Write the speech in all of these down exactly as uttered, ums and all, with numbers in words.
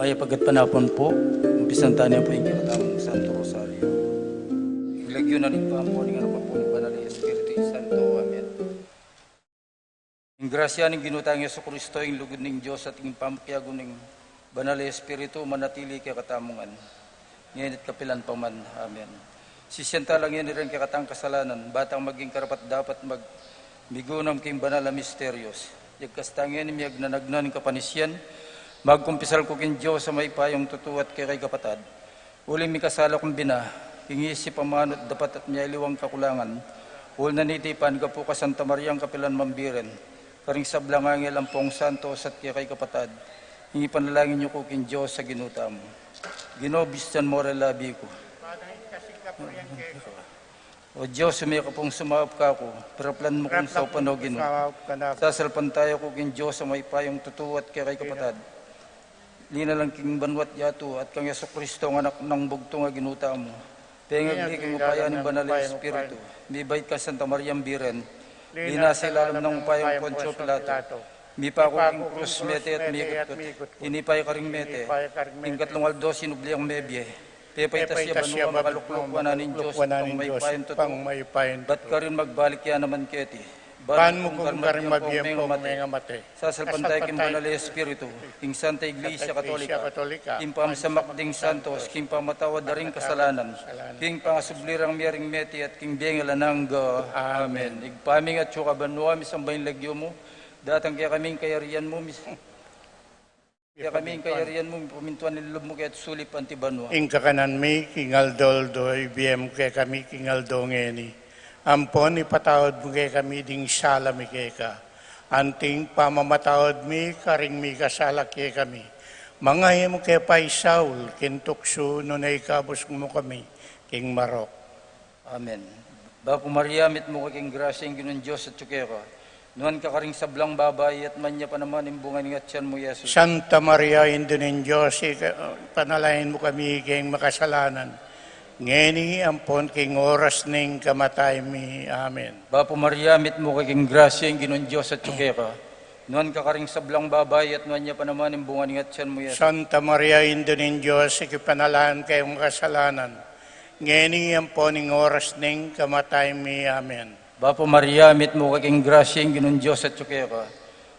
Kaya pagkat panapun pu, umpisan tane pu ing kekatamung Santo Rosario. Ing lagyu na ning Ibpa, ampo ning Anak, ampo ning Banal a Espiritu Santo. Amen. Ing grasya ning Ginu tang Jesucristo, ing lugud ning Dios, at ing pamakiabe ning Banal a Espiritu, manatili kekatamu ngan, ngeni at kapilan pa man. Amen. Sisian tala ngeni ring kekatang kasalanan, ba tang maging karapat-dapat magmigunam king banal a misterios. Yagkas ta ngeni miyagnanagnan ing kapanisian, magkumpisal ku king Dios a mayupayang tutu at kekayung kapatad. Uling mikasala kung bina, king isip, amanu at dapat, at miyaliwang kakulangan. Uling niti, panggapu kang Santa Mariang kapilan man Birhen, karing sablang anghel ampong santos at kekayung kapatad, ing ipanalangin yu ku king Dios a Ginu tamu. Ginu, bisan mu ring labi ku. O Dios, mekad kung sumaup kaku, piraplan mu kung saupan, O Ginu. Sasalpantaya ku king Dios a mayupayang tutu at kekayung kapatad. Linalang king banua't yatu, at kang Jesucristo a Anak nang bugtung a Ginu tamu. Pengagli king upaya ning Banal a Espiritu, mibait kang Santa Mariang Birhen, linasa ilalam ning upayang Poncio Pilato, mipaku king krus, mete at mikutku, inipa ya karing mete, king katlung aldo sinubli yang mebie, pepaitas ya banua, makalukluk wanan ning Dios, pang mayupayang tutu, bat karin magbalik ya naman keti. Ban mu kung karin mabie ampong mengamate. Sasalpantaya king Banal a Espiritu, king Santa Iglesia Katolika, king pamasamak ding santos, king pamatawad da ring kasalanan, king pangasubli rang mie ring mete, at king bie alang angga. Amen. Ibpa mi, atsu ka banua, misamban ya ing lagyu mu, datang kekami ing kayarian mu, mis- Kekami ing kayarian mu, pamintuan ing lub mu keti sulip anti banua. Ing kakanan mi king aldo-aldo ibie mu kekami king aldo ngeni. Ampon ipatawad mu kekami ding sala mi keka, anti ing pamamatawad mi karing mikasala kekami. Manga e mu ke paisaul king tuksu, nune ikabus mu kami king marok. Amen. Bapu Maria, mitmu ka king grasya, ing Ginung Dios atyu keka. Nuan ka karing sablang babai, at nuan ya pa naman ing bunga ning atian mu, Jesus. Santa Maria, Indu ning Dios, ika-, panalangin mu kami king makasalanan, ngeni ampon king oras ning kamatay mi. Amen. Bapu Maria, mitmu ka king grasya, ing Ginung Dios atyu keka. Nuan ka karing sablang babai, at nuan ya pa naman ing bunga ning atian mu, Jesus. Santa Maria, Indu ning Dios, ikipanalangin keng makasalanan, ngeni ampon king oras ning kamatay mi. Amen. Bapu Maria, mitmu ka king grasya, ing Ginung Dios atyu keka.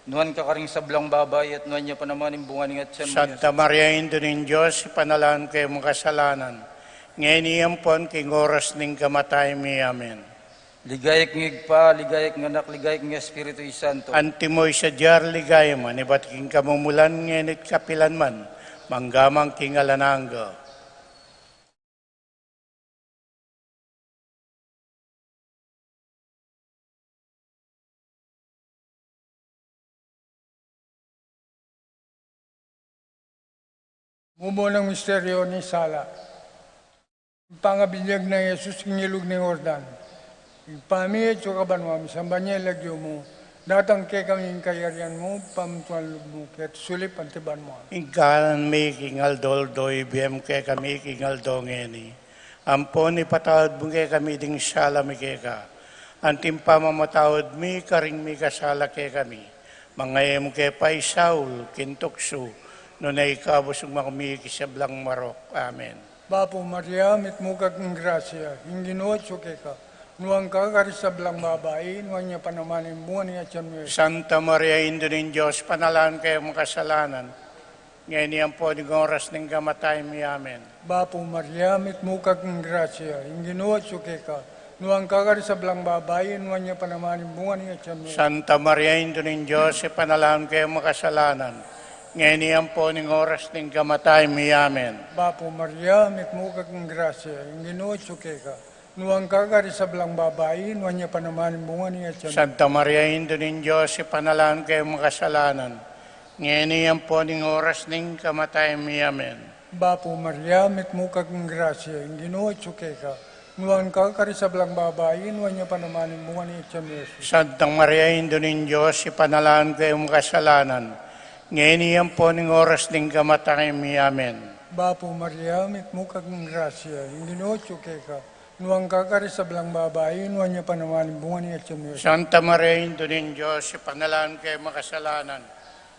Nuan ka karing sablang babai, at nuan ya pa naman ing bunga ning atian mu, Jesus. Santa Maria, Indu ning Dios, ipanalangin keng makasalanan, ngeni ampon king oras ning kamatay mi. Amen. Ligaya king Ibpa, ligaya king Anak, ligaya king Espiritu Santo. Antimo ing sadya ring ligaya, manibat king kamumulan, ngeni at kapilan man, mangga man king alang angga. Mumunang misteryo ning sala. Pangabinyag nang Jesus king ilug ning Jordan. Ibpa mi, atsu ka banua, misamban ya ing lagyu mu, datang kekami ing kayarian mu, pamintuan ing lub mu keti sulip anti banua. Ing kakanan mi king aldo-aldo ibie mu kekami king aldo ngeni. Ampon ipatawad mu kekami ding sala mi keka, anti ing pamamatawad mi karing mikasala kekami. Manga e mu ke paisaul king tuksu, nune ikabus mu kami king sablang marok. Amen. Bapu Maria, mitmu ka king grasya, ing Ginu atyu keka. Nuan ka karing sablang babai, nuan ya pa naman ing bunga ning atian mu, Jesus. Santa Maria, Indu ning Dios, ipanalangin keng makasalanan, ngeni ampon king oras ning kamatay mi. Amen. Bapu Maria, mitmu ka king grasya, ing Ginu atyu keka. Nuan ka karing sablang babai, nuan ya pa naman ing bunga ning atian mu, Jesus. Santa Maria, Indu ning Dios, ipanalangin keng makasalanan, ngeni ampon king oras ning kamatay mi. Amen. Bapu Maria, mitmu ka king grasya, ing Ginu atyu keka. Nuan ka karing sablang babai, nuan ya pa naman ing bunga ning atian mu. Santa Maria, Indu ning Dios, ipanalangin keng makasalanan, ngeni ampon king oras ning kamatay mi. Amen. Bapu Maria, mitmu ka king grasya, ing Ginu atyu keka. Nuan ka karing sablang babai, nuan ya pa naman ing bunga ning atian mu, Jesus. Santa Maria, Indu ning Dios, ipanalangin keng makasalanan, ngeni ampon king oras ning kamatay mi. Amen. Bapu Maria, mitmu ka king grasya, ing Ginu atyu keka. Nuan ka karing sablang babai, nuan ya pa naman ing bunga ning atian mu, Jesus. Santa Maria, Indu ning Dios, ipanalangin keng makasalanan,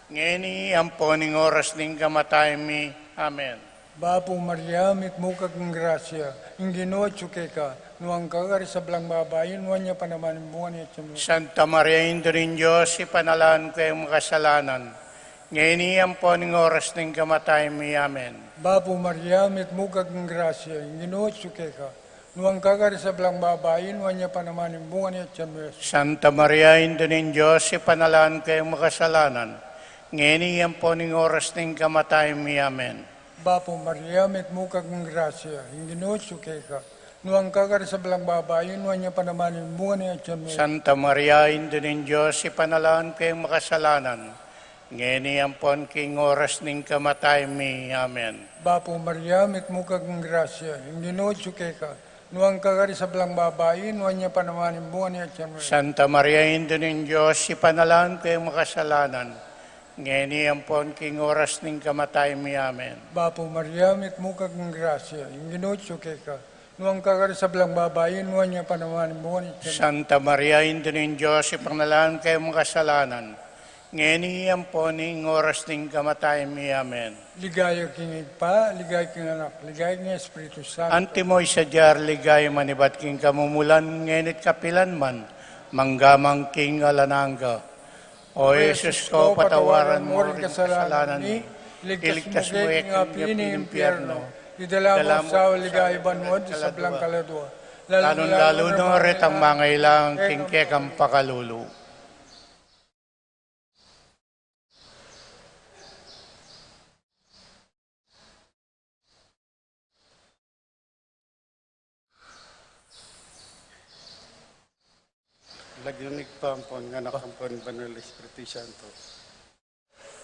Ngeni ampon ing oras ning kamatayan mi. Amen. Bapu Maria, mitmu ka king grasya, ing Ginu atyu keka, nuan ka karing sablang babai, nuan ya pa naman ing bunga ning atyan mu. Santa Maria, Indu ning Dios, ipanalangin mu keng makasalanan, ngeni ampon ing oras ning kamatayan mi. Amen. Bapu Maria, mitmu ka king grasya, ing Ginu atyu keka, nuan ka karing sablang babai, nuan ya pa naman ing bunga ning atyan mu, Jesus. Santa Maria, Indu ning Dios, ipanalangin mu keng makasalanan, ngeni ampon ing oras ning kamatayan mi. Amen. Bapu Maria, mitmu ka king grasya, ing Ginu atyu keka, nuan ka karing sablang babai, nuan ya pa naman ing bunga ning atyan mu, Jesus. Santa Maria, Indu ning Dios, ipanalangin mu keng makasalanan, ngeni ampon king oras ning kamatayan mi. Amen. Bapu Maria, mitmu ka king grasya, ing Ginu atyu keka, nuan ka karing sablang babai, nuan ya pa naman ing bunga ning atyan mu, Jesus. Santa Maria, Indu ning Dios, ipanalangin mu keng makasalanan, ngeni ampon king oras ning kamatayan mi. Amen. Bapu Maria, mitmu ka king grasya, ing Ginu atyu keka, nuan ka karing sablang babai, nuan ya pa naman ing bunga ning atyan mu. Santa Maria, Indu ning Dios, ipanalangin mu keng makasalanan, ngeni ampon ing oras ning kamatayan mi. Amen. Ligaya king Ibpa, ligaya king Anak, ligaya king Espiritu Santo. Antimo ing sadya ring ligaya manibat king kamumulan, ngeni't kapilan man, mangga man king alang angga. O Jesus ko, patawaran mu ring kasalanan mi, iligtas mu kami king api ning impyerno, idala mu king banua ing sablang kaladua, lalung-lalu na retang mangailangan king kekang pakalulu. Lagyu ning Ibpa ampon ning Anak ampon ning Banal Espiritu Santo.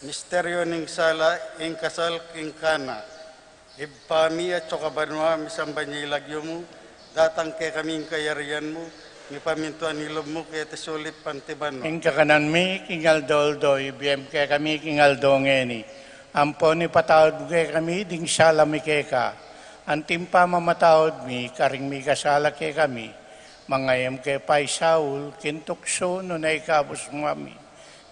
Misteryu ning sala, ing kasal king Cana. Ibpa mi atsu ka banua, misamban ya ing lagyu mu, datang kekami ing kayarian mu, mipamintuan ing lub mu keti sulip anti banua. Ing kakanan mi king aldo-aldo ibie mu kekami king aldo ngeni. Ampon ipatawad mu kekami ding sala mi keka, anti ing pamamatawad mi karing mikasala kekami. Manga e mu ke paisaul king tuksu, nune ikabus mu kami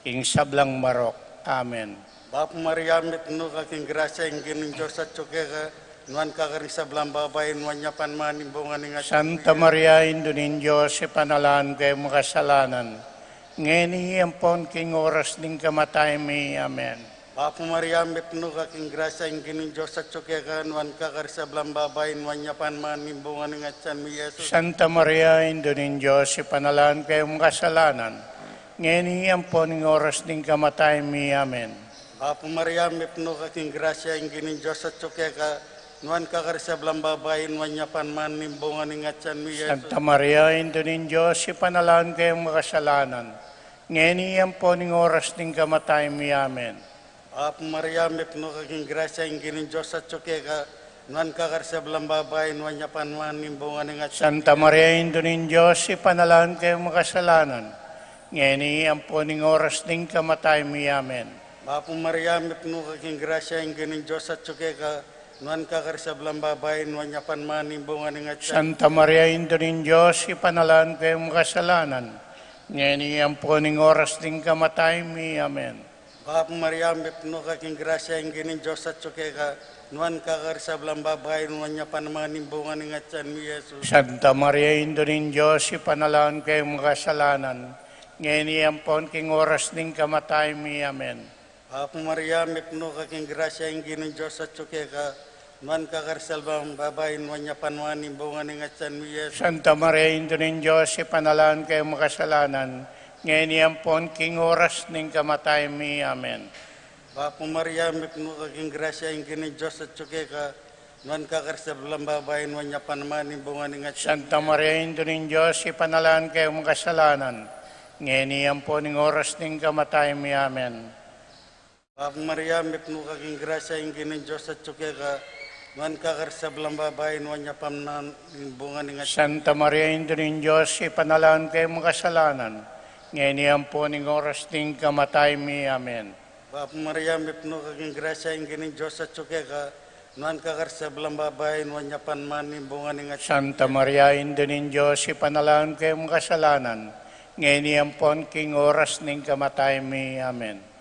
king sablang marok. Amen. Bapu Maria, mitmu ka king grasya, ing Ginung Dios atyu keka, nuan ka karing sablang babai, nuan ya pa naman ing bunga ning atyan mu, Jesus. Santa Maria, Indu ning Dios, ipanalangin mu keng makasalanan, ngeni ampon king oras ning kamatayan mi. Amen. Bapu Maria, mitmu ka king grasya, ing Ginung Dios atyu keka, nuan ka karing sablang babai, nuan ya pa naman ing bunga ning atyan mu, Jesus. Santa Maria, Indu ning Dios, ipanalangin mu keng makasalanan, ngeni ampon king oras ning kamatayan mi. Amen. Bapu Maria, mitmu ka king grasya, ing Ginung Dios atyu keka, nuan ka karing sablang babai, nuan ya pa naman ing bunga ning atyan mu, Jesus. Santa Maria, Indu ning Dios, ipanalangin mu keng makasalanan, ngeni ampon king oras ning kamatayan mi. Amen. Bapu Maria, mitmu ka king grasya, ing Ginung Dios atyu keka, nuan ka karing sablang babai, nuan ya pa naman ing bunga ning atyan mu. Santa Maria, Indu ning Dios, ipanalangin mu keng makasalanan, ngeni ampon king oras ning kamatayan mi. Amen. Bapu Maria, mitmu ka king grasya, ing Ginung Dios atyu keka, nuan ka karing sablang babai, nuan ya pa naman ing bunga ning atyan mu. Santa Maria, Indu ning Dios, ipanalangin mu keng makasalanan, ngeni ampon king oras ning kamatayan mi. Amen. Bapu Maria, mitmu ka king grasya, ing Ginung Dios atyu keka, nuan ka karing sablang babai, nuan ya pa naman ing bunga ning atyan mu, Jesus. Santa Maria, Indu ning Dios, ipanalangin mu keng makasalanan, ngeni ampon king oras ning kamatayan mi. Amen. Bapu Maria, mitmu ka king grasya, ing Ginung Dios atyu keka, nuan ka karing sablang babai, nuan ya pa naman ing bunga ning atyan mu, Jesus. Santa Maria, Indu ning Dios, ipanalangin mu keng makasalanan, ngeni ampon king oras ning kamatayan mi. Amen. Bapu Maria, mitmu ka king grasya, ing Ginung Dios atyu keka, nuan ka karing sablang babai, nuan ya pa naman ing bunga ning atyan mu. Santa Maria, Indu ning Dios, ipanalangin mu keng makasalanan, ngeni ampon king oras ning kamatayan mi. Amen. Bapu Maria, mitmu ka king grasya, ing Ginung Dios atyu keka, nuan ka karing sablang babai, nuan ya pa naman ing bunga ning atyan mu. Santa Maria, Indu ning Dios, ipanalangin mu keng makasalanan, ngeni ampon king oras ning kamatayan mi. Amen. Bapu Maria, mitmu ka king grasya, ing Ginung Dios atyu keka, nuan ka karing sablang babai, nuan ya pa naman ing bunga ning atyan mu. Santa Maria, Indu ning Dios, ipanalangin mu keng makasalanan, ngeni ampon king oras ning kamatayan mi. Amen.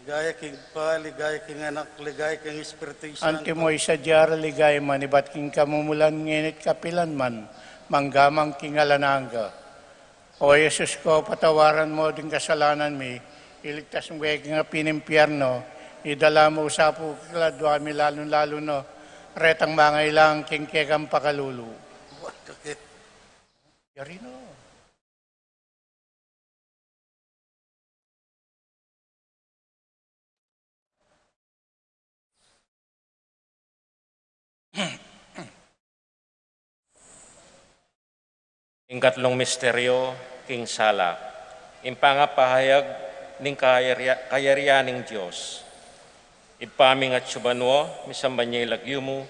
Ligaya king Ibpa, ligaya king Anak, ligaya king Espiritu Santo. Antimo ing sadya ra, ligaya man ibat king kamumulan, ngeni at kapilan man, mangga man king alang angga. O Jesus ko, patawaran mu ding kasalanan mi, iligtas mu kami king api ning impyerno, idala mu sa pu king kaladua mi, lalung-lalu na retang mangailangan king kekang pakalulu. Yari na. Ing katlung misteryo king sala, ing pangapahayag ning kayari-, kayarian ning Dios. Ibpa ming atsu banua, misamban ya ing lagyu mu,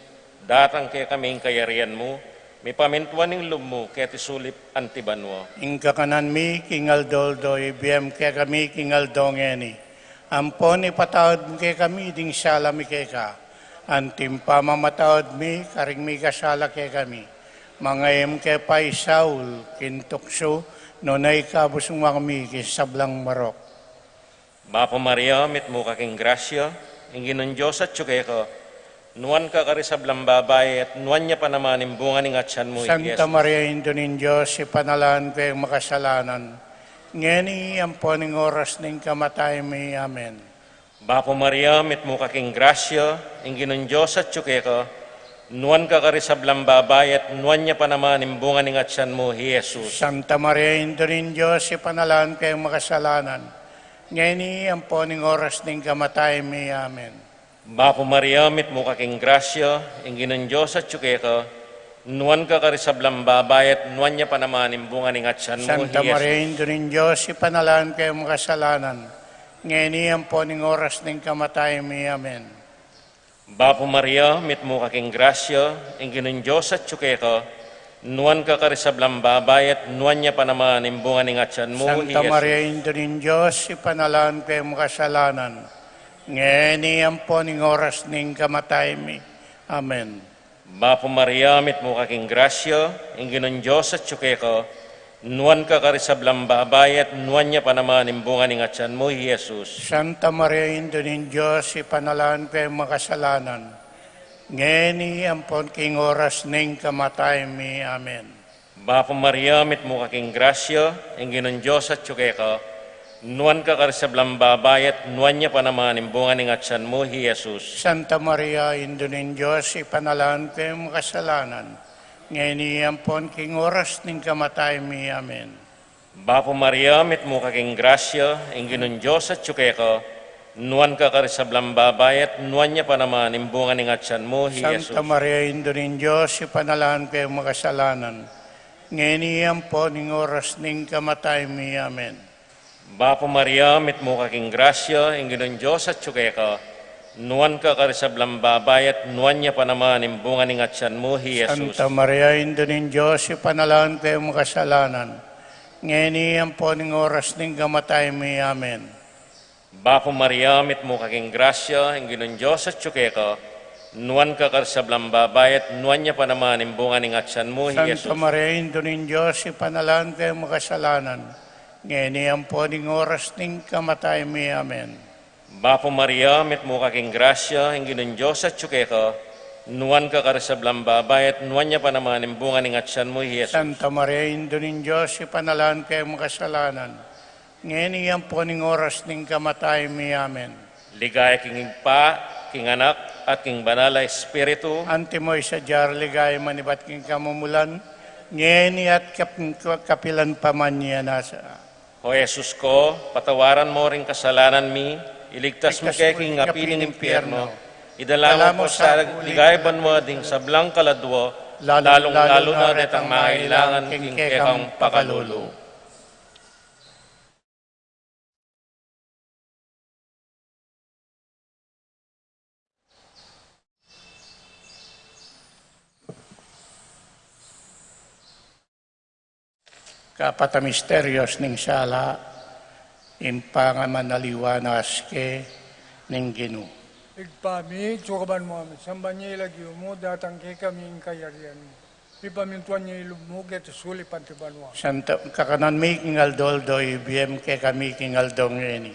datang kekami ing kayarian mu, mipamintuan ing lub mu keti sulip anti banua. Ing kakanan mi king aldo-aldo ibie mu kekami king aldo ngeni. Ampon ipatawad mu kekami ding sala mi keka, anti ing pamamatawad mi karing mikasala kekami. Manga e mu ke paisaul king tuksu, nune ikabus mu kami king sablang marok. Bapu Maria, mitmu ka king grasya, ing Ginung Dios atsu keka. Nuan ka karing sablang babai, at nuan ya pa naman ing bunga ning atsan mu, i Jesus. Santa Maria, Indu ning Dios, ipanalangin mu kaming makasalanan, ngeni ampon ing oras ning kamatayan mi. Amen. Bapu Maria, mitmu ka king grasya, ing Ginung Dios atsu keka. Nuan ka karing sablang babai, at nuan ya pa naman ing bunga ning atsan mu, i Jesus. Santa Maria, Indu ning Dios, ipanalangin mu kaming makasalanan, ngeni ampon ing oras ning kamatayan mi. Amen. Bapu Maria, mitmu ka king grasya, ing Ginung Dios atsu keka. Nuan ka karing sablang babai, at nuan ya pa naman ing bunga ning atsan mu, Santa Maria, Indu ning Dios, ipanalangin mu kaming makasalanan, ngeni ampon ing oras ning kamatayan mi. Amen. Bapu Maria, mitmu ka king grasya, ing Ginung Dios atsu keka. Nuan ka karing sablang babai, at nuan ya pa naman ing bunga ning atsan mu, Santa Maria, Indu ning Dios, ipanalangin mu kaming makasalanan, ngeni ampon ing oras ning kamatayan mi. Amen. Bapu Maria, mitmu ka king grasya, ing Ginung Dios atsu keka. Nuan ka karing sablang babai, at nuan ya pa naman ing bunga ning atsan mu, i Jesus. Santa Maria, Indu ning Dios, ipanalangin mu kaming makasalanan, ngeni ampon king oras ning kamatayan mi. Amen. Bapu Maria, mitmu ka king grasya, ing Ginung Dios atsu keka. Nuan ka karing sablang babai, at nuan ya pa naman ing bunga ning atsan mu, i Jesus. Santa Maria, Indu ning Dios, ipanalangin mu kaming makasalanan, ngeni ampon king oras ning kamatayan mi. Amen. Bapu Maria, mitmu ka king grasya, ing Ginung Dios atsu keka. Nuan ka karing sablang babai, at nuan ya pa naman ing bunga ning atsan mu, i Jesus. Santa Maria, Indu ning Dios, ipanalangin mu kaming makasalanan, ngeni ampon ing oras ning kamatayan mi. Amen. Bapu Maria, mitmu ka king grasya, ing Ginung Dios atsu keka. Nuan ka karing sablang babai, at nuan ya pa naman ing bunga ning atsan mu, i Jesus. Santa Maria, Indu ning Dios, ipanalangin mu kaming makasalanan, ngeni ampon ing oras ning kamatayan mi. Amen. Bapu Maria, mitmu ka king grasya, ing Ginung Dios atsu keka. Nuan ka karing sablang babai, at nuan ya pa naman ing bunga ning atsan mu, i Jesus. Santa Maria, Indu ning Dios, ipanalangin mu kaming makasalanan, ngeni ampon ing oras ning kamatayan mi. Amen. Bapu Maria, mitmu ka king grasya, ing Ginung Dios atsu keka. Nuan ka karing sablang babai, at nuan ya pa naman ing bunga ning atsan mu, i Jesus. Santa Maria, Indu ning Dios, ipanalangin mu kaming makasalanan, ngeni ampon ing oras ning kamatayan mi. Amen. Ligaya king Ibpa, king Anak, at king Banal a Espiritu. Antimo ing sadya ra, ligaya man ibat king kamumulan, ngeni at kap-, kapilan pa man. Amen. O Jesus ko, patawaran mu ring kasalanan mi, iligtas mu kami king api ning impyerno, idala mu sa ligaya banua ding sablang kaladua, lalung-lalu na detang mangailangan king kekang pakalulu. Kapat a misteryos ning sala, ing pangamanaliwanas ke ning Ginu. Ibpa mi, atsu ka banua, misamban ya ing lagyu mu, datang kekami ing kayarian mu. Mipamintuan ya ing lub mu keti sulip anti banua. Santa, kakanan mi king aldo-aldo ibie mu kekami king aldo ngeni.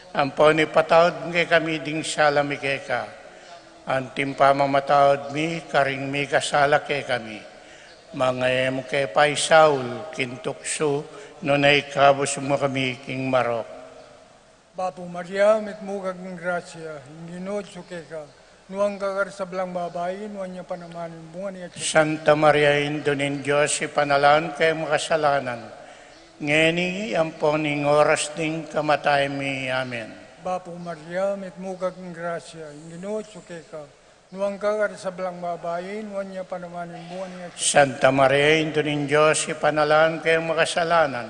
Ampon ipatawad mu kekami ding sala mi keka, anti ing pamamatawad mi karing mikasala kekami. Manga e mu ke paisaul king tuksu, nune ikabus mu kami king marok. Bapu Maria, mitmu ka king grasya, ing Ginu atyu keka, nuan ka karing sablang babai, nuan ya pa naman ing bunga ning atyan mu. Santa Maria, Indu ning Dios, ipanalangin mu keng makasalanan, ngeni ampon king oras ning kamatayan mi. Amen. Bapu Maria, mitmu ka king grasya, ing Ginu atyu keka, nuan ka karing sablang babai, nuan ya pa naman ing bunga ning atyan mu. Santa Maria, Indu ning Dios, ipanalangin mu keng makasalanan,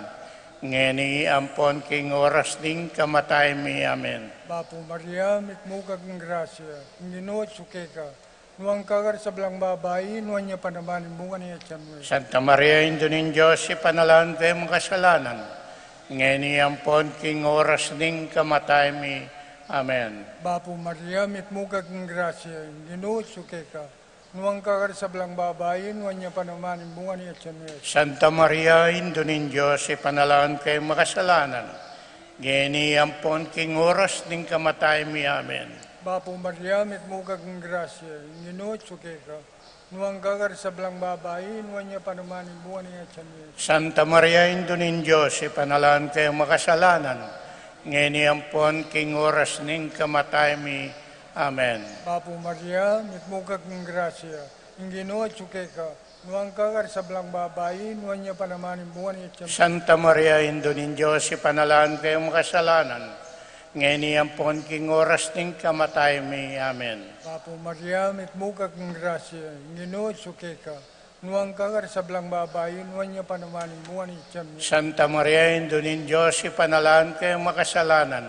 ngeni ampon king oras ning kamatayan mi. Amen. Bapu Maria, mitmu ka king grasya, ing Ginu atyu keka, nuan ka karing sablang babai, nuan ya pa naman ing bunga ning atyan mu. Santa Maria, Indu ning Dios, ipanalangin mu keng makasalanan, ngeni ampon king oras ning kamatayan mi. Amen. Bapu Maria, mitmu ka king grasya, ing Ginu atyu keka, nuan ka karing sablang babai, nuan ya pa naman ing bunga ning atyan mu. Santa Maria, Indu ning Dios, ipanalangin mu keng makasalanan, ngeni ampon king oras ning kamatayan mi. Amen. Bapu Maria, mitmu ka king grasya, ing Ginu atyu keka, nuan ka karing sablang babai, nuan ya pa naman ing bunga ning atyan mu. Santa Maria, Indu ning Dios, ipanalangin mu keng makasalanan, ngeni ampon king oras ning kamatayan mi. Amen. Bapu Maria, mitmu ka king grasya, ing Ginu atyu keka, nuan ka karing sablang babai, nuan ya pa naman ing bunga ning atyan mu. Santa Maria, Indu ning Dios, ipanalangin mu keng makasalanan, ngeni ampon king oras ning kamatayan mi. Amen. Bapu Maria, mitmu ka king grasya, ing Ginu atyu keka, nuan ka karing sablang babai, nuan ya pa naman ing bunga ning atyan mu. Santa Maria, Indu ning Dios, ipanalangin mu keng makasalanan,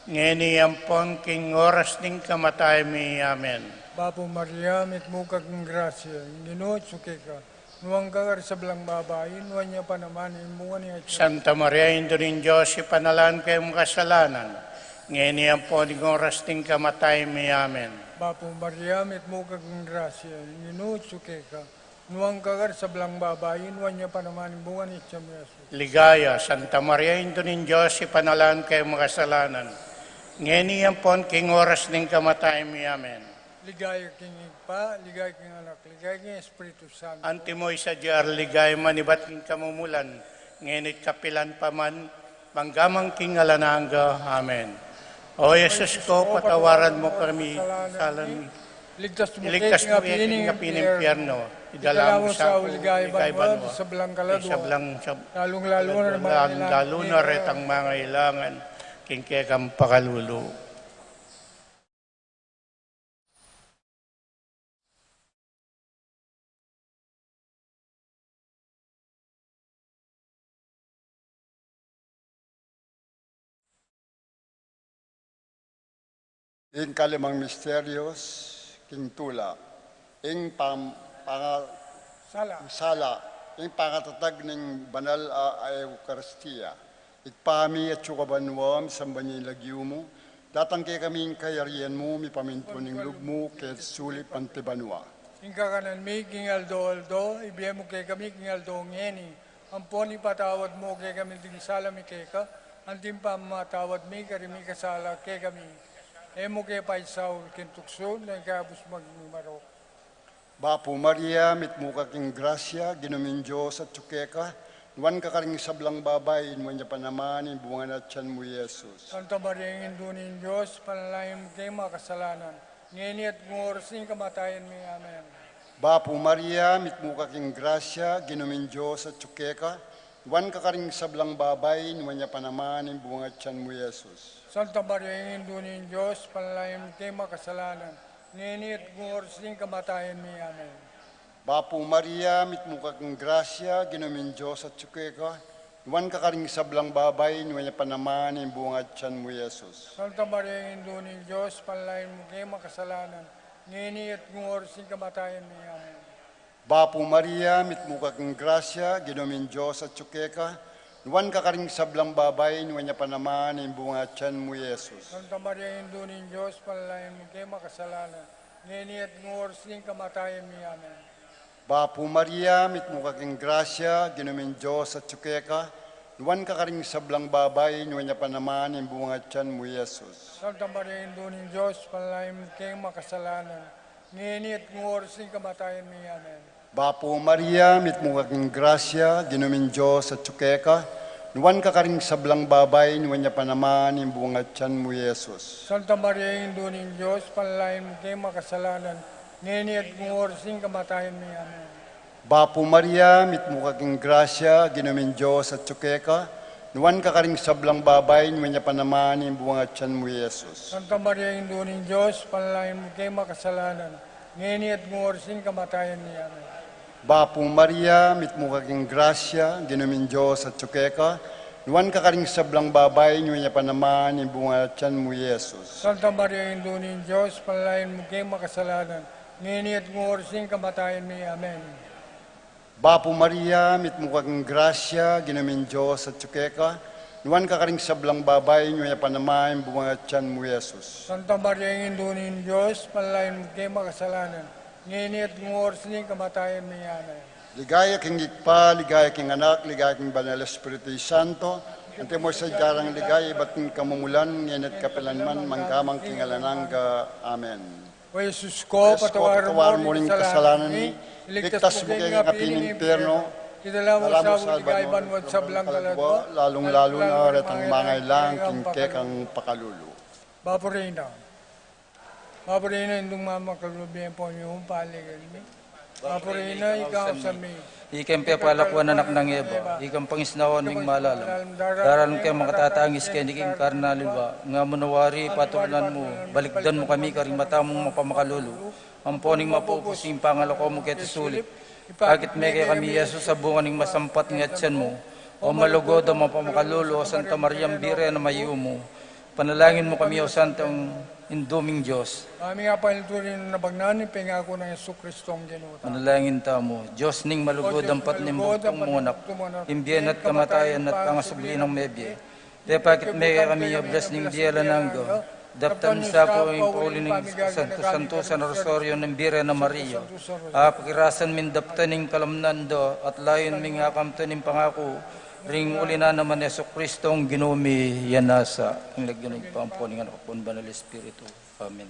ngeni ampon king oras ning kamatayan mi. Amen. Bapu Maria, mitmu ka king grasya, ing Ginu atyu keka, nuan ka karing sablang babai, nuan ya pa naman ing bunga ning atyan mu. Santa Maria, Indu ning Dios, ipanalangin mu keng makasalanan, ngeni ampon king oras ning kamatayan mi. Amen. Bapu Maria, mitmu ka king grasya, ing Ginu atyu keka, nuan ka karing sablang babai, nuan ya pa naman ing bunga ning atyan mu, Jesus. Ligaya, Santa Maria, Indu ning Dios, ipanalangin mu keng makasalanan, ngeni ampon king oras ning kamatayan mi. Amen. Ligaya king Ibpa, ligaya king Anak, ligaya king Espiritu Santo. Antimo ing sadya a ligaya manibat king kamumulan, ngeni't kapilan pa man, mangga man king alang angga. Amen. O Jesus ko, patawaran mu kami ing sala mi. Iligtas mu kami king api ning impyerno. Idala mu sa king ligaya banua ing sablang kaladua, lalung-lalu na retang mangailangan king kekang pakalulu. Ing kalimang misteryo king tula, ing pam-, panga-, sala, sala, ing pangatatag ning banal a, a Eukaristia. Ibpa mi, atsu ka banua, misamban ya ing lagyu mu, datang kekami ing kayarian mu, mipamintuan ing lub mu keti sulip anti banua. Ing kakanan mi king aldo-aldo ibie mu kekami king aldo ngeni, ampon ipatawad mu kekami ding sala mi keka, anti ing pamamatawad mi karing mikasala kekami. E mu ke paisaul king tuksu, nune ikabus mu kami king marok. Bapu Maria, mitmu ka king grasya, Ginu ming Dios atyu keka, nuan ka karing sablang babai, nuan ya pa naman ing bunga ning atyan mu, Jesus. Santa Maria, Indu ning Dios, ipanalangin mu keng makasalanan, ngeni at king oras ning kamatayan mi. Amen. Bapu Maria, mitmu ka king grasya, Ginu ming Dios atyu keka, nuan ka karing sablang babai, nuan ya pa naman ing bunga ning atyan mu, Jesus. Santa Maria, Indu ning Dios, ipanalangin mu keng makasalanan, ngeni at king oras ning kamatayan mi. Amen. Bapu Maria, mitmu ka king grasya, Ginu ming Dios atyu keka, nuan ka karing sablang babai, nuan ya pa naman ing bunga ning atyan mu, Jesus. Santa Maria, Indu ning Dios, ipanalangin mu keng makasalanan, ngeni at king oras ning kamatayan mi. Amen. Bapu Maria, mitmu ka king grasya, Ginu ming Dios atyu keka, nuan ka karing sablang babai, nuan ya pa naman ing bunga ning atyan mu, Jesus. Santa Maria, Indu ning Dios, ipanalangin mu keng makasalanan, ngeni at king oras ning kamatayan mi. Amen. Bapu Maria, mitmu ka king grasya, Ginu ming Dios atyu keka, Nuan ka karing sablang babai, nuan ya pa naman ing bunga ning tiyan mu, i Jesus. Santa Maria, Indu ning Dios, ipanalangin mu keng makasalanan, ngeni at king oras ning kamatayan mi. Amen. Bapu Maria, mitmu ka king grasya, Ginu ming Dios atyu keka, nuan ka karing sablang babai, nuan ya pa naman ing bunga ning tiyan mu, i Jesus. Santa Maria, Indu ning Dios, ipanalangin mu keng makasalanan, ngeni at king oras ning kamatayan mi. Amen. Bapu Maria, mitmu ka king grasya, Ginu ming Dios atyu keka, nuan ka karing sablang babai, nuan ya pa naman ing bunga ning tiyan mu, i Jesus. Santa Maria, Indu ning Dios, ipanalangin mu keng makasalanan, ngeni at king oras ning kamatayan mi. Amen. Bapu Maria, mitmu ka king grasya, Ginu ming Dios atyu keka, nuan ka karing sablang babai, nuan ya pa naman ing bunga ning tiyan mu, i Jesus. Santa Maria, Indu ning Dios, ipanalangin mu keng makasalanan, ngeni at king oras ning kamatayan mi. Amen. Bapu Maria, mitmu ka king grasya, Ginu ming Dios atyu keka, nuan ka karing sablang babai, nuan ya pa naman ing bunga ning tiyan mu, i Jesus. Santa Maria, Indu ning Dios, ipanalangin mu keng makasalanan, ngeni at king oras ning kamatayan mi. Amen. Ligaya king Ibpa, ligaya king Anak, ligaya king Banal Espiritu Santo, antimo ing sadya rang ligaya ibat king kamumulan, ngeni at kapilan man, mangga man king alang angga. Amen. O Jesus ko, patawad mu ring kasalanan mi, iligtas mu king api ning impyerno, idala mu sa banua ing sablang kaladwa, lalung-lalu na retang mangailangan king kekang pakalulu. Bapu Reyna. Bapu Reyna, Indung mamakalulu, bie pu ing paligan mi. Bapu Reyna, ika ing ausan mi. Ika ing pepalakuan anak nang Eva, ika ing pangisnawan ming malalam. Daralan keng makatatangis keni king karne at lua, nga mu na wari patulunan mu, balikdan mu kami karing mata mung mapamakalulu, ampo ning mapupus ing pangalako mu keti sulip. Ipakit me kekami i Jesus a bunga ning masampat a atian mu. O malugud a mapamakalulu, o Santa Mariang Birhen a mayumu, ipanalangin mu kami, o Santang Indu ming Dios. Aming apanalangin ning pangako nang Jesucristo a Ginu tamu. Manalangin tamu. Dios ning malugud, ampat ning bugtung mung anak, king bie na at kamatayan at pangasubli nang mebie, pepakit me kekami ing bie alang angga. Daptan mi sa pu ing pauli ning santu-santusan a rosaryo ning Birhen a Maria. Apakirasan ming daptan ing kalamnan da, at layun ming akamtan ing pangaku ring uli na naman Jesucristo a Ginu mi. Yana sa ing lagyu ning Ibpa, ampo ning Anak, ampo ning Banal Espiritu. Amen.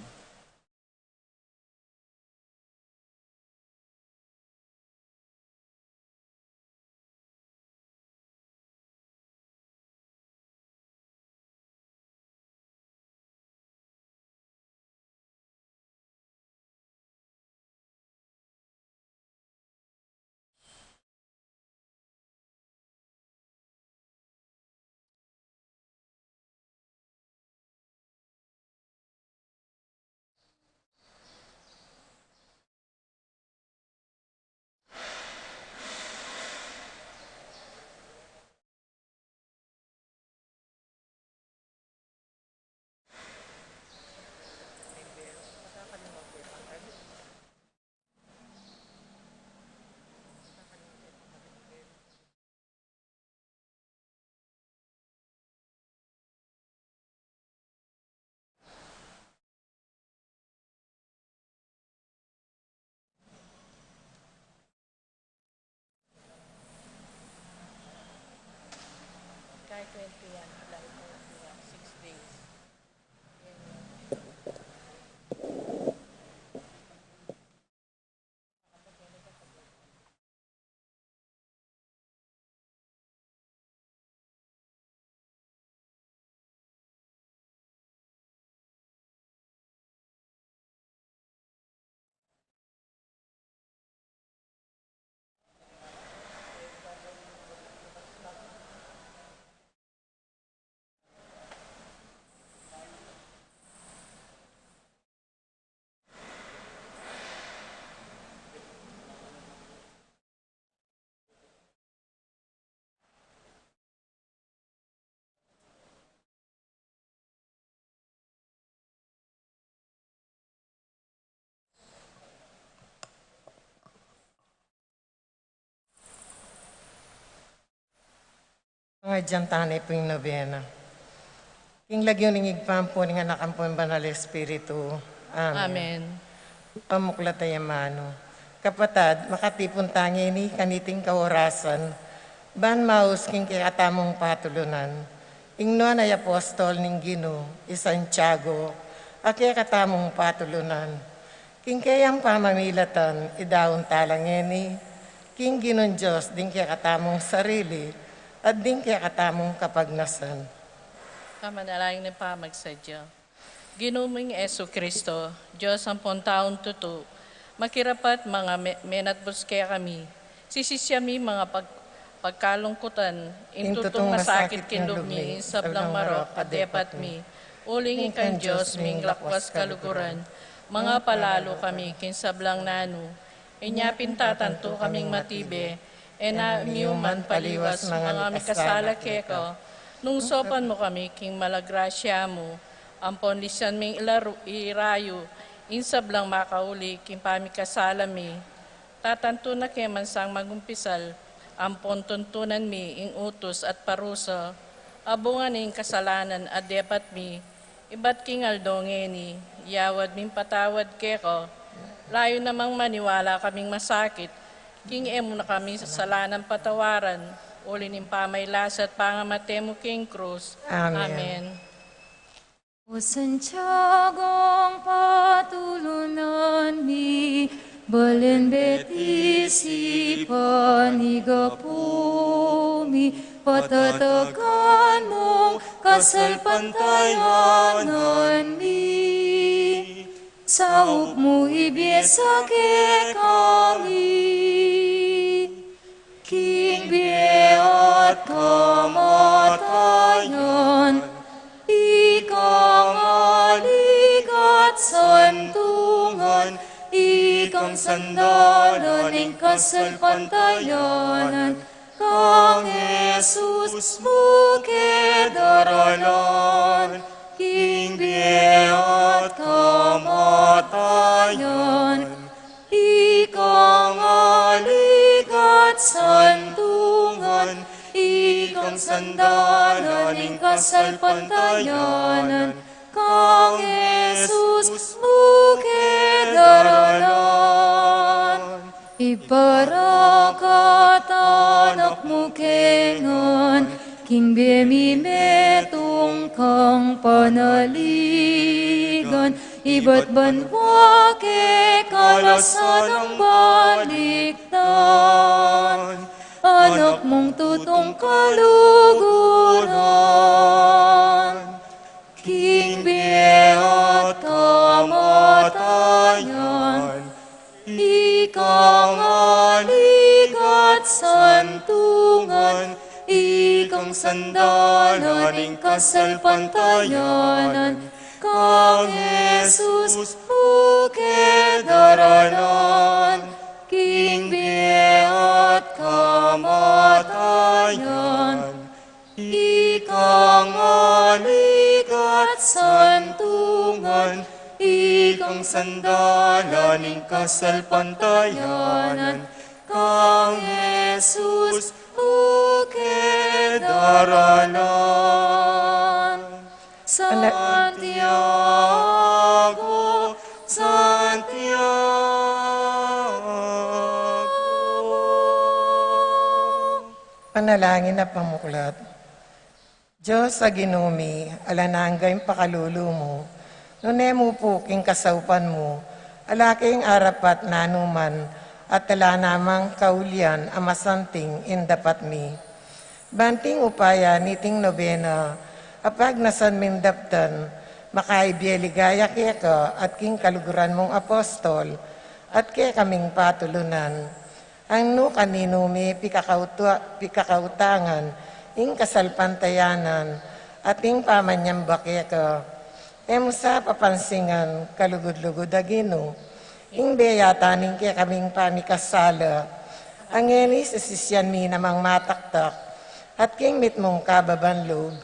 Kay twenty-one, July twenty-one, six days. Ngan ing tane pung nobena. King lagyu ning Ibpa, ampo ning Anak, ampo ning Banal Espiritu. Amen. Amen. Pamuklat tamu. Kapatad, makatipun tamu ngeni kaniting kaorasan Ban maus king kekatamung patulunan, ing nuan a apostol ning Ginu, i Santiago, a kekatamung patulunan. King keyang pamamilatan, idaun tala ngeni king Ginung Dios ding kekatamung sarili at ding kekatamung kapagnasan. Pamanalangin ning pamagsadya. Ginu ming Jesucristo, Dios ampon taung tutu, makirapat manga me-, menatbus kekami. Sisisian mi manga pag-, pagkalungkutan, ing tutung masakit king lub mi, ing sablang marok a depat mi. Uling ing kang Dios ming lakwas kaluguran, mangapalalu kami king sablang nanu. Inya pin tatantu kaming matibe, e na miuman paliwas manga mikasala keka, nung saupan mu kami king mala grasya mu, ampon lisian ming ilaru-, irayu ing sablang makauli king pamikasala mi. Tatantu na ke man sang magumpisal, ampon tuntunan mi ing utus at parusa, a bunga ning kasalanan a depat mi, ibat king aldo ngeni, yawad ming patawad keka, layu namang maniwala kaming masakit, king e mu na kami kasalanan patawaran, uli ning pamailas at pangamate mu king krus. Amen. Amen. O Santiago, patulunan mi, balen beti sipan ing gapu mi, patatakan mung kasalpantayanan mi. Saup mu ibie sa kekami king bie at kamatayan, ikang aligat santungan, ikang sandalan ning kasalpantayanan, kang Jesus mu ke daralan king bie at kamatayan. Ikang aligat santungan, ikang sandalan ning kasalpantayanan, kang Jesus mu ke daralan. Ibarakat anak mu ke ngan, king bie mi metung kang panaligan, ibat banua ke kalasan nang balikdan, anak mung tutung kaluguran. King bie at kamatayan, ikang aligat santungan, ikang sandalan ning kasalpantayanan, kang Jesus mu ke daralan king bie at kamatayan. Ikang aligat santungan, ikang sandalan ning kasalpantayanan, kang Jesus mu ke daralan. Santiago, Santiago. Panalangin a pamuklat. Dios a Ginu mi, alang angga ing pakalulu mu, nune mu pu king kasaupan mu, ala keng arapat nanu man, at ala namang kaulian a masanting ing dapat mi. Ban king upaya niting nobena, a pagnasan ming daptan, makaibie ligaya keka at king kaluguran mung apostol, at kekaming patulunan. Ang nu kaninu mi pikakautua-, pikakautangan ing kasalpantayanan at ing pamanyamba keka. E mu sa papansingan, kalugud-lugud a Ginu, ing beyatan ning kekaming pamikasala. Ngeni sisisian mi namang mataktak at king mitmung kababan lub,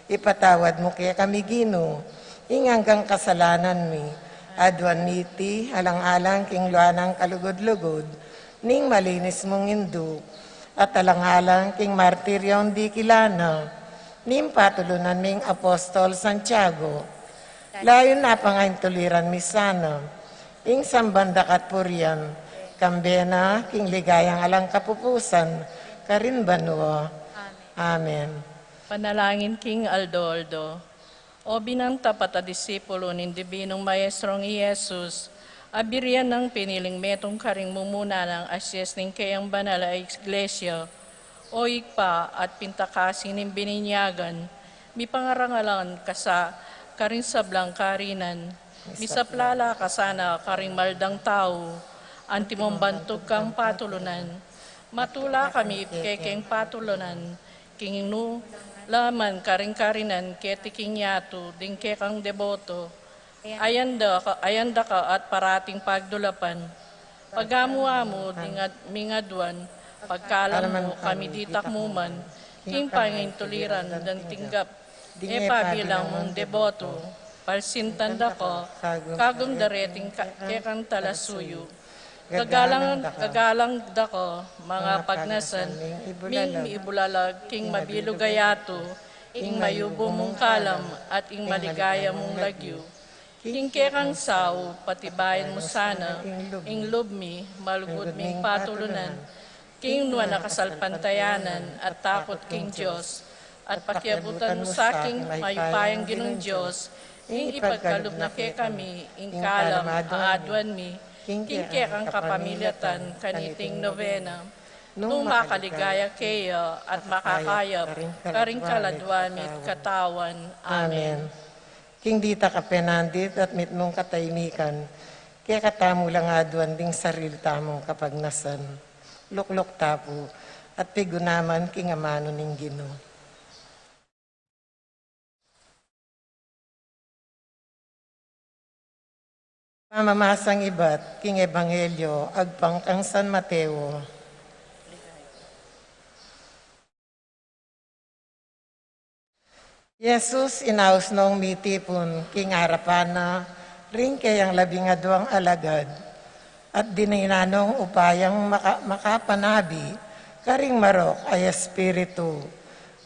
ipatawad mu kekami Ginu ing anggang kasalanan mi, aduan mi iti alang-alang king lua nang kalugud-lugud ning malinis mung Indu, at alang-alang king martiryong dikilan na ning patulunan ming Apostol Santiago. Layun na pangaintuliran mi sana ing samban daka at purian, kambe na king ligayang alang kapupusan, karin banua. Amen. Panalangin king aldo-aldo. O binang tapat a disipulu ning Dibinung Maestrong i Jesus, a birian nang piniling metung karing mumuna nang asis ning keyang banal a Iglesia, o Ibpa at pintakasi ning bininyagan, mipangarangalan ka sa karing sablang karinan, misaplala ka sana karing maldang tau, antimong bantug kang patulunan, matula kami kekeng patulunan, king nu laman karing karinan keti king yatu ding kekang deboto. Ayan da ka, ayan da ka at parating pagdulapan. Pagamu-amu ding ad-, ming aduan, pagkalam mu kami ditak mu man, king pangintuliran dang tinggap, e pa bilang mung deboto, palsintan da ka, kagum da reting ka-, kekang talasuyu. Gagalang, gagalang da ka, mga pagnasan, ming ibulalag king mabilug a yatu, ing mayubu mung kalam, at ing maligaya mung lagyu. King kekang sau, patibayan mu sana, ing lub mi, malugud ming patulunan, king nuan a kasalpantayanan, at takut king Dios, at pakiabutan mu sa king mayupayang Ginung Dios, ing ipagkalub na kekami, ing kalam a aduan mi, king kekang kapamilatan, kaniting novena. Nung makaligaya keya at makakayap karing kaladua mi katawan. Amen. King ditak a penandit at mitmung kataymikan, kekatamu lang aduan ding sarili tamung kapagnasan. Lukluk ta pu, at pigunaman king amanu ning Ginu. Pamamasang ibat king Ebanghelyo agpang kang San Mateo. Jesus inaus nong mitipun king arapan na ring keyang labing aduang alagad, at dininan nong upayang maka-, makapanabi karing marok a espiritu,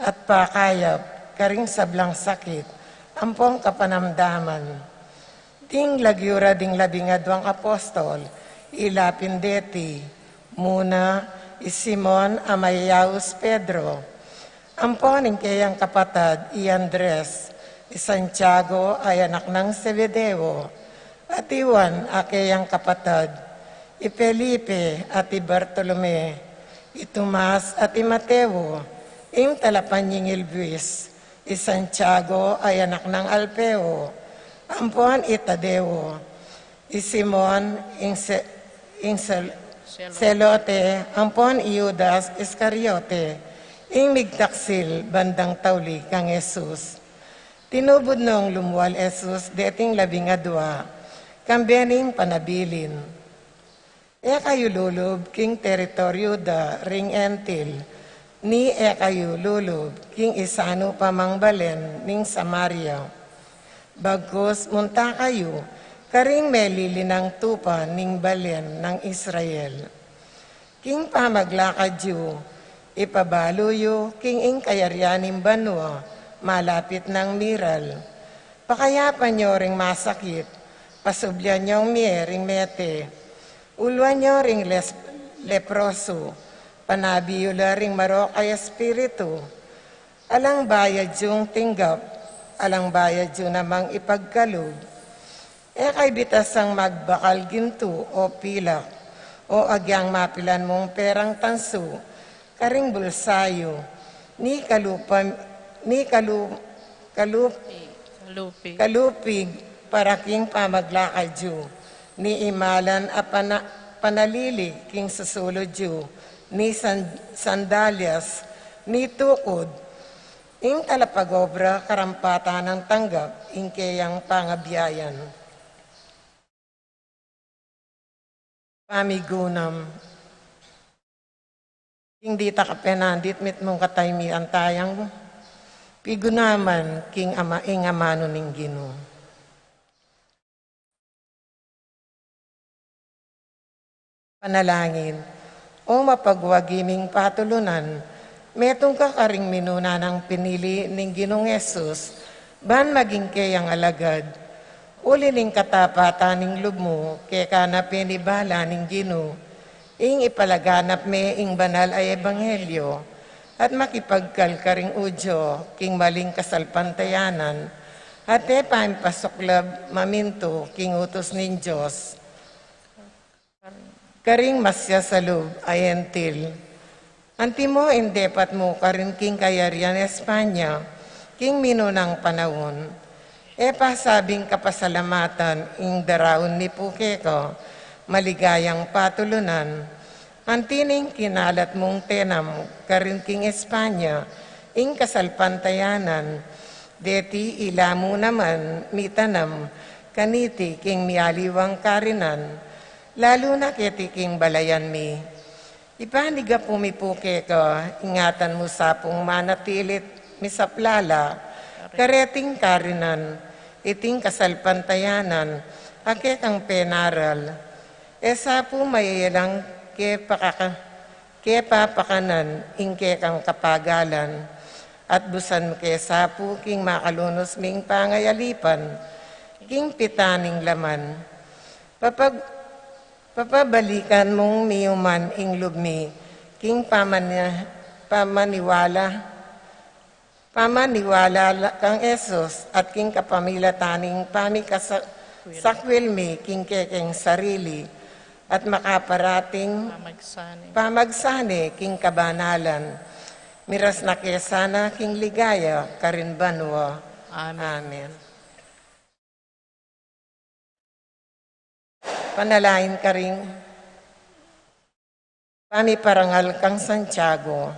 at pakayap karing sablang sakit ampong kapanamdaman. Ding lagyu ra ding labing aduang apostol, ila pin deti, muna, i Simon a mayayaus Pedro, ampon ing keyang kapatad, i Andres, i Santiago a anak nang Zebedeo, at i Juan a keyang kapatad, i Felipe at i Bartolome, i Tomas at i Mateo, ing talapanyingil buis, i Santiago a anak nang Alfeo, ampon i Tadeo, i Simon, ing Se-, ing Sel-, Selote, ampon i Judas Iscariote, ing migtaksil bandang tauli kang Jesus. Tinubud nong lumual Jesus deting labing adua, kambe ning panabilin. E kayu lulub king teritoryu da ring Hentil, ni e kayu lulub king isanu pa mang balen ning Samaria. Bagkus munta kayu karing melilinang tupa ning balen nang Israel. King pamaglakad yu, ipabalu yu king ing kayarian ning banua malapit nang miral. Pakayapan yu ring masakit, pasublian yung mie ring mete, uluan yu ring les-, leprosu, panabi yu la ring marok a espiritu. Alang bayad yung tinggap, alang bayad yu namang ipagkalub. E kay bitasang magbakal gintu o pilak, o agyang mapilan mung perang tansu, karing bulsa yu, ni kalupa, ni kalu-, kalup-, kalupig para king pamaglakad yu, ni imalan a pana-, panalili king susulud yu, ni san-, sandalyas, ni tukud. Ing talapagobra karampatan nang tanggap ing keyang pangabiayan. Pamigunam. King ditak a penandit mitmung kataymian tayang pigunaman king ama-, ing amanu ning Ginu. Panalangin. O mapagwagi ming patulunan, metung ka karing minuna nang pinili ning Ginung Jesus, ban maging keyang alagad. Uli ning katapatan ning lub mu, keka na penibala ning Ginu, Ing ipalaganap me ing banal a ebanghelyo, at makipagkal karing Judio king maling kasalpantayanan, at e pa impasuklab mamintu king utus ning Dios. Karing masiasalub a Hentil. Antimo ing depat mu karin king kayarian Espanya, king minunang panaun. E pa sabing kapasalamatan ing daraun mi pu keka, maligayang patulunan. Anti ning kinalat mung tenam karin king Espanya, ing kasalpantayanan. Deti ila mu naman mitanam kaniti king mialiwang karinan, lalu na keti king balayan mi. Ipanigapu mi pu keka, ingatan mu sa pung manatilit misaplala kareting karinan, iting kasalpantayanan a kekang penaral. E sa pu mayayalang kepakaka-, kepapakanan ing kekang kapagalan, at busan mu ke sa pu king makalunus ming pangayalipan king pita ning laman. Papag-, papabalikan mung miyuman ing lub mi king pamani-, pamaniwala, pamaniwala la-, kang Jesus, at king kapamilatan ning pamikasa-, sakwil mi king kekeng sarili, at makaparating pamagsane, pamagsane king kabanalan. Miras na ke sana king ligaya karin banua. Amen. Amen. Panalangin karing pamiparangal kang Santiago.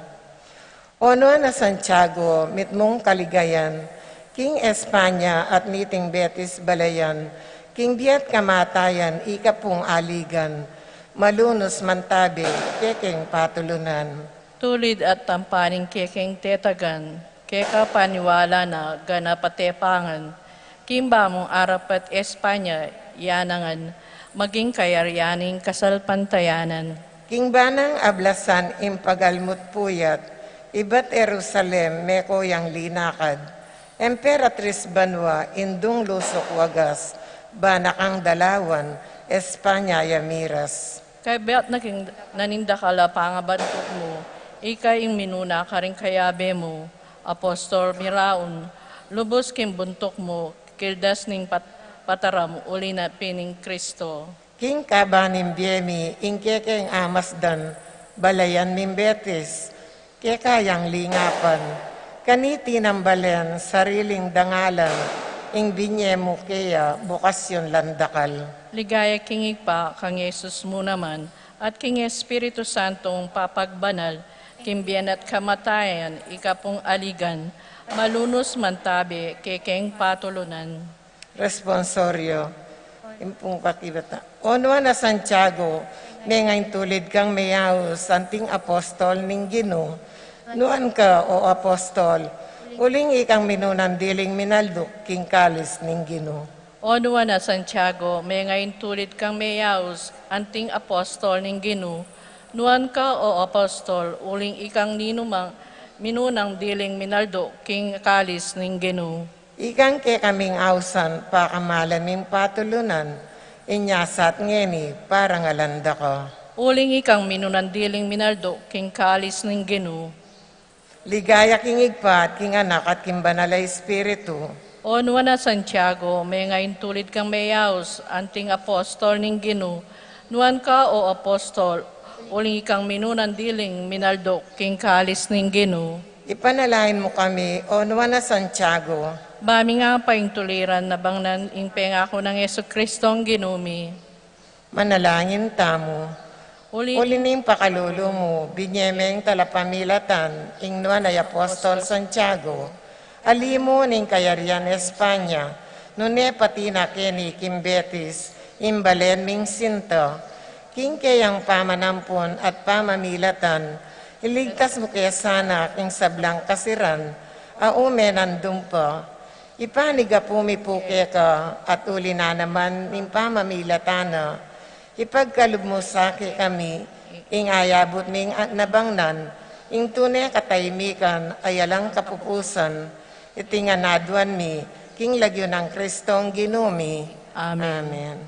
O Nuan a Santiago, mitmung kaligayan king Espanya at niting Betis balayan, king bie at kamatayan ika pung aligan, malunus mantabe kekeng patulunan. Tulid at tampa ning kekeng tetagan, keka paniwala na ganap a tepangan, king bamung arapat Espanya, yanangan, maging kayarian ning kasalpantayanan. King banang ablasan ing pagalmut puyat, ibat Jerusalem meko yang linakad, Emperatris banua, indung lusuk wagas, bana kang dalawan, Espanya ya miras. Kaybat na king, na ning dakal a pangabantuk mu, ika ing minuna karing kayabe mu, apostol miraun, lubus king buntuk mu, kildas ning pat-, pataram uli na pin ning Kristo. King kaba ning bie mi, ing kekeng amasdan, balayan ming Betis, keka yang lingapan, kaniti nang balen sariling dangalan, ing binie mu keya bukasyun lang dakal. Ligaya king Ibpa, kang Jesus mu naman, at king Espiritu Santong papagbanal, king bie at kamatayan, ika pung aligan, malunus mantabe, kekeng patulunan. Responsorio. Impung kakibata. O Nuan a Santiago, menga ing tulid kang meyaus anting apostol ning Ginu. Nuan ka, o apostol, uling ikang minunang diling minalduk king kalis ning Ginu. O Nuan a Santiago, menga ing tulid kang meyaus anting apostol ning Ginu. Nuan ka, o apostol, uling ikang ninumang minunang diling minalduk king kalis ning Ginu. Ikang kekaming ausan pakamalan ming patulunan, inya sa at ngeni parangalan da ka. Uling ikang minunang diling minalduk king kalis ning Ginu. Ligaya king Ibpa at king Anak at king Banal a Espiritu. O Nuan a Santiago, menga ing tulid kang meyaus anting apostol ning Ginu. Nuan ka, o apostol, uling ikang minunang diling minalduk king kalis ning Ginu. Ipanalangin mu kami, o Nuan a Santiago. Ba ming apaintuliran na bangnan ing pengaku nang Jesucristong Ginu mi. Manalangin tamu. Uli, uli ning pakalulu mu, binie meng talapamilatan ing Nuan a Apostol Santiago, alimu ning kayarian Espanya, nune pati na keni king Betis, ing balen ming sinta. King keyang pamanampun at pamamilatan, iligtas mu ke sana king sablang kasiran a ume nandung pa. Ipanigapu mi pu keka at uli na naman ning pamamilatan na, ipagkalub mu sa kekami ing ayabut ming a-, nabangnan, ing tune katahimikan a alang kapupusan, iti ngan aduan mi king lagyu nang Kristong Ginu mi. Amen. Amen.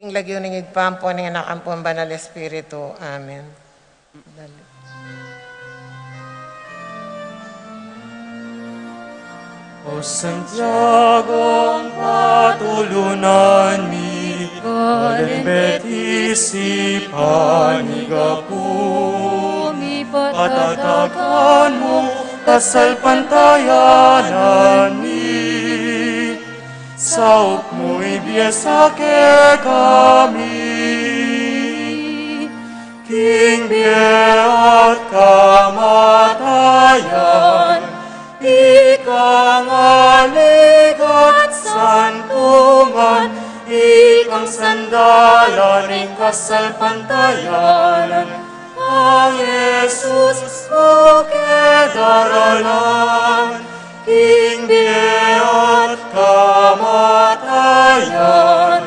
King lagyu ning Ibpa, ampo ning Anak, ampo ning Banal Espiritu. Amen. Dali. O Santiago, patulunan mi, karing Betis, ipanigapu mi, patatakan mu kasalpantayanan mi. Saup mu ibie sa kekami king bie at kamatayan, ikang aligad, santungan, ikang sandalan ning kasalpantayanan, Kang Jesus mu ke daralan, king bie at kamatayan,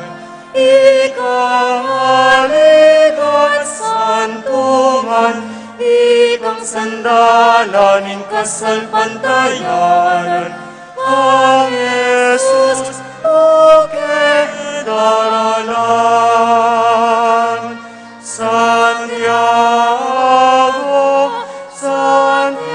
ikang aligad, santungan, ikang sandalan ning kasalpantayanan, Kang Jesus mu ke daralan. Santiago, Santiago.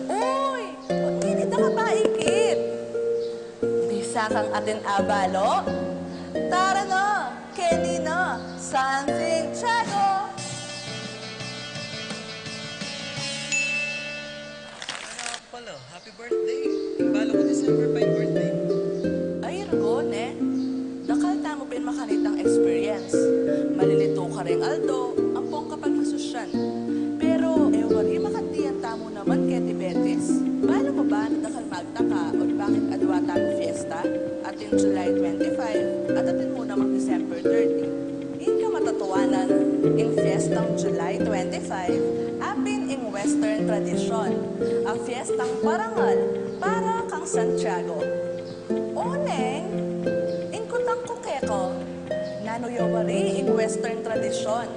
Uy! Ngeni da ka pa ikit? Bisa kang atin a balo? Tara na! Keni na! Santiago! Pala, happy birthday! Ing balo ku December pa ing birthday. Ay, rugo, ne? Dakal tamu pin makanitang experience. Malilitu karing aldo, ampong kapagmasusyan. Pero, e wari makadian tamu naman keti Betis. Balo mu ba na dakal magtaka o bakit adwa tamung fiesta? Atin July twenty-five, at atin mu namang December thirty. Ing kamatatuanan, ing fiestang July twenty-five, apin ing Western tradisyon, a fiestang parangal para kang Santiago. O neng, ing kutang ku keka, nanu ya wari ing Western tradisyon?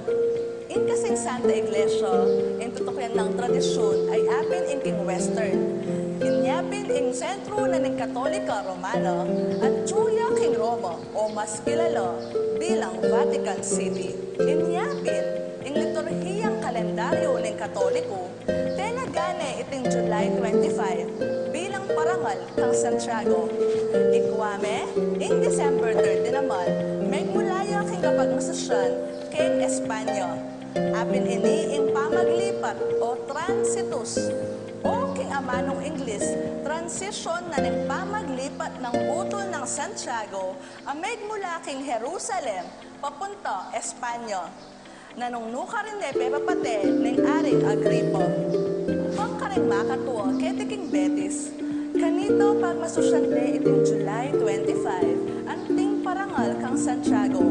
Ing kasing Santa Iglesia, ing tutukian nang tradisyun ay apin ing king Western. Inya pin ing sentru na ning Katolika Romana, atyu ya king Roma, o mas kilala bilang Vatican City. Inya pin, ing liturhiyang kalendaryu ning Katoliku, tela gane iting July twenty-five bilang parangal kang Santiago. Ikwa me, ing December thirty naman, megmula ya king kapagmasusyan keng Espanya. Apin ini ing pamaglipat o transitus. O king amanung Ingles, transition na ning pamaglipat nang butul nang Santiago, a megmula king Jerusalem, papunta Espanya. Nanung nukarin ne pepapate ning Aring Agripa. Pangkaring makatua keti king Betis. Kanita pagmasusyante iting July twenty-five, anting parangal kang Santiago.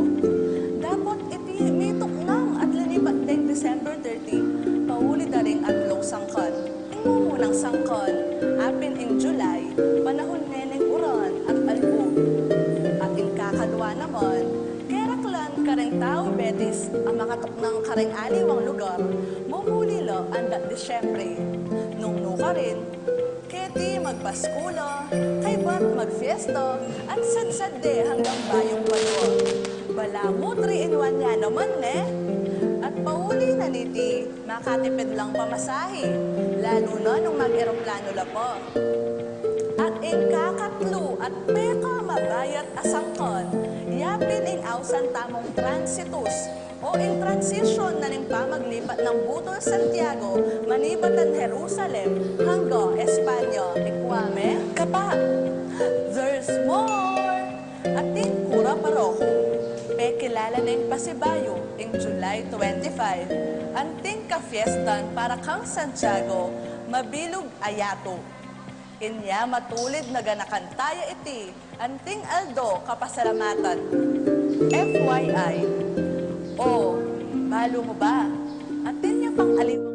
Dapot iti mituknang at linipat deng December thirty, pauli da ring atlung sangkan. Ing mumunang sangkan, apin ing July, panahun ne ning uran at albug. At ing kakadwa naman, keraklan karing tau Betis a makatuknang karing aliwang lugar, mumuli la andat Disyembre. Nung nukarin, keti magpaskula, kaybat magfiesta, at sadsad de hanggang bayung banua. Balamu three in one ya naman, ne? At pauli na niti, makatipid lang pamasahe, lalu na nung mag-eroplano la pa. At ing kakatlu at pekamabayat a sangkan, yapin ing ausan tamung transitus, o ing transition na ning pamaglipat nang butul Santiago manibatan Jerusalem hangga Espanya. Ikwa me? Kapa! There's more! Ating kura paroko, pekilala neng pasibayu ing July twenty-five, anting kafiestan para kang Santiago, mabilug a yatu. Inya matulid na ganakan taya iti anting aldo kapasalamatan. F Y I. O, balu mu ba? Atin ya pang aliwang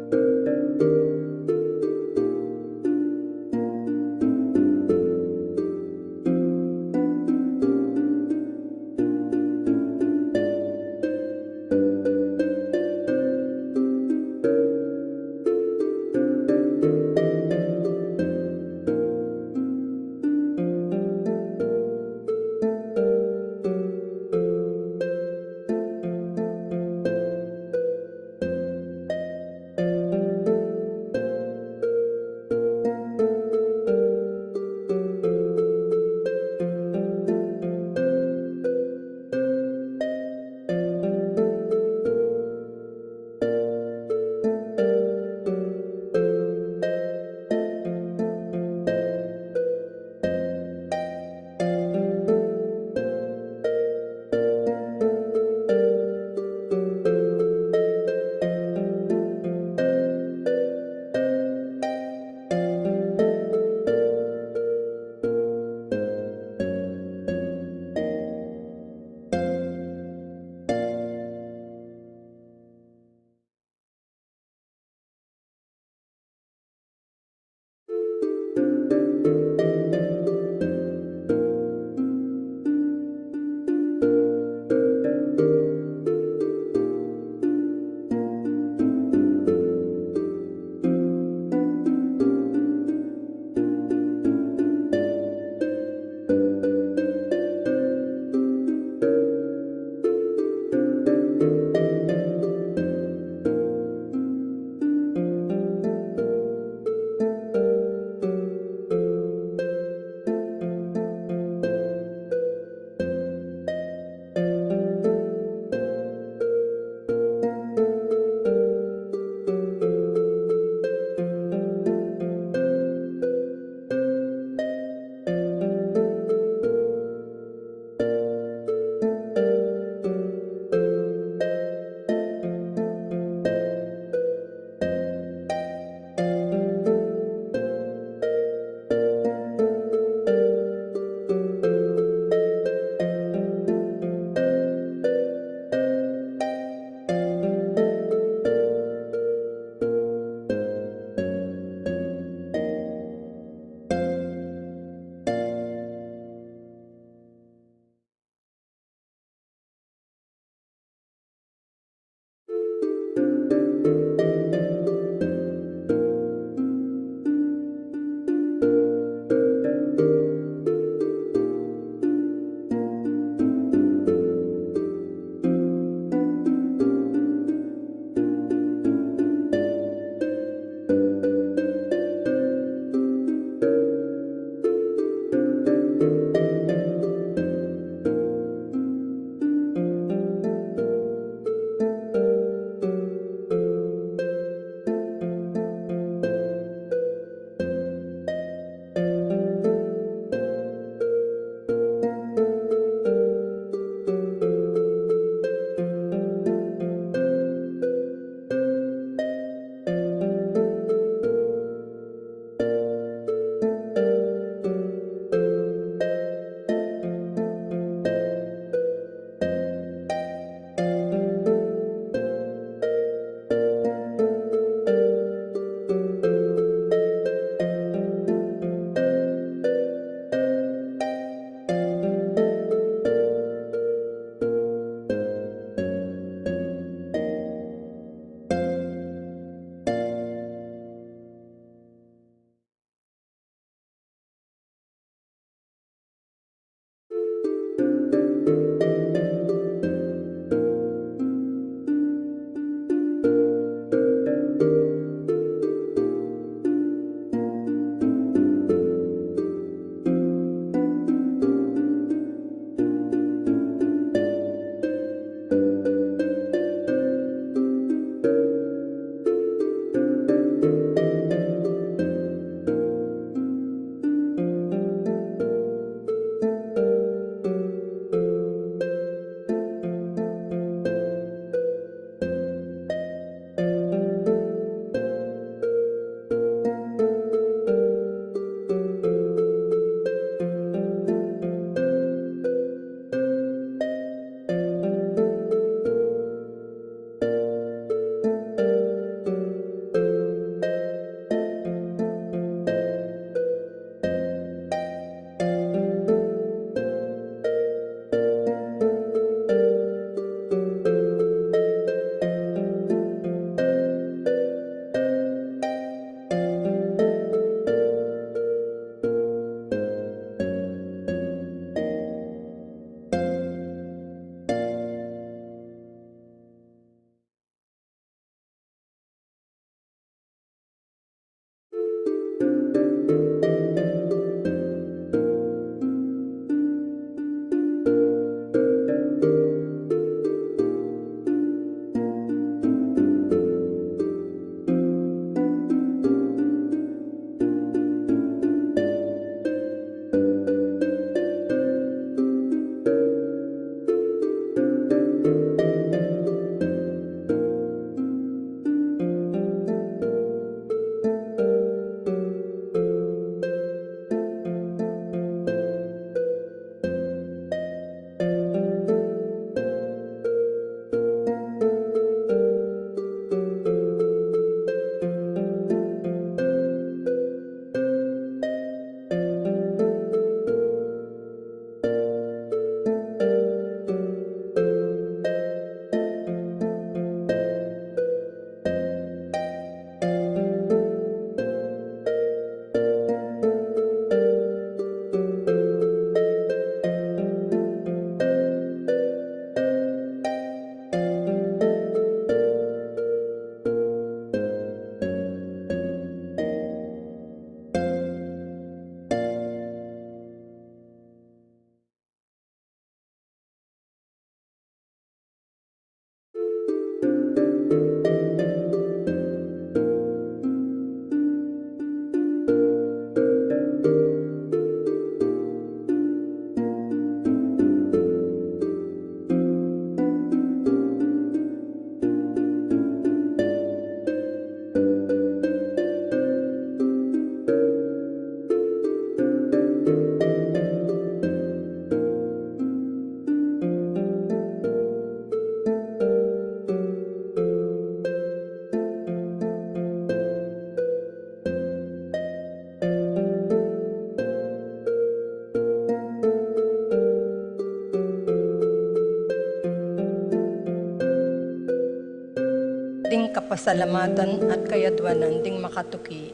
Kapasalamatan at kayadwanan ding makatuki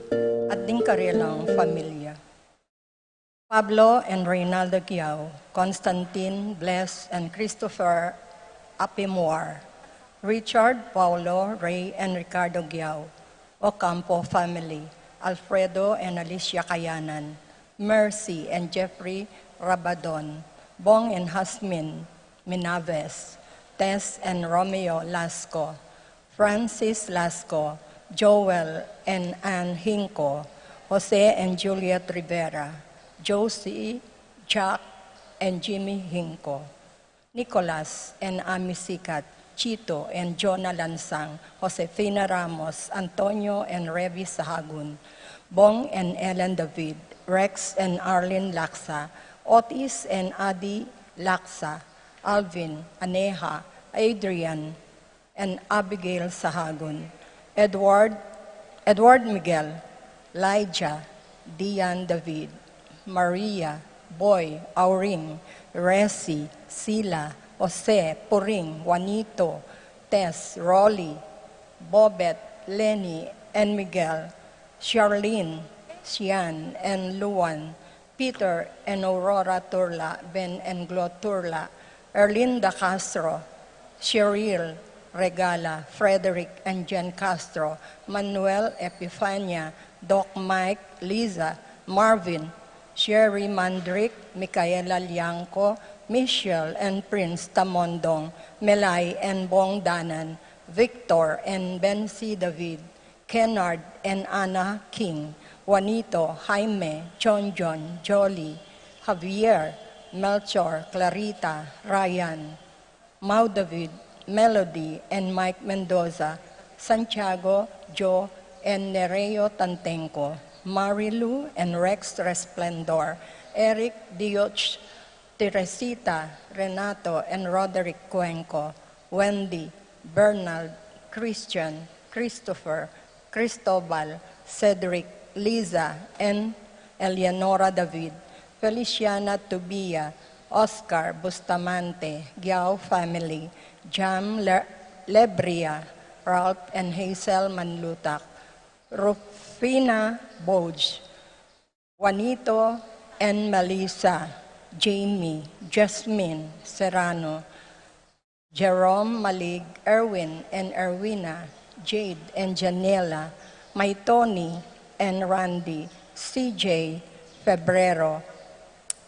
at ding karelang familia. Pablo and Reynalda Giao, Constantine, Bless, and Christopher Apimuar, Richard, Paulo, Ray, and Ricardo Giao, Ocampo family, Alfredo and Alicia Kayanan, Mercy and Jeffrey Rabadon, Bong and Hasmin Minaves, Tess and Romeo Lasco, Francis Lasco, Joel and Ann Hinco, Jose and Juliet Rivera, Josie, Jack, and Jimmy Hinco, Nicolas and Ami Sikat, Chito and Jonah Lansang, Josefina Ramos, Antonio and Revi Sahagun, Bong and Ellen David, Rex and Arlene Laksa, Otis and Adi Laksa, Alvin, Aneha, Adrian, and Abigail Sahagun, Edward, Edward Miguel, Elijah, Dian David, Maria, Boy, Auring, Resi, Sila, Jose, Puring, Juanito, Tess, Rolly, Bobet, Lenny, and Miguel, Charlene, Sian, and Luan, Peter and Aurora Turla, Ben and Glo Turla, Erlinda Castro, Cheryl Regala, Frederick and Jen Castro, Manuel Epifania, Doc Mike, Liza, Marvin, Sherry Mandrick, Micaela Liangco, Michelle and Prince Tamondong, Melay and Bong Danan, Victor and Bensi David, Kennard and Anna King, Juanito, Jaime, John John, Jolly, Javier, Melchor, Clarita, Ryan, Mau David, Melody, and Mike Mendoza, Santiago, Joe, and Nereo Tantengco, Marilu and Rex Resplendor, Eric, Dioch, Teresita, Renato, and Roderick Cuenco, Wendy, Bernard, Christian, Christopher, Cristobal, Cedric, Liza, and Eleonora David, Feliciana Tubia, Oscar Bustamante, Giao family, Jam Le-, Lebria, Ralph and Hazel Manlutak, Rufina Boge, Juanito and Melissa, Jamie, Jasmine Serrano, Jerome Malig, Erwin and Erwina, Jade and Janela, May Tony and Randy, C J Febrero,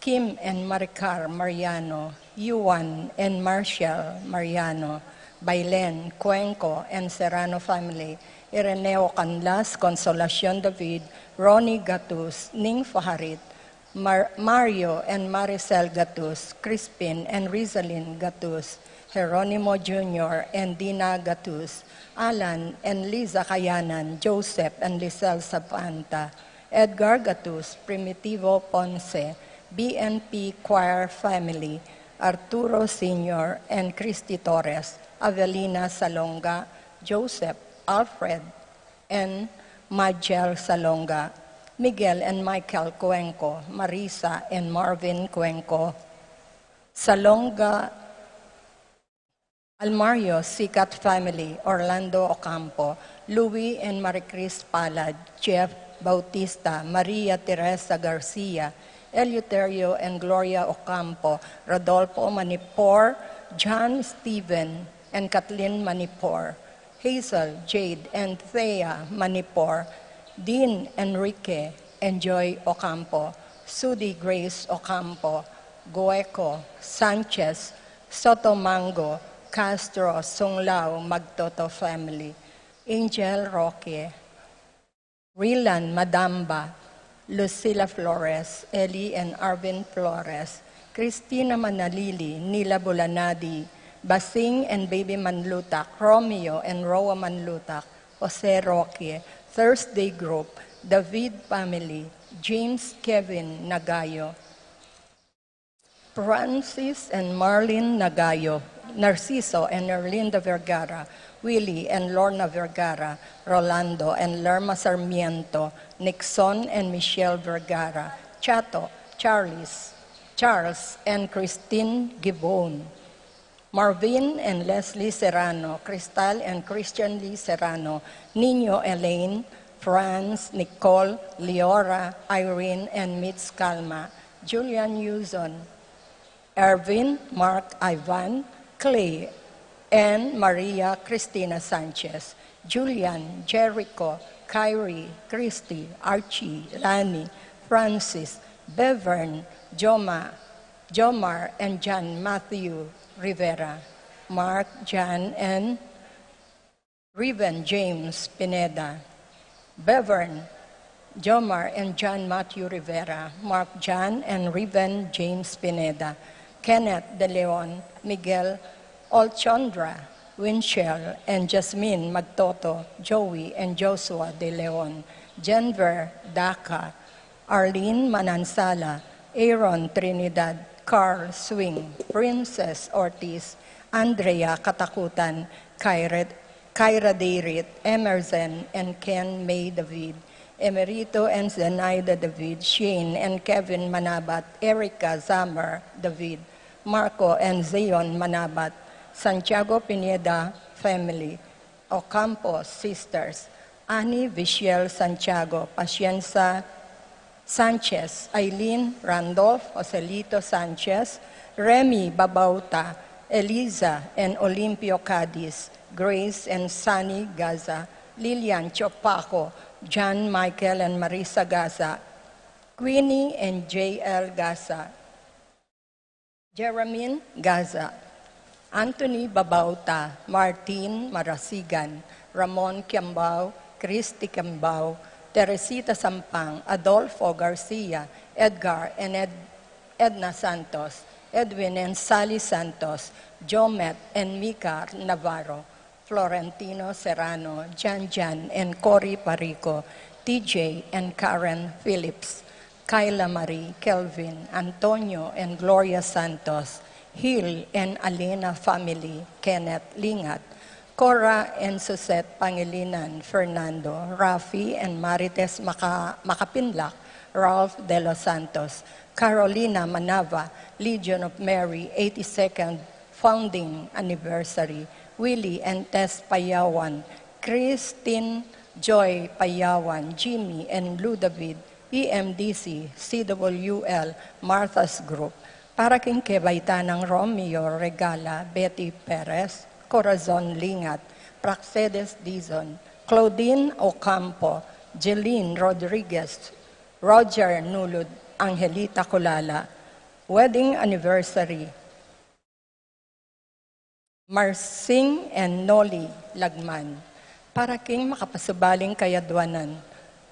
Kim and Maricar Mariano, Yuan and Marshall Mariano, Bailen, Cuenco and Serrano family, Ireneo Canlas, Consolacion David, Ronnie Gatus, Ning Faharit, Mar-, Mario and Maricel Gatus, Crispin and Rizalin Gatus, Jeronimo Junior and Dina Gatus, Alan and Liza Kayanan, Joseph and Lisel Sabanta, Edgar Gatus, Primitivo Ponce, B N P Choir family, Arturo Senior and Christy Torres, Avelina Salonga, Joseph, Alfred, and Majel Salonga, Miguel and Michael Cuenco, Marisa and Marvin Cuenco, Salonga, Almario Sikat family, Orlando Ocampo, Louis and Maricris Palad, Jeff Bautista, Maria Teresa Garcia, Eleuterio and Gloria Ocampo, Rodolfo Manipor, John Steven and Kathleen Manipor, Hazel, Jade, and Thea Manipor, Dean Enrique and Joy Ocampo, Sudi Grace Ocampo, Goeco, Sanchez, Sotomango, Castro, Sunglao, Magtoto family, Angel Roque, Rilan Madamba, Lucila Flores, Eli and Arvin Flores, Christina Manalili, Nila Bulanadi, Basing and Baby Manlutak, Romeo and Roa Manlutak, Jose Roque, Thursday Group, David family, James Kevin Nagayo, Francis and Marlene Nagayo, Narciso and Erlinda Vergara, Willie and Lorna Vergara, Rolando and Lerma Sarmiento, Nixon and Michelle Vergara, Chato, Charles, Charles and Christine Gibbon, Marvin and Leslie Serrano, Cristal and Christian Lee Serrano, Nino Elaine, Franz, Nicole, Leora, Irene, and Mitz Calma, Julian Yuzon, Ervin, Mark, Ivan, Clay, and Maria Cristina Sanchez, Julian, Jericho, Kyrie, Christy, Archie, Lani, Francis, Bevern, Joma, Jomar, and John Matthew Rivera, Mark, John, and Riven James Pineda, Bevern, Jomar, and John Matthew Rivera, Mark, John, and Riven James Pineda, Kenneth De Leon, Miguel Olchondra, Winchell, and Jasmine Magtoto, Joey, and Joshua De Leon, Jenver Daca, Arlene Manansala, Aaron Trinidad, Carl Swing, Princess Ortiz, Andrea Katakutan, Kyra, Kyra Dayrit, Emerson and Ken May David, Emerito and Zenaida David, Shane and Kevin Manabat, Erica Zammer David, Marco and Zion Manabat, Santiago Pineda family, Ocampo sisters, Annie Viciel Santiago, Pacienza Sanchez, Aileen Randolph, Joselito Sanchez, Remy Babauta, Eliza and Olimpio Cadiz, Grace and Sunny Gaza, Lilian Chopaco, John Michael and Marisa Gaza, Queenie and J L Gaza, Jeramin Gaza, Anthony Babauta, Martin Marasigan, Ramon Kiambao, Christy Kiambao, Teresita Sampang, Adolfo Garcia, Edgar and Ed-, Edna Santos, Edwin and Sally Santos, Jomet and Mika Navarro, Florentino Serrano, Jan Jan and Cory Parico, T J and Karen Phillips, Kyla Marie, Kelvin, Antonio and Gloria Santos, Hill and Alina family, Kenneth Lingat, Cora and Suzette Pangilinan, Fernando, Rafi and Marites Maka-, Makapinlak, Ralph De Los Santos, Carolina Manava, Legion of Mary, eighty-second founding anniversary, Willie and Tess Payawan, Christine Joy Payawan, Jimmy and Lou David, E M D C, C W L, Martha's Group, para king kebaitan nang Romeo Regala, Betty Perez, Corazon Lingat, Praxedes Dizon, Claudine Ocampo, Jeline Rodriguez, Roger Nulud, Angelita Colala, wedding anniversary, Marsing and Noli Lagman. Para king makapasubaling kayadwanan,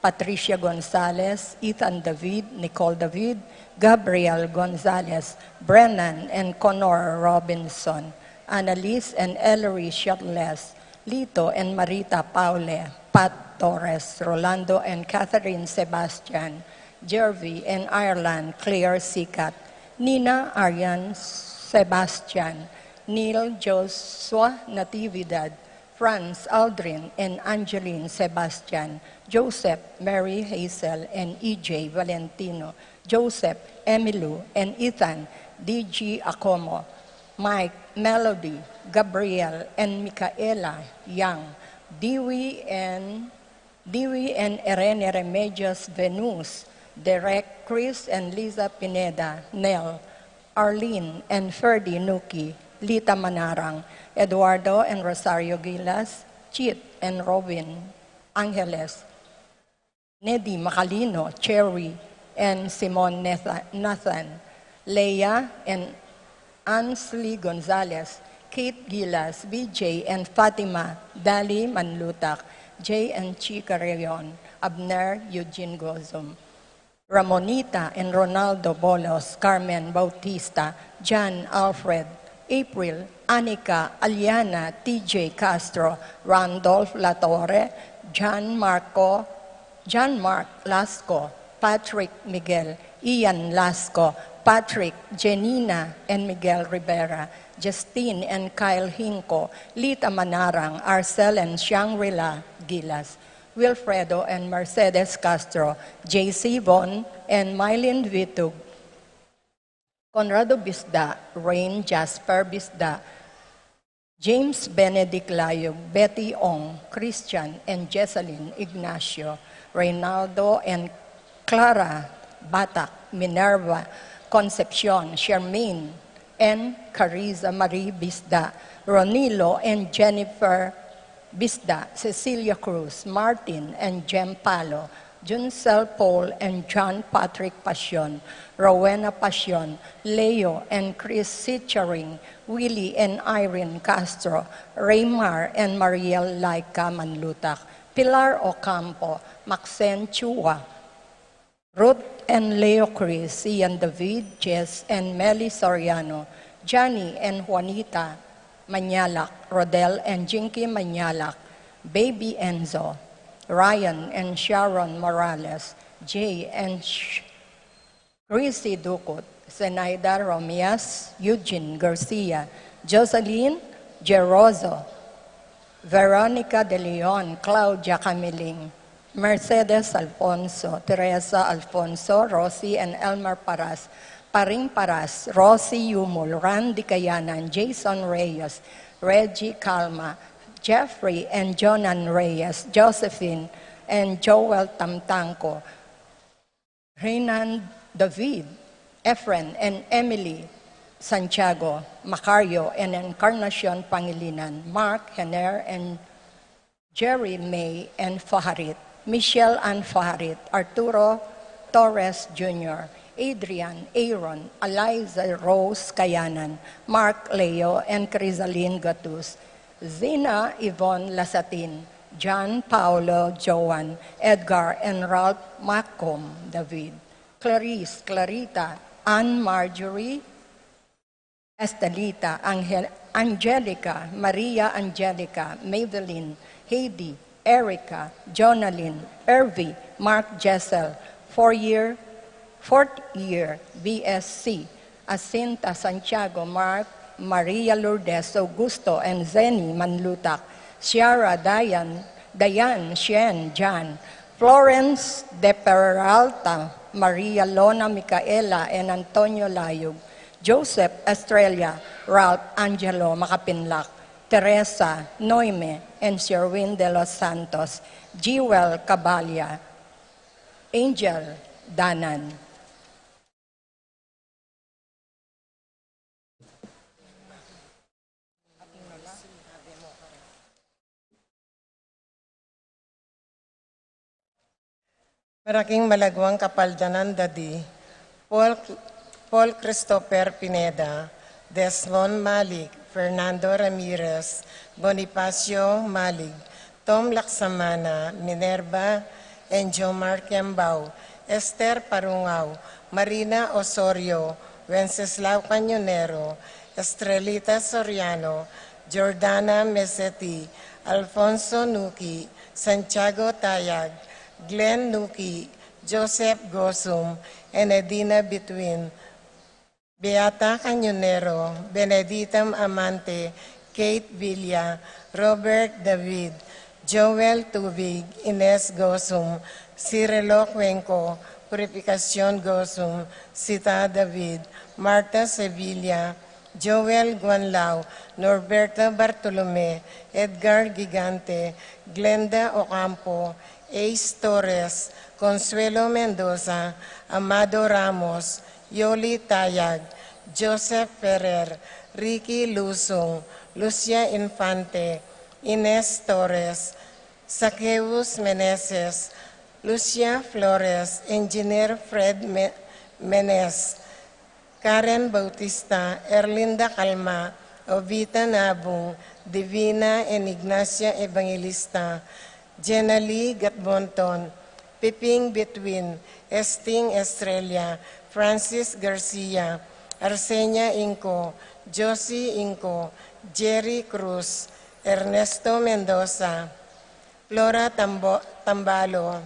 Patricia Gonzalez, Ethan David, Nicole David, Gabriel Gonzalez, Brennan and Connor Robinson, Annalise and Ellery Shetles, Lito and Marita Paule, Pat Torres, Rolando and Catherine Sebastian, Jervy and Ireland Claire Sikat, Nina Arian Sebastian, Neil Joshua Natividad, Franz Aldrin and Angeline Sebastian, Joseph, Mary Hazel and E J Valentino, Joseph, Emilu and Ethan, D G Acomo, Mike, Melody, Gabriel and Micaela Yang, Dewey and Dewey and Irene Remedios Venus, Derek, Chris and Liza Pineda, Nel, Arlene and Ferdy Nuki, Lita Manarang, Eduardo and Rosario Gilas, Chit and Robin Angeles, Nedi Macalino, Cherry and Simon Natha-, Nathan, Leia and Ansley Gonzalez, Kate Gilas, B J and Fatima, Dali Manlutak, Jay and Chica Rayon, Abner Eugene Gozum, Ramonita and Ronaldo Bolos, Carmen Bautista, John Alfred, April, Anika, Aliana, T J Castro, Randolph Latorre, John Marco, John Mark Lasco, Patrick Miguel, Ian Lasco, Patrick, Jenina, and Miguel Rivera, Justine and Kyle Hinco, Lita Manarang, Arcel and Shangri-La Gilas, Wilfredo and Mercedes Castro, J C Von and Mylene Vitug, Conrado Bisda, Rain Jasper Bisda, James Benedict Layog, Betty Ong, Christian and Jessalyn Ignacio, Reynaldo and Clara Batak, Minerva Concepcion, Shermaine and Carissa Marie Bisda, Ronilo and Jennifer Bisda, Cecilia Cruz, Martin and Jem Palo, Juncel Paul and John Patrick Pasion, Rowena Pasion, Leo and Chris Sicharing, Willie and Irene Castro, Raymar and Mariel Laika Manlutak, Pilar Ocampo, Maxen Chua, Ruth and Leo Chris, Ian David, Jess and Melly Soriano, Johnny and Juanita Mañalac, Rodel and Jinky Mañalac, Baby Enzo, Ryan and Sharon Morales, Jay and Sh- Chrissy Ducut, Zenaida Romias, Eugene Garcia, Jocelyn Gerozo, Veronica De Leon, Claudia Camiling, Mercedes Alfonso, Teresa Alfonso, Rosie and Elmer Paras, Paring Paras, Rosie Yumul, Randy Kayanan, Jason Reyes, Reggie Calma, Jeffrey and Jonan Reyes, Josephine and Joel Tamtangco, Renan David, Efren and Emily Santiago, Macario and Encarnacion Pangilinan, Mark Hener and Jerry May and Faharit, Michelle and Faharit, Arturo Torres Junior, Adrian, Aaron, Eliza Rose Kayanan, Mark Leo and Crisaline Gatus, Zina Yvonne Lasatin, John Paulo Joan, Edgar and Ralph Macom David, Clarice, Clarita, Anne Marjorie, Estelita, Angel, Angelica, Maria Angelica, Madeline, Heidi, Erica, Jonalyn, Ervi, Mark Jessel, four year, fourth year B S C, Jacinta, Santiago, Mark, Maria Lourdes, Augusto, and Zenny Manlutak, Ciara, Diane, Diane, Shen, Jan, Florence de Peralta, Maria Lona, Micaela, and Antonio Layog, Joseph, Estrella, Ralph, Angelo Makapinlak, Teresa, Noime, and Sherwin de los Santos, Jewel Cabalia, Angel Danan. Maraking malagwang kapaldanan da di Paul, Paul Christopher Pineda, Desmond Malik, Fernando Ramirez, Bonifacio Malik, Tom Laksamana, Minerva and Jomar Kembao, Esther Parungao, Marina Osorio, Wenceslao Cañonero, Estrelita Soriano, Jordana Meseti, Alfonso Nuki, Santiago Tayag, Glenn Nuki, Joseph Gosum, Enedina Bituin, Beata Cañonero, Benedita Amante, Kate Villa, Robert David, Joel Tubig, Ines Gosum, Cirilo Cuenco, Purificacion Gosum, Sita David, Marta Sevilla, Joel Guanlao, Norberto Bartolome, Edgar Gigante, Glenda Ocampo, Ace Torres, Consuelo Mendoza, Amado Ramos, Yoli Tayag, Joseph Ferrer, Ricky Lusung, Lucia Infante, Ines Torres, Zacchaeus Meneses, Lucia Flores, Engineer Fred Me-, Menes, Karen Bautista, Erlinda Calma, Ovita Nabung, Divina and Ignacia Evangelista, Jenali Gatbonton, Piping Betwin, Esting Estrella, Francis Garcia, Arsenia Inco, Josie Inco, Jerry Cruz, Ernesto Mendoza, Flora Tambo-, Tambalo,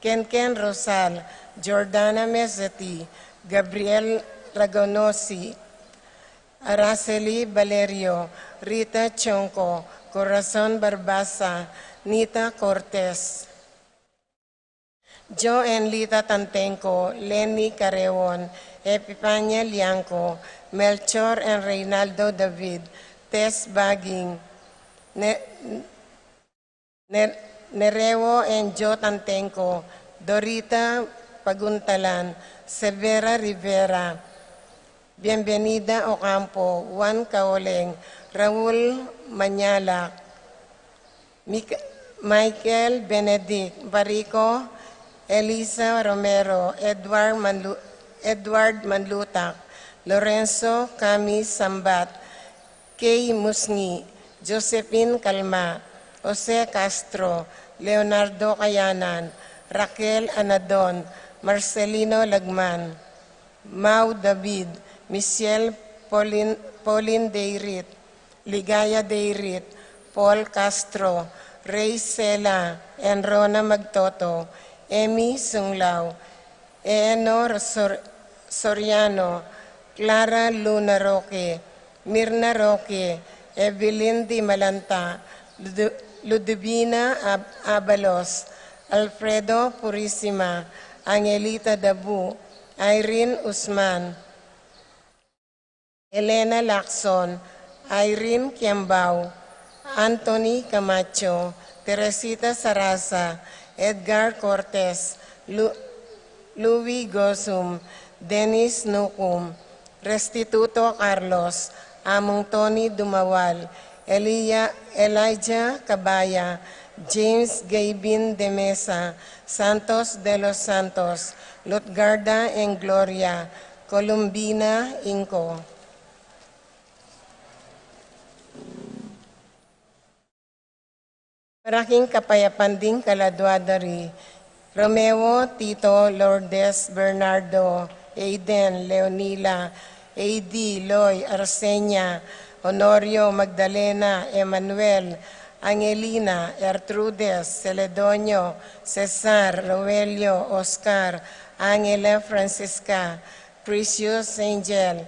Kenken Rosal, Jordana Meseti, Gabriel Ragonosi, Araceli Valerio, Rita Chonco, Corazon Barbaza, Nita Cortez, Joe and Lita Tantenco, Lenny Carreon, Epifania Lianco, Melchor and Reynaldo David, Tess Baging, Ne-, Ne-, Nereo and Joe Tantengco, Dorita Paguntalan, Severa Rivera, Bienvenida Ocampo, Juan Caoleng, Raul Mañalac, Mic-, Michael Benedict Barico, Elisa Romero, Edward Manlu-, Edward Manlutac, Lorenzo Cami Sambat, Kay Musngi, Josephine Calma, Jose Castro, Leonardo Cayanan, Raquel Anadon, Marcelino Lagman, Mau David, Michelle Pauline, Pauline Deirit, Ligaya Deirit, Paul Castro, Rey Sela, Enrona Magtoto, Emmy Sunglao, Eno Sor-, Soriano, Clara Luna Roque, Mirna Roque, Evelyn Di Malanta, Ludu-, Ludivina Ab-, Abalos, Alfredo Purisima, Angelita Dabu, Irene Usman, Elena Lacson, Irene Kiambao, Anthony Camacho, Teresita Saraza, Edgar Cortes, Lu-, Louis Gosum, Dennis Nucum, Restituto Carlos, Among Tony Dumawal, Elia-, Elijah Cabaya, James Gabin de Mesa, Santos de los Santos, Lutgarda and Gloria, Columbina Inco. Maraking kapayapan ding kaladua da ri Romeo, Tito, Lourdes, Bernardo, Aiden, Leonila, A D, Loy, Arsenia, Honorio, Magdalena, Emmanuel, Angelina, Ertrudes, Celedonio, Cesar, Roelio, Oscar, Angela, Francisca, Precious, Angel,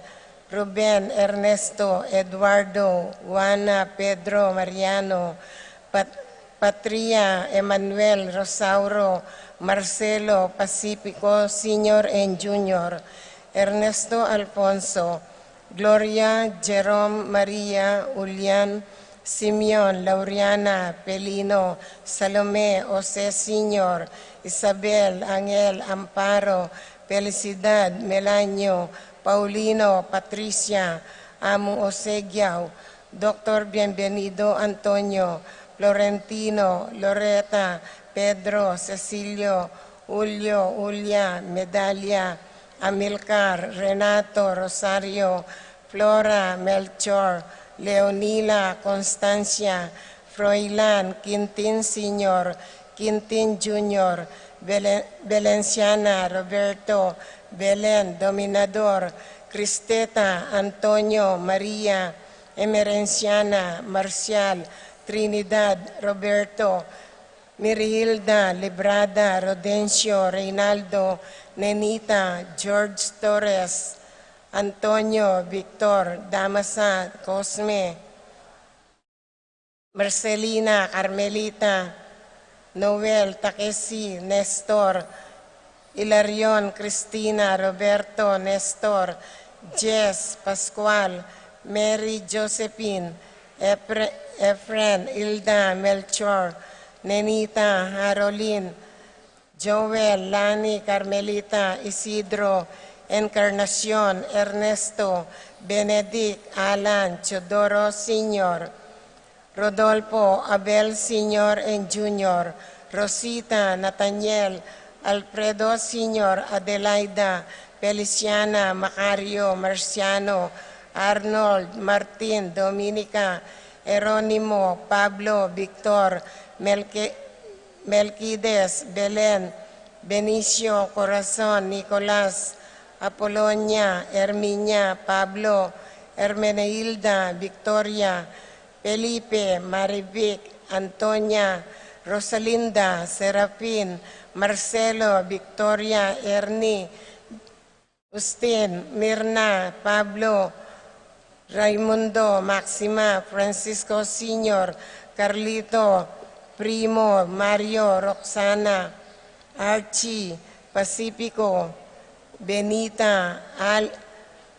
Ruben, Ernesto, Eduardo, Juana, Pedro, Mariano, Pat-, Patria, Emmanuel, Rosauro, Marcelo, Pacifico, Senior and Junior, Ernesto, Alfonso, Gloria, Jerome, Maria, Julian, Simeon, Lauriana, Pelino, Salome, Jose Senior, Isabel, Angel, Amparo, Felicidad, Melanio, Paulino, Patricia, Among Jose Giao, Doktor Bienvenido, Antonio, Florentino, Loreta, Pedro, Cecilio, Julio, Julia, Medalia, Amilcar, Renato, Rosario, Flora, Melchor, Leonila, Constancia, Froilan, Quintin Senior, Quintin Junior, Belen-, Belenciana, Roberto, Belen, Dominador, Cristeta, Antonio, Maria, Emerenciana, Marcial, Trinidad, Roberto, Mirihilda, Librada, Rodencio, Reynaldo, Nenita, George Torres, Antonio, Victor, Damasa, Cosme, Marcelina, Carmelita, Noel, Takesi, Nestor, Hilarion, Cristina, Roberto, Nestor, Jess, Pascual, Mary, Josephine, Efre-, Efren, Hilda, Melchor, Nenita, Harolin, Joel, Lani, Carmelita, Isidro, Encarnacion, Ernesto, Benedict, Alan, Teodoro Senior, Rodolfo, Abel Senior and Junior, Rosita, Nathaniel, Alfredo Senior, Adelaida, Feliciana, Macario, Marciano, Arnold, Martin, Dominica, Jeronimo, Pablo, Victor, Melque-, Melquides, Belen, Benicio, Corazon, Nicolas, Apolonia, Herminia, Pablo, Hermenegilda, Victoria, Felipe, Marivic, Antonia, Rosalinda, Serafin, Marcelo, Victoria, Ernie, Justin, Mirna, Pablo, Raimundo, Maxima, Francisco Senior, Carlito, Primo, Mario, Roxana, Archie, Pacifico, Benita, Al-,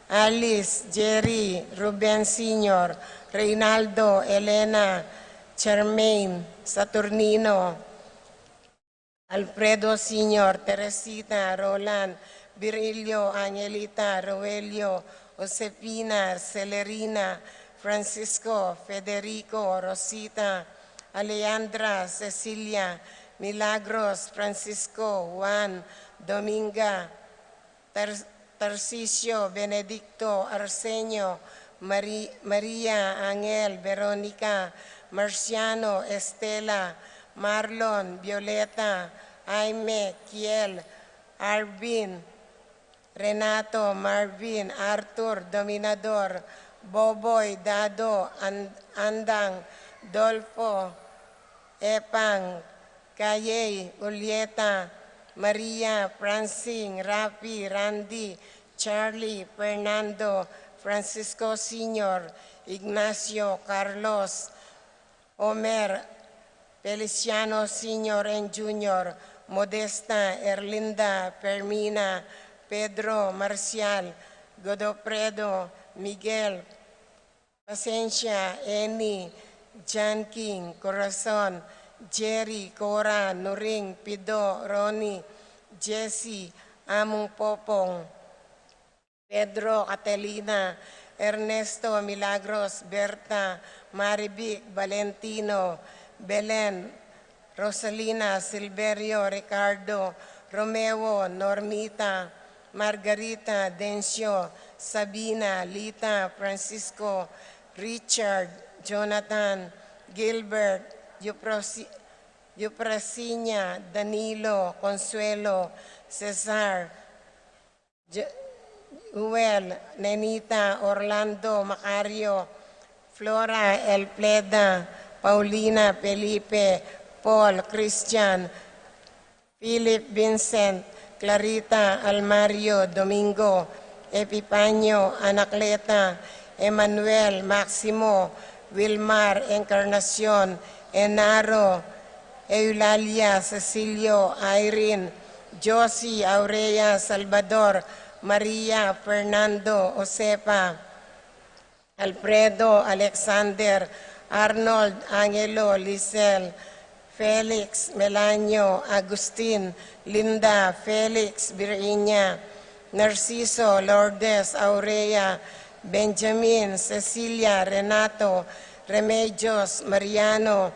Alice, Jerry, Ruben Senior, Reynaldo, Elena, Charmaine, Saturnino, Alfredo Senior, Teresita, Roland, Virilio, Angelita, Roelio, Josefina, Celerina, Francisco, Federico, Rosita, Alejandra, Cecilia, Milagros, Francisco, Juan, Dominga, Tar-, Tarcisio, Benedicto, Arsenio, Mari-, Maria, Angel, Veronica, Marciano, Estela, Marlon, Violeta, Jaime, Kiel, Arvin, Renato, Marvin, Arthur, Dominador, Boboy, Dado, An-, Andang, Dolfo, Epang, Kayey, Julieta, Maria, Francine, Rafi, Randy, Charlie, Fernando, Francisco Senior, Ignacio, Carlos, Omer, Feliciano Senior and Junior, Modesta, Erlinda, Fermina, Pedro, Marcial, Godofredo, Miguel, Pasensia, Eni, Jan King, Corazon, Jerry, Cora, Nuring, Pido, Ronnie, Jesse, Among Popong, Pedro, Catalina, Ernesto, Milagros, Berta, Marivic, Valentino, Belen, Rosalina, Silverio, Ricardo, Romeo, Normita, Margarita, Dencio, Sabina, Lita, Francisco, Richard, Jonathan, Gilbert, Euprosi-, Euprasinia, Danilo, Consuelo, Cesar, Je-, Joel, Nenita, Orlando, Macario, Flora, Elfreda, Paulina, Felipe, Paul, Christian, Philip, Vincent, Clarita, Almario, Domingo, Epifanio, Anacleta, Emmanuel, Maximo, Wilmar, Encarnacion, Enaro, Eulalia, Cecilio, Irene, Josie, Aurea, Salvador, Maria, Fernando, Josefa, Alfredo, Alexander, Arnold, Angelo, Lisel, Felix, Melanio, Agustin, Linda, Felix, Virginia, Narciso, Lourdes, Aurea, Benjamin, Cecilia, Renato, Remedios, Mariano,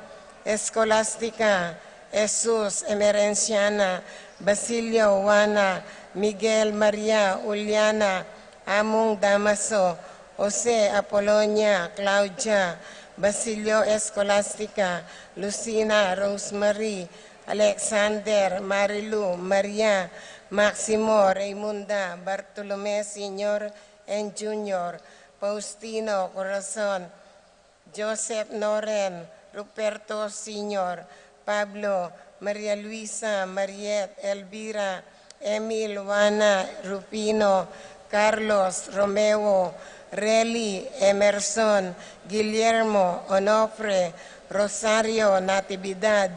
Escolastica, Jesus, Emerenciana, Basilio, Juana, Miguel, Maria, Juliana, Among, Damaso, Jose, Apolonia, Claudia, Basilio, Escolastica, Lucina, Rosemary, Alexander, Marilu, Maria, Maximo, Raymunda, Bartolome Senior and Junior, Faustino, Corazon, Joseph, Noren, Ruperto Senior, Pablo, Maria Luisa, Mariet, Elvira, Emil, Juana, Rufino, Carlos, Romeo, Reli, Emerson, Guillermo, Onofre, Rosario, Natividad,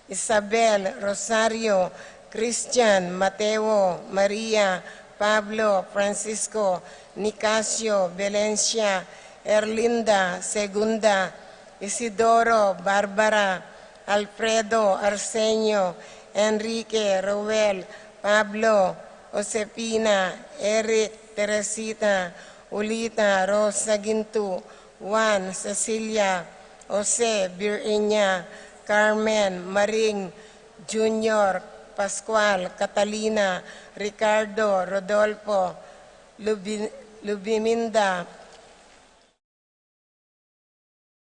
Isabel, Rosario, Christian, Mateo, Maria, Pablo, Francisco, Nicasio, Valencia, Erlinda, Segunda, Isidoro, Barbara, Alfredo, Arsenio, Enrique, Roel, Pablo, Josefina, Eric, Teresita, Ulita, Rosa, Gintu, Juan, Cecilia, Jose, Virginia, Carmen, Maring, Junior, Pascual, Catalina, Ricardo, Rodolfo, Lubi-, Lubiminda,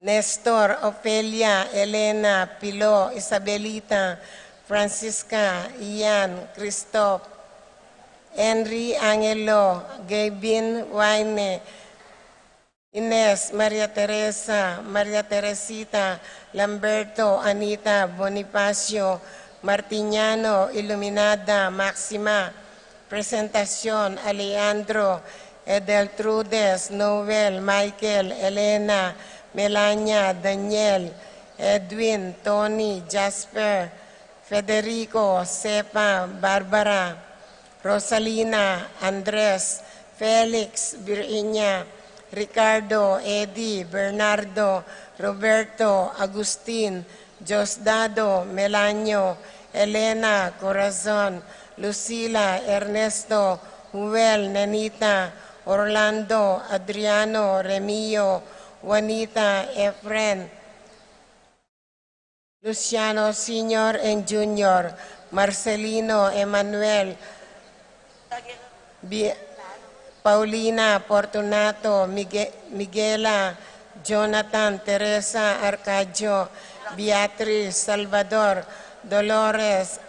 Nestor, Ofelia, Elena, Pilo, Isabelita, Francisca, Ian, Christoph, Henry, Angelo, Gavin, Wayne, Ines, Maria Teresa, Maria Teresita, Lamberto, Anita, Bonifacio, Martiniano, Iluminada, Maxima, Presentacion, Alejandro, Edeltrudes, Noel, Michael, Elena, Melania, Daniel, Edwin, Tony, Jasper, Federico, Sepa, Barbara, Rosalina, Andres, Felix, Virginia, Ricardo, Eddie, Bernardo, Roberto, Agustin, Diosdado, Melanio, Elena, Corazon, Lucila, Ernesto, Joel, Nenita, Orlando, Adriano, Remio, Juanita, Efren, Luciano Senior and Junior, Marcelino, Emmanuel, Bi-, Paulina, Fortunato, Migue-, Miguela, Jonathan, Teresa, Arcadio, Beatriz, Salvador, Dolores,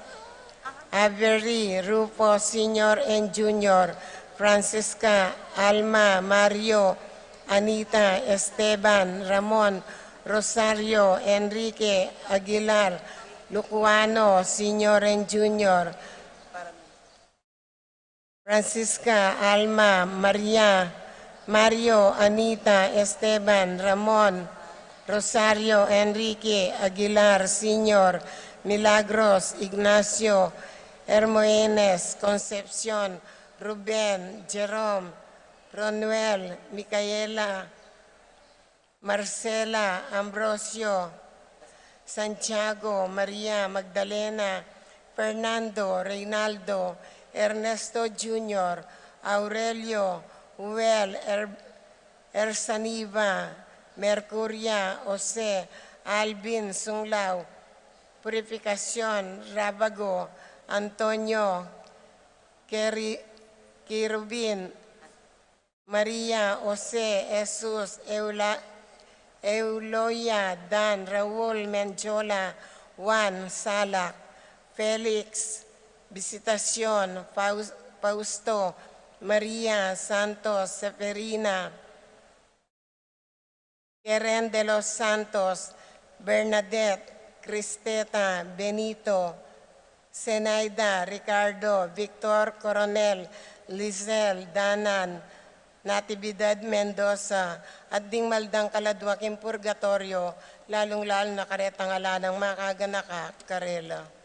Avery, Rufo Senior and Junior, Francisca, Alma, Mario, Anita, Esteban, Ramon, Rosario, Enrique, Aguilar, Lucuano Senior and Junior, Francisca, Alma, Maria, Mario, Anita, Esteban, Ramon, Rosario, Enrique, Aguilar Senior, Milagros, Ignacio, Hermogenes, Concepcion, Ruben, Jerome, Ronuel, Micaela, Marcela, Ambrosio, Santiago, Maria Magdalena, Fernando, Reynaldo, Ernesto Junior, Aurelio, Uel, Er-, Ersaniva, Mercuria, Jose, Alvin, Sunglao, Purificacion, Rabago, Antonio, Keri-, Kirubin, Maria, Jose, Jesus, Eula-, Euloya, Dan, Raul, Mendiola, Juan, Salak, Felix, Visitacion, Faus-, Fausto, Maria, Santos, Seferina, Keren de los Santos, Bernadette, Cristeta, Benito, Zenaida, Ricardo, Victor, Coronel, Lizelle, Danan, Natividad Mendoza, at ding maldang kaladwa king purgatorio, lalung-lalu na karetang ala nang makaganaka karela.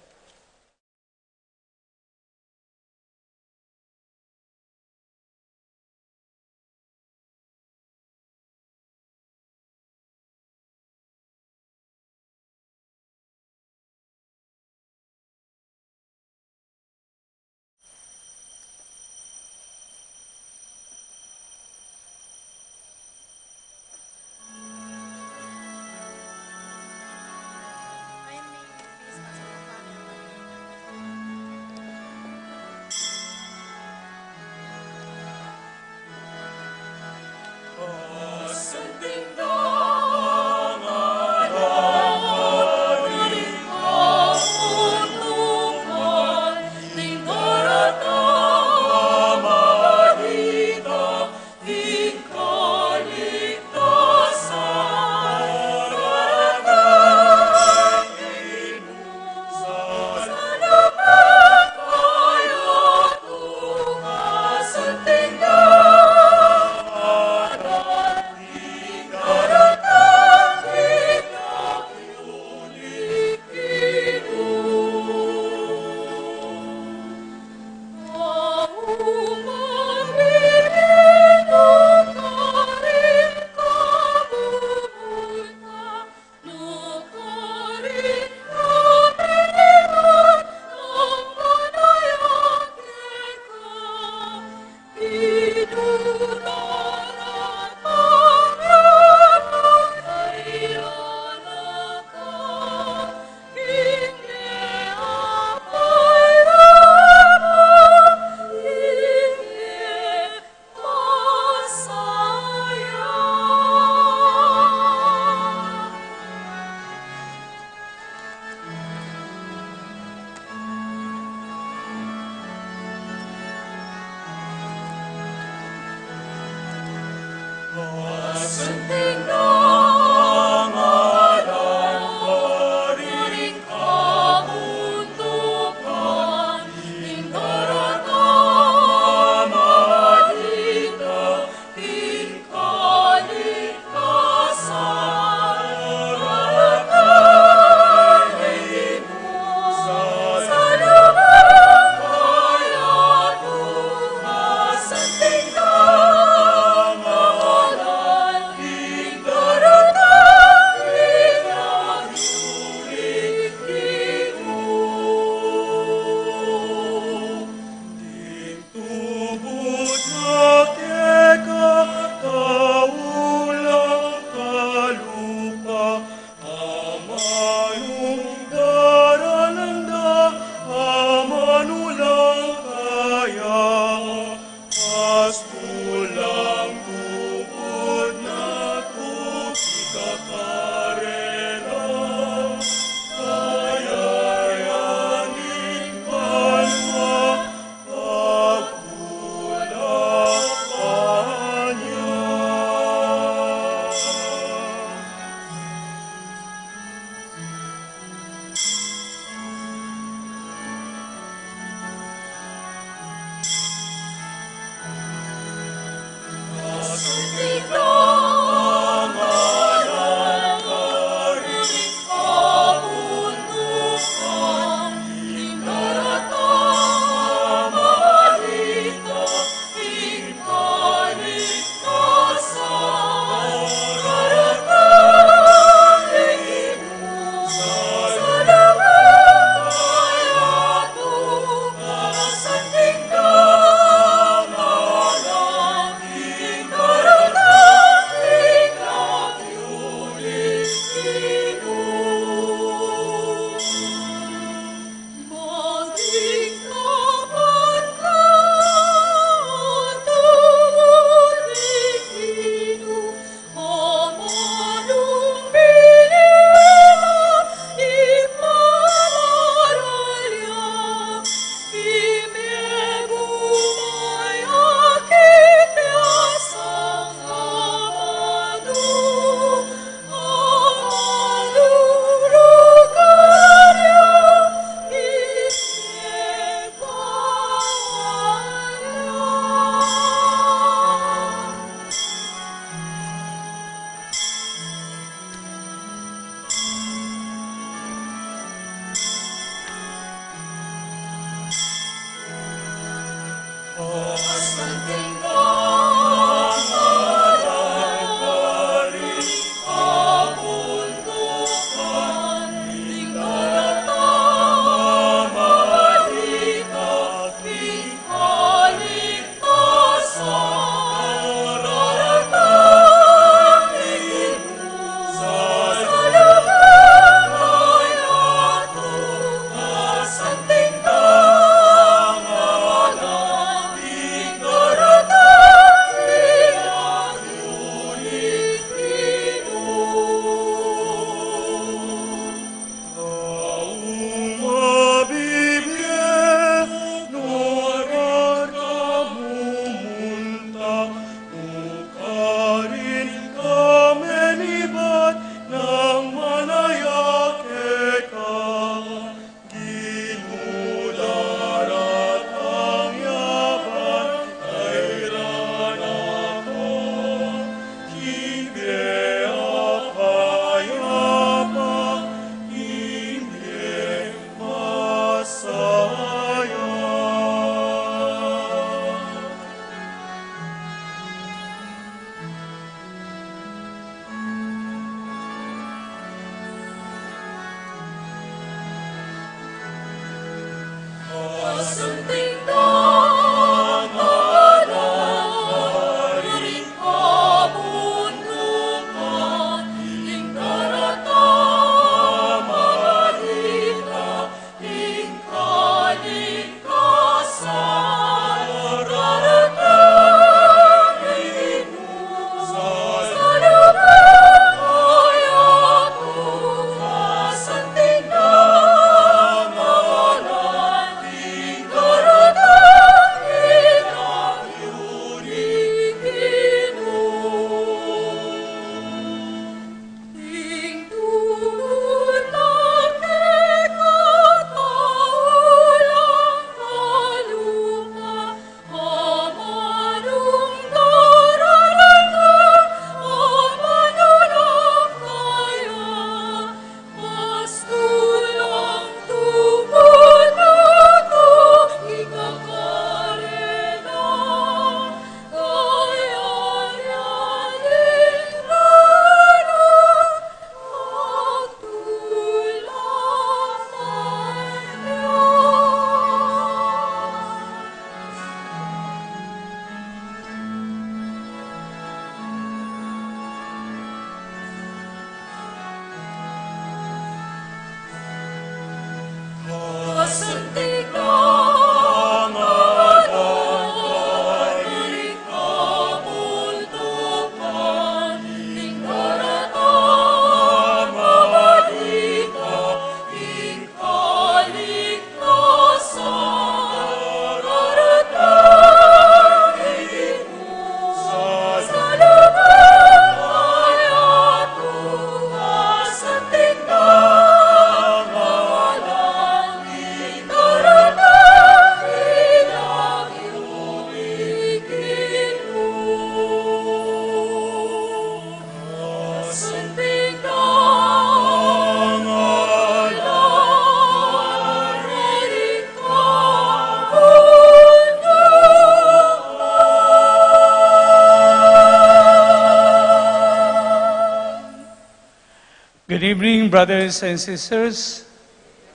Good evening, brothers and sisters.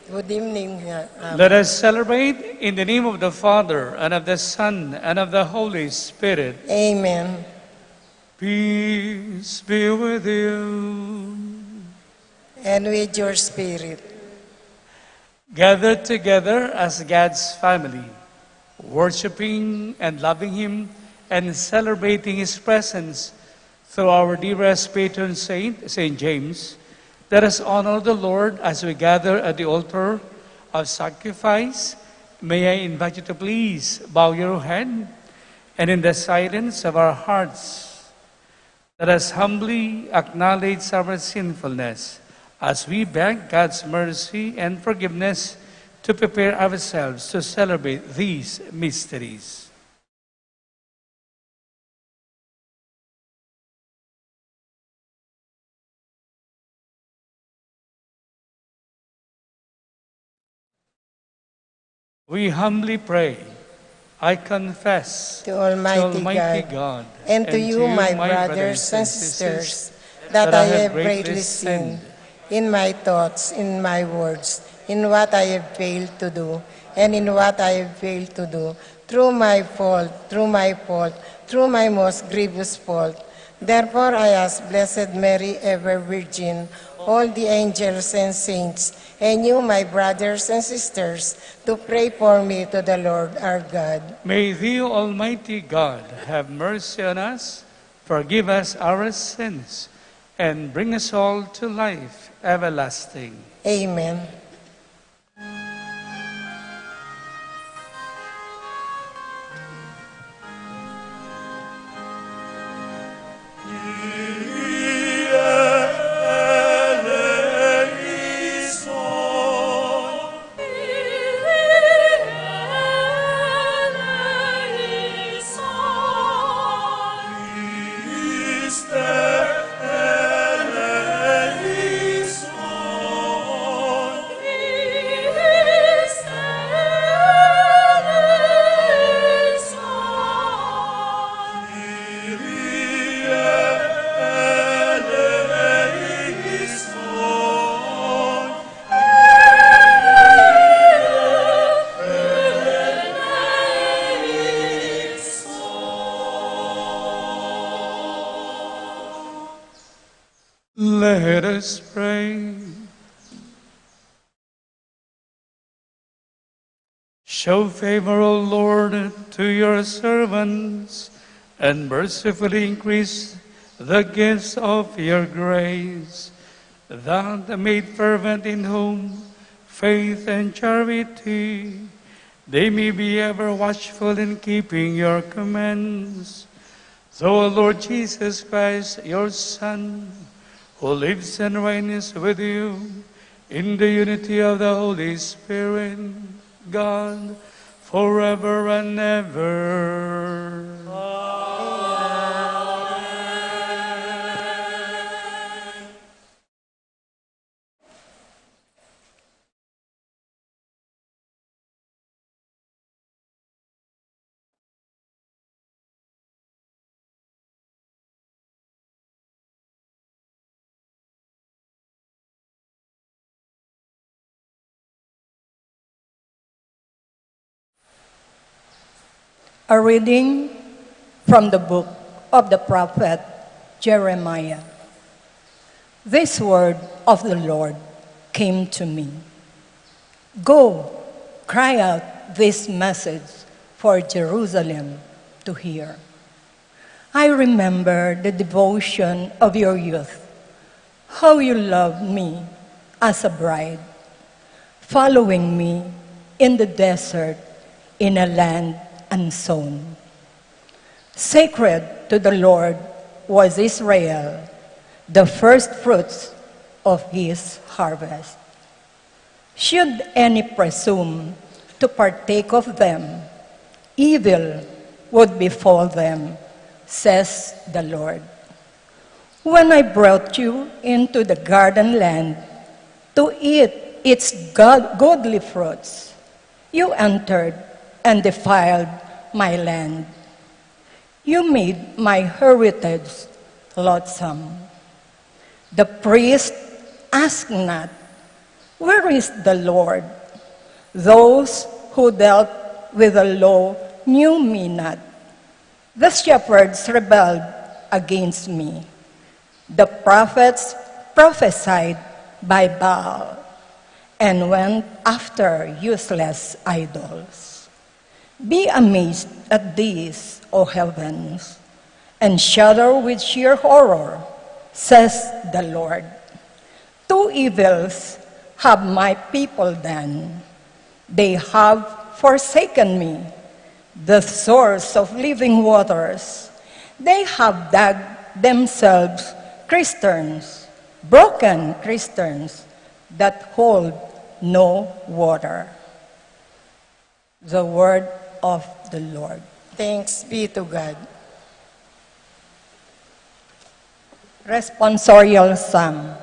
Good evening, uh, um, Let us celebrate in the name of the Father, and of the Son, and of the Holy Spirit. Amen. Peace be with you. And with your spirit. Gathered together as God's family, worshiping and loving Him and celebrating His presence through our dearest patron saint, Saint James, let us honor the Lord as we gather at the altar of sacrifice. May I invite you to please bow your head and in the silence of our hearts, let us humbly acknowledge our sinfulness as we beg God's mercy and forgiveness to prepare ourselves to celebrate these mysteries. We humbly pray, I confess to Almighty God and to you, my brothers and sisters, that I have greatly sinned in my thoughts, in my words, in what I have failed to do, and in what I have failed to do, through my fault, through my fault, through my most grievous fault. Therefore I ask Blessed Mary, ever Virgin, all the angels and saints, and you, my brothers and sisters, to pray for me to the Lord our God. May the Almighty God have mercy on us, forgive us our sins, and bring us all to life everlasting. Amen. Let's pray. Show favor, O Lord, to your servants, and mercifully increase the gifts of your grace, that, made fervent in hope, faith, and charity, they may be ever watchful in keeping your commands. Through our Lord Jesus Christ, your Son, who lives and reigns with you in the unity of the Holy Spirit, God, forever and ever. Amen. A reading from the book of the prophet Jeremiah. This word of the Lord came to me. Go, cry out this message for Jerusalem to hear. I remember the devotion of your youth, how you loved me as a bride, following me in the desert in a land unknown. Sacred to the Lord was Israel, the first fruits of his harvest. Should any presume to partake of them, evil would befall them, says the Lord. When I brought you into the garden land to eat its god-, goodly fruits, you entered and defiled my land. You made my heritage loathsome. The priest asked not, "Where is the Lord?" Those who dealt with the law knew me not. The shepherds rebelled against me. The prophets prophesied by Baal and went after useless idols. Be amazed at this, O heavens, and shudder with sheer horror, says the Lord. Two evils have my people done. They have forsaken me, the source of living waters. They have dug themselves cisterns, broken cisterns that hold no water. The word of the Lord. Thanks be to God. Responsorial Psalm.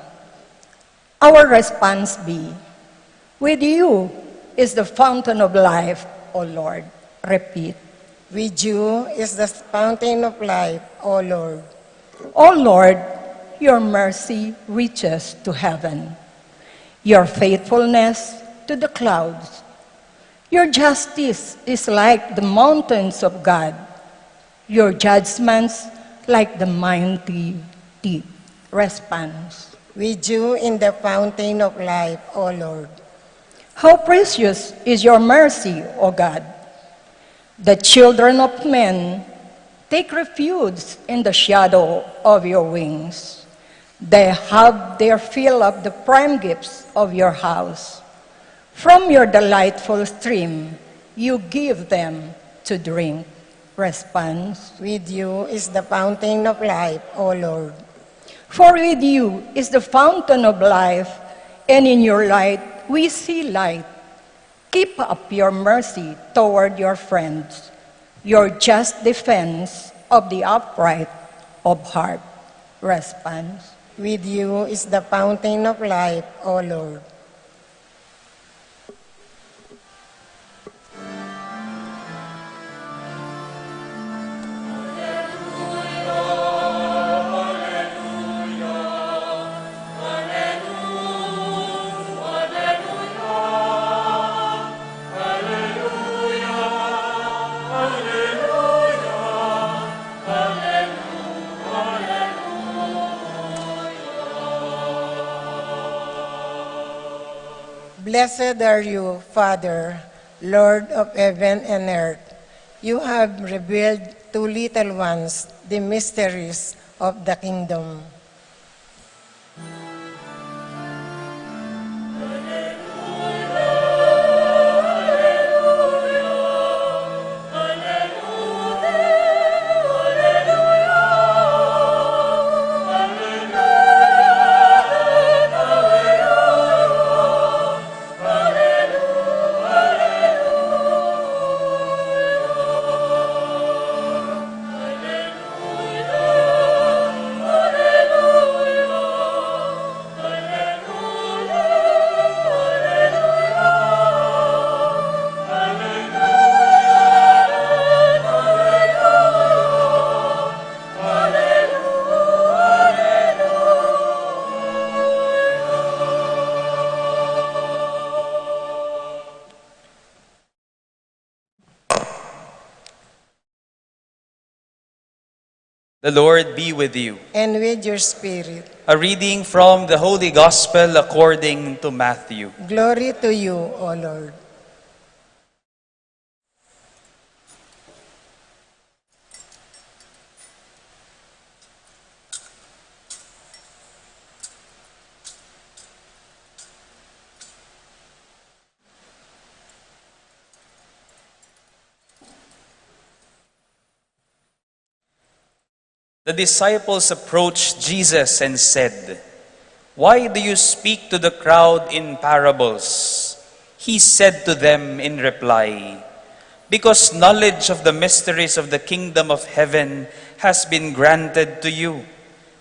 Our response be, "With you is the fountain of life, O Lord." Repeat. "With you is the fountain of life, O Lord." O Lord, your mercy reaches to heaven, your faithfulness to the clouds. Your justice is like the mountains of God, your judgments like the mighty deep. Response. With you in the fountain of life, O Lord. How precious is your mercy, O God. The children of men take refuge in the shadow of your wings. They have their fill of the prime gifts of your house. From your delightful stream, you give them to drink. Response. With you is the fountain of life, O Lord. For with you is the fountain of life, and in your light we see light. Keep up your mercy toward your friends, your just defense of the upright of heart. Response. With you is the fountain of life, O Lord. Blessed are you, Father, Lord of heaven and earth. You have revealed to little ones the mysteries of the kingdom. The Lord be with you. And with your spirit. A reading from the Holy Gospel according to Matthew. Glory to you, O Lord. The disciples approached Jesus and said, "Why do you speak to the crowd in parables?" He said to them in reply, "Because knowledge of the mysteries of the kingdom of heaven has been granted to you,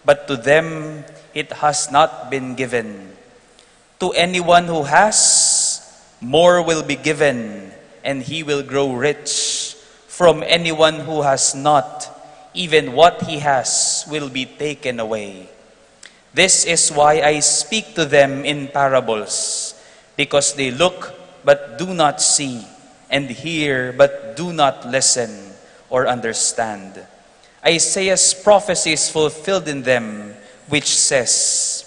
but to them it has not been given. To anyone who has, more will be given, and he will grow rich. From anyone who has not, even what he has will be taken away. This is why I speak to them in parables, because they look but do not see, and hear but do not listen or understand." Isaiah's prophecy is fulfilled in them, which says,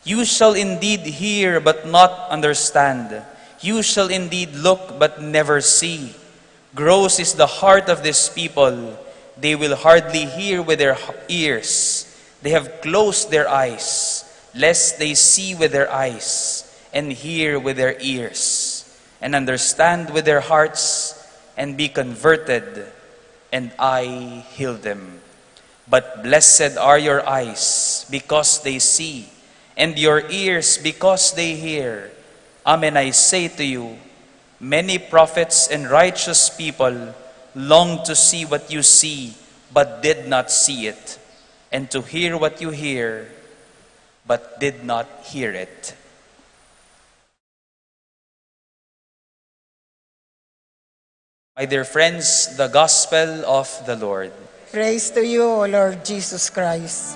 "You shall indeed hear but not understand. You shall indeed look but never see. Gross is the heart of this people. They will hardly hear with their h-, ears. They have closed their eyes, lest they see with their eyes, and hear with their ears, and understand with their hearts, and be converted, and I heal them. But blessed are your eyes, because they see, and your ears, because they hear. Amen, I say to you, many prophets and righteous people longed to see what you see, but did not see it, and to hear what you hear, but did not hear it." My dear friends, the gospel of the Lord. Praise to you, O Lord Jesus Christ.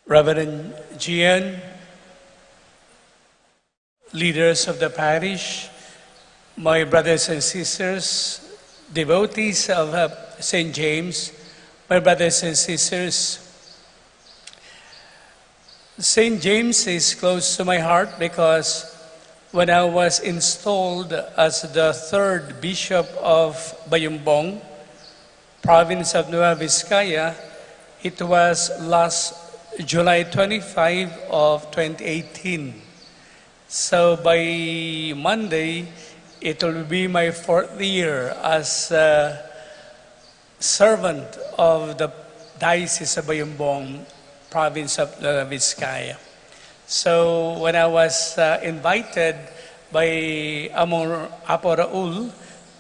Reverend Gian, leaders of the parish, my brothers and sisters, devotees of, uh, Saint James, my brothers and sisters, Saint James is close to my heart because when I was installed as the third bishop of Bayumbong, province of Nueva Vizcaya, it was last July twenty-five of twenty eighteen. So by Monday, it will be my fourth year as a servant of the Diocese of Bayumbong, province of Nueva Vizcaya. So when I was, uh, invited by Among Apo Raul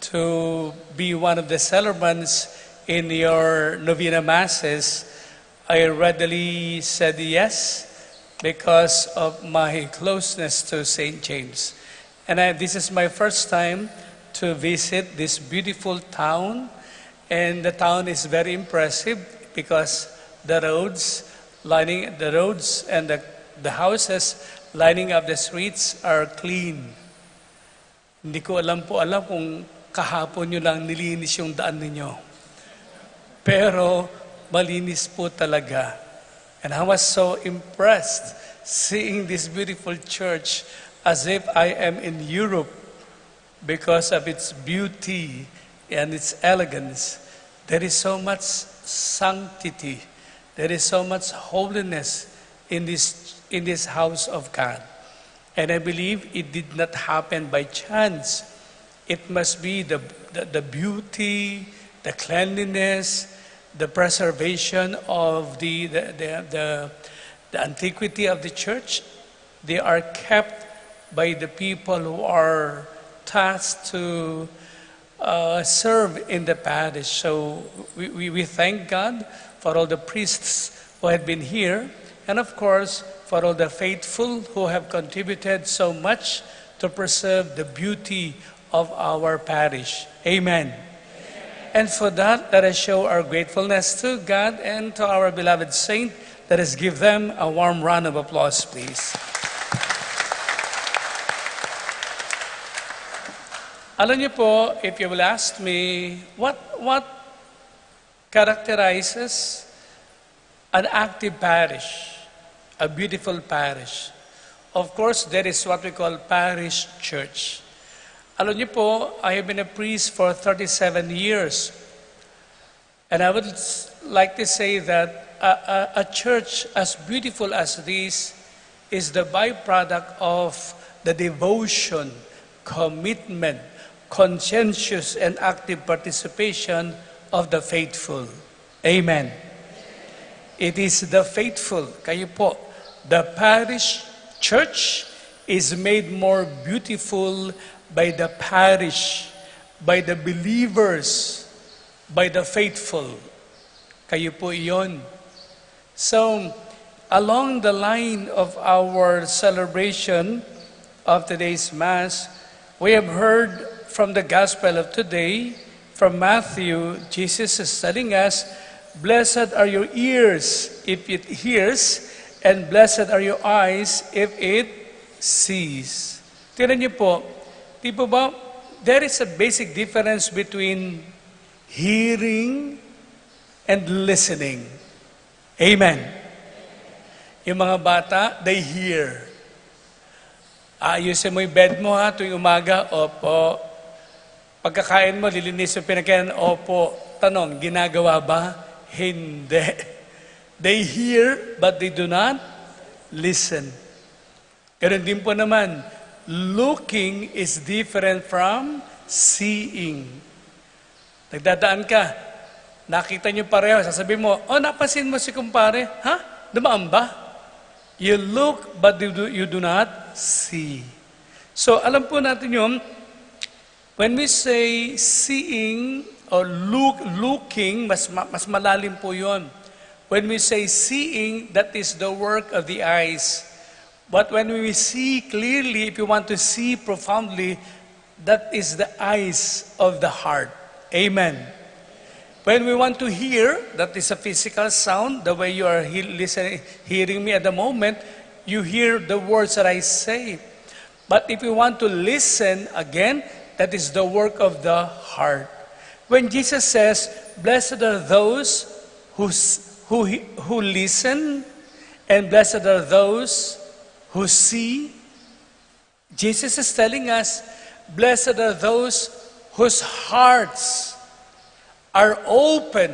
to be one of the celebrants in your novena masses, I readily said yes because of my closeness to Saint James. And I, this is my first time to visit this beautiful town, and the town is very impressive because the roads lining the roads and the, the houses lining up the streets are clean. Hindi ko alam po alam kung kahapon nyo lang nilinis yung daan ninyo. Pero malinis po talaga. And I was so impressed seeing this beautiful church, as if I am in Europe because of its beauty and its elegance. There is so much sanctity, there is so much holiness in this, in this house of God. And I believe it did not happen by chance. It must be the, the, the beauty, the cleanliness, the preservation of the, the, the, the, the antiquity of the church. They are kept by the people who are tasked to uh, serve in the parish. So we, we, we thank God for all the priests who have been here, and of course, for all the faithful who have contributed so much to preserve the beauty of our parish. Amen. And for that, let us show our gratefulness to God and to our beloved saint. Let us give them a warm round of applause, please. Alam niyo po, if you will ask me, what, what characterizes an active parish, a beautiful parish? Of course, there is what we call parish church. Alam niyo po, I have been a priest for thirty-seven years. And I would s- like to say that a, a, a church as beautiful as this is the byproduct of the devotion, commitment, conscientious, and active participation of the faithful. Amen. It is the faithful, kayo po. The parish church is made more beautiful by the parish, by the believers, by the faithful. Kayo po iyon. So, along the line of our celebration of today's Mass, we have heard from the Gospel of today, from Matthew, Jesus is telling us, "Blessed are your ears if it hears, and blessed are your eyes if it sees." Tingnan niyo po, di po ba, there is a basic difference between hearing and listening. Amen. Yung mga bata, they hear. Ayusin mo yung bed mo ha, tuwing umaga, opo. Pagkakain mo, lilinisin mo pinakain, opo. Tanong, ginagawa ba? Hindi. They hear, but they do not listen. Ganun din po naman, looking is different from seeing. Nagdadaan ka, nakita niyo pareho, sasabihin mo, "Oh, napansin mo si kumpare? Ha? Dumaan ba?" You look, but you do, you do not see. So, alam po natin yun, when we say seeing or look, looking, mas, ma- mas malalim po yun. When we say seeing, that is the work of the eyes. But when we see clearly, if you want to see profoundly, that is the eyes of the heart. Amen. When we want to hear, that is a physical sound, the way you are he- listening, hearing me at the moment, you hear the words that I say. But if we want to listen again, that is the work of the heart. When Jesus says, "Blessed are those who, s- who, he- who listen, and blessed are those who see," Jesus is telling us, "Blessed are those whose hearts are open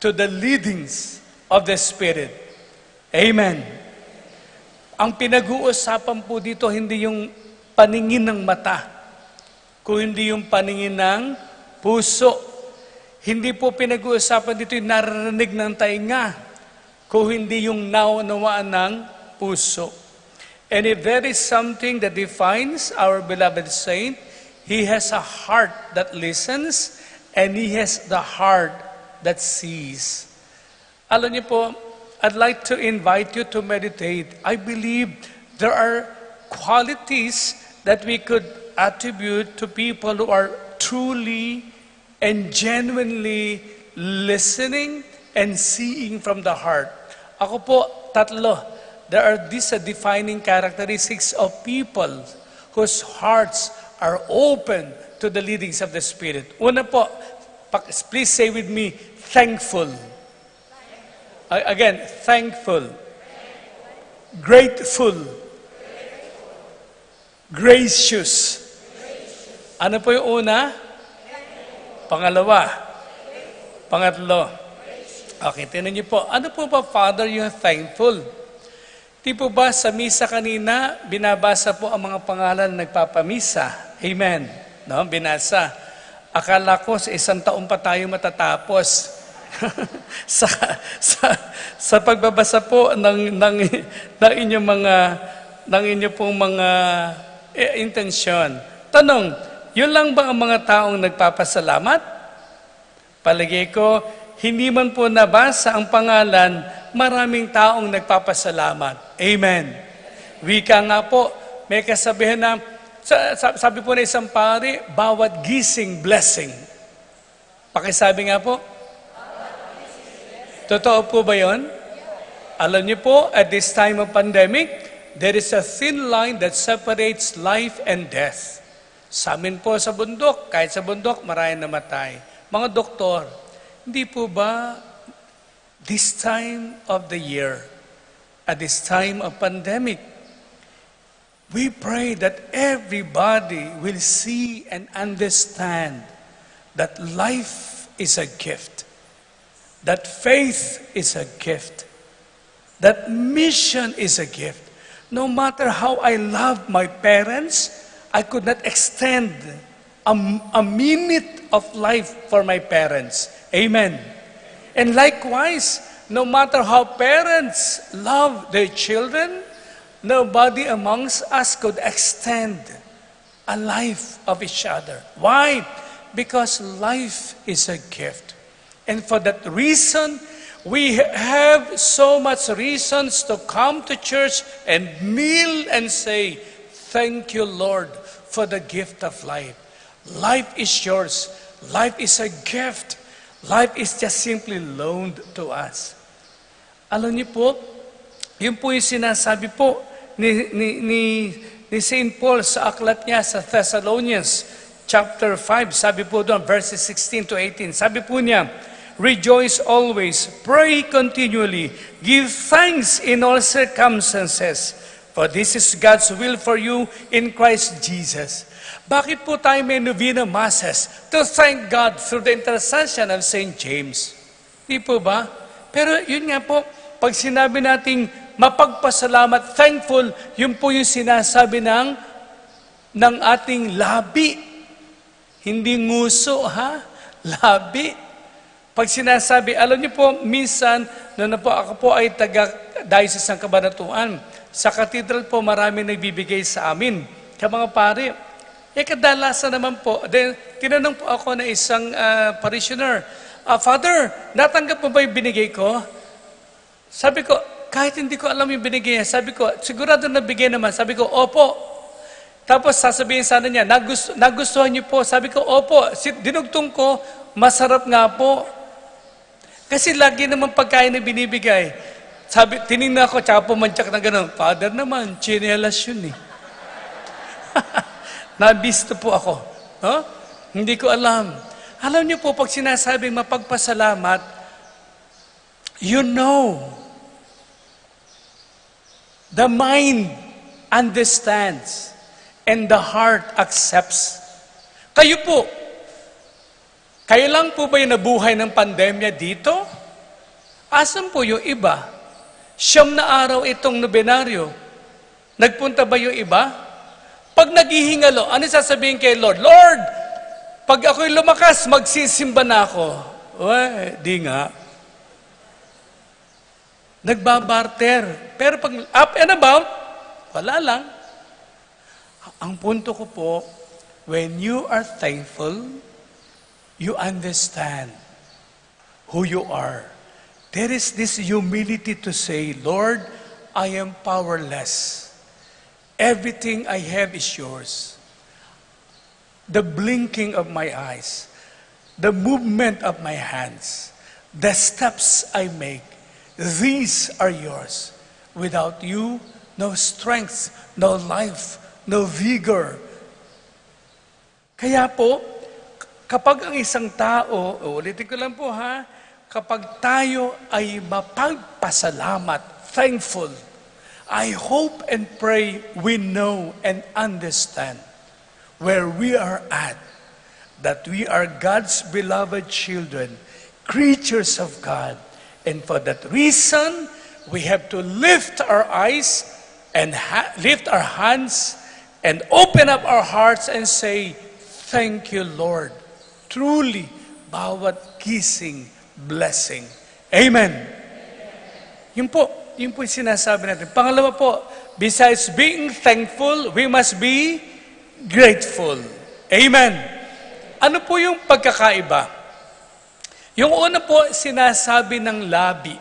to the leadings of the Spirit." Amen. Ang pinag-uusapan po dito, hindi yung paningin ng mata, kung hindi yung paningin ng puso. Hindi po pinag-uusapan dito yung naririnig ng tainga, kung hindi yung naunawaan ng puso. And if there is something that defines our beloved saint, He has a heart that listens, and he has the heart that sees. Alam niyo po, I'd like to invite you to meditate. I believe there are qualities that we could attribute to people who are truly and genuinely listening and seeing from the heart. Ako po, tatlo. There are these, uh, defining characteristics of people whose hearts are open to the leadings of the Spirit. Una po, pak-, please say with me, thankful. A-, again, thankful. Grateful. Gracious. Ano po yung una? Pangalawa. Pangatlo. Okay, tingnan niyo po. Ano po ba, Father, yung thankful? Di po ba sa misa kanina, binabasa po ang mga pangalan ng nagpapamisa? Amen. No? Binasa. Akala ko sa isang taon pa tayo matatapos. Sa, sa, sa pagbabasa po ng, ng, ng inyong mga, ng inyo pong mga, eh, intensyon. Tanong, yun lang ba ang mga taong nagpapasalamat? Palagay ko, hindi man po nabasa ang pangalan, maraming taong nagpapasalamat. Amen. Wika nga po, may kasabihan na, sa, sa, sabi po ng isang pari, "Bawat gising, blessing." Pakisabi nga po. Totoo po ba yon? Alam niyo po, at this time of pandemic, there is a thin line that separates life and death. Sa amin po sa bundok, kahit sa bundok, maraming namatay. Mga doktor, hindi po ba this time of the year, at this time of pandemic, we pray that everybody will see and understand that life is a gift, that faith is a gift, that mission is a gift. No matter how I love my parents, I could not extend a, a minute of life for my parents. Amen. And likewise, no matter how parents love their children, nobody amongst us could extend a life of each other. Why? Because life is a gift. And for that reason, we have so much reasons to come to church and kneel and say, "Thank you, Lord, for the gift of life." Life is yours. Life is a gift. Life is just simply loaned to us. Alam niyo po, yun po yung sinasabi po ni, ni, ni, ni Saint Paul sa aklat niya sa Thessalonians chapter five. Sabi po doon, verses sixteen to eighteen. Sabi po niya, "Rejoice always, pray continually, give thanks in all circumstances, for this is God's will for you in Christ Jesus." Bakit po tayo may novena masses? To thank God through the intercession of Saint James. Di po ba? Pero yun nga po, pag sinabi nating mapagpasalamat, thankful, yun po yung sinasabi ng, ng ating labi. Hindi nguso, ha? Labi. Pag sinasabi, alam niyo po, minsan, noon na po, ako po ay taga Diocese ng Cabanatuan. Sa cathedral po, marami nagbibigay sa amin. Kaya mga pare, eh, kadalasan naman po, then, tinanong po ako ng isang, ah, parishioner, "Ah, Father, natanggap mo ba yung binigay ko?" Sabi ko, "Kahit hindi ko alam yung binigay niya." Sabi ko, "Sigurado nabigay naman." Sabi ko, "Opo." Tapos sasabihin sana niya, "Nagus-, nagustuhan niyo po?" Sabi ko, "Opo." Si-, dinugtong ko, "Masarap nga po." Kasi lagi naman pagkain na binibigay. Sabi, tiningnan ko, tsaka pumantsak na ganun. Father naman, tsinelas yun eh. Nabisto po ako. No? Hindi ko alam. Alam niyo po, pag sinasabing mapagpasalamat, you know, the mind understands and the heart accepts. Kayo po, kayo lang po ba yung nabuhay ng pandemya dito? Asan po yung iba? Siyam na araw itong nobenaryo. Nagpunta ba yung iba? Pag naghihingalo, ano sasabihin kay Lord? "Lord, pag ako'y lumakas, magsisimba na ako." Uy, di nga. Nagbabarter. Pero pag up and about, wala lang. Ang punto ko po, When you are thankful, you understand who you are. There is this humility to say, "Lord, I am powerless. Everything I have is yours. The blinking of my eyes, the movement of my hands, the steps I make, these are yours. Without you, no strength, no life, no vigor." Kaya po, kapag ang isang tao, uulitin ko lang po ha, kapag tayo ay mapagpasalamat, thankful, I hope and pray we know and understand where we are at, that we are God's beloved children, creatures of God. And for that reason, we have to lift our eyes and ha- lift our hands and open up our hearts and say, "Thank you, Lord." Truly, bawat gising, blessing. Amen. Yun po, yun po yung sinasabi natin. Pangalawa po, besides being thankful, we must be grateful. Amen. Ano po yung pagkakaiba? Yung una po, sinasabi ng labi.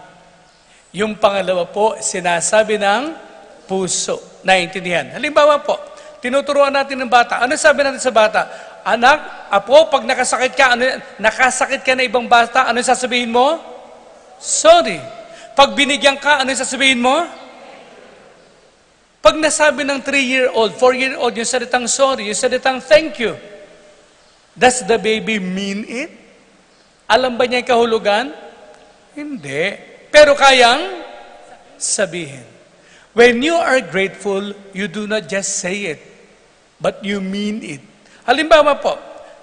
Yung pangalawa po, sinasabi ng puso. Naiintindihan? Halimbawa po, tinuturuan natin ng bata. Ano sabi natin sa bata? "Anak, apo, pag nakasakit ka, ano, nakasakit ka na ibang bata, ano sasabihin mo?" "Sorry." Pag binigyan ka, ano sasabihin mo? Pag nasabi ng three-year-old, four-year-old, yung salitang sorry, yung salitang thank you, does the baby mean it? Alam ba niya yung kahulugan? Hindi. Pero kayang sabihin. When you are grateful, you do not just say it, but you mean it. Halimbawa po,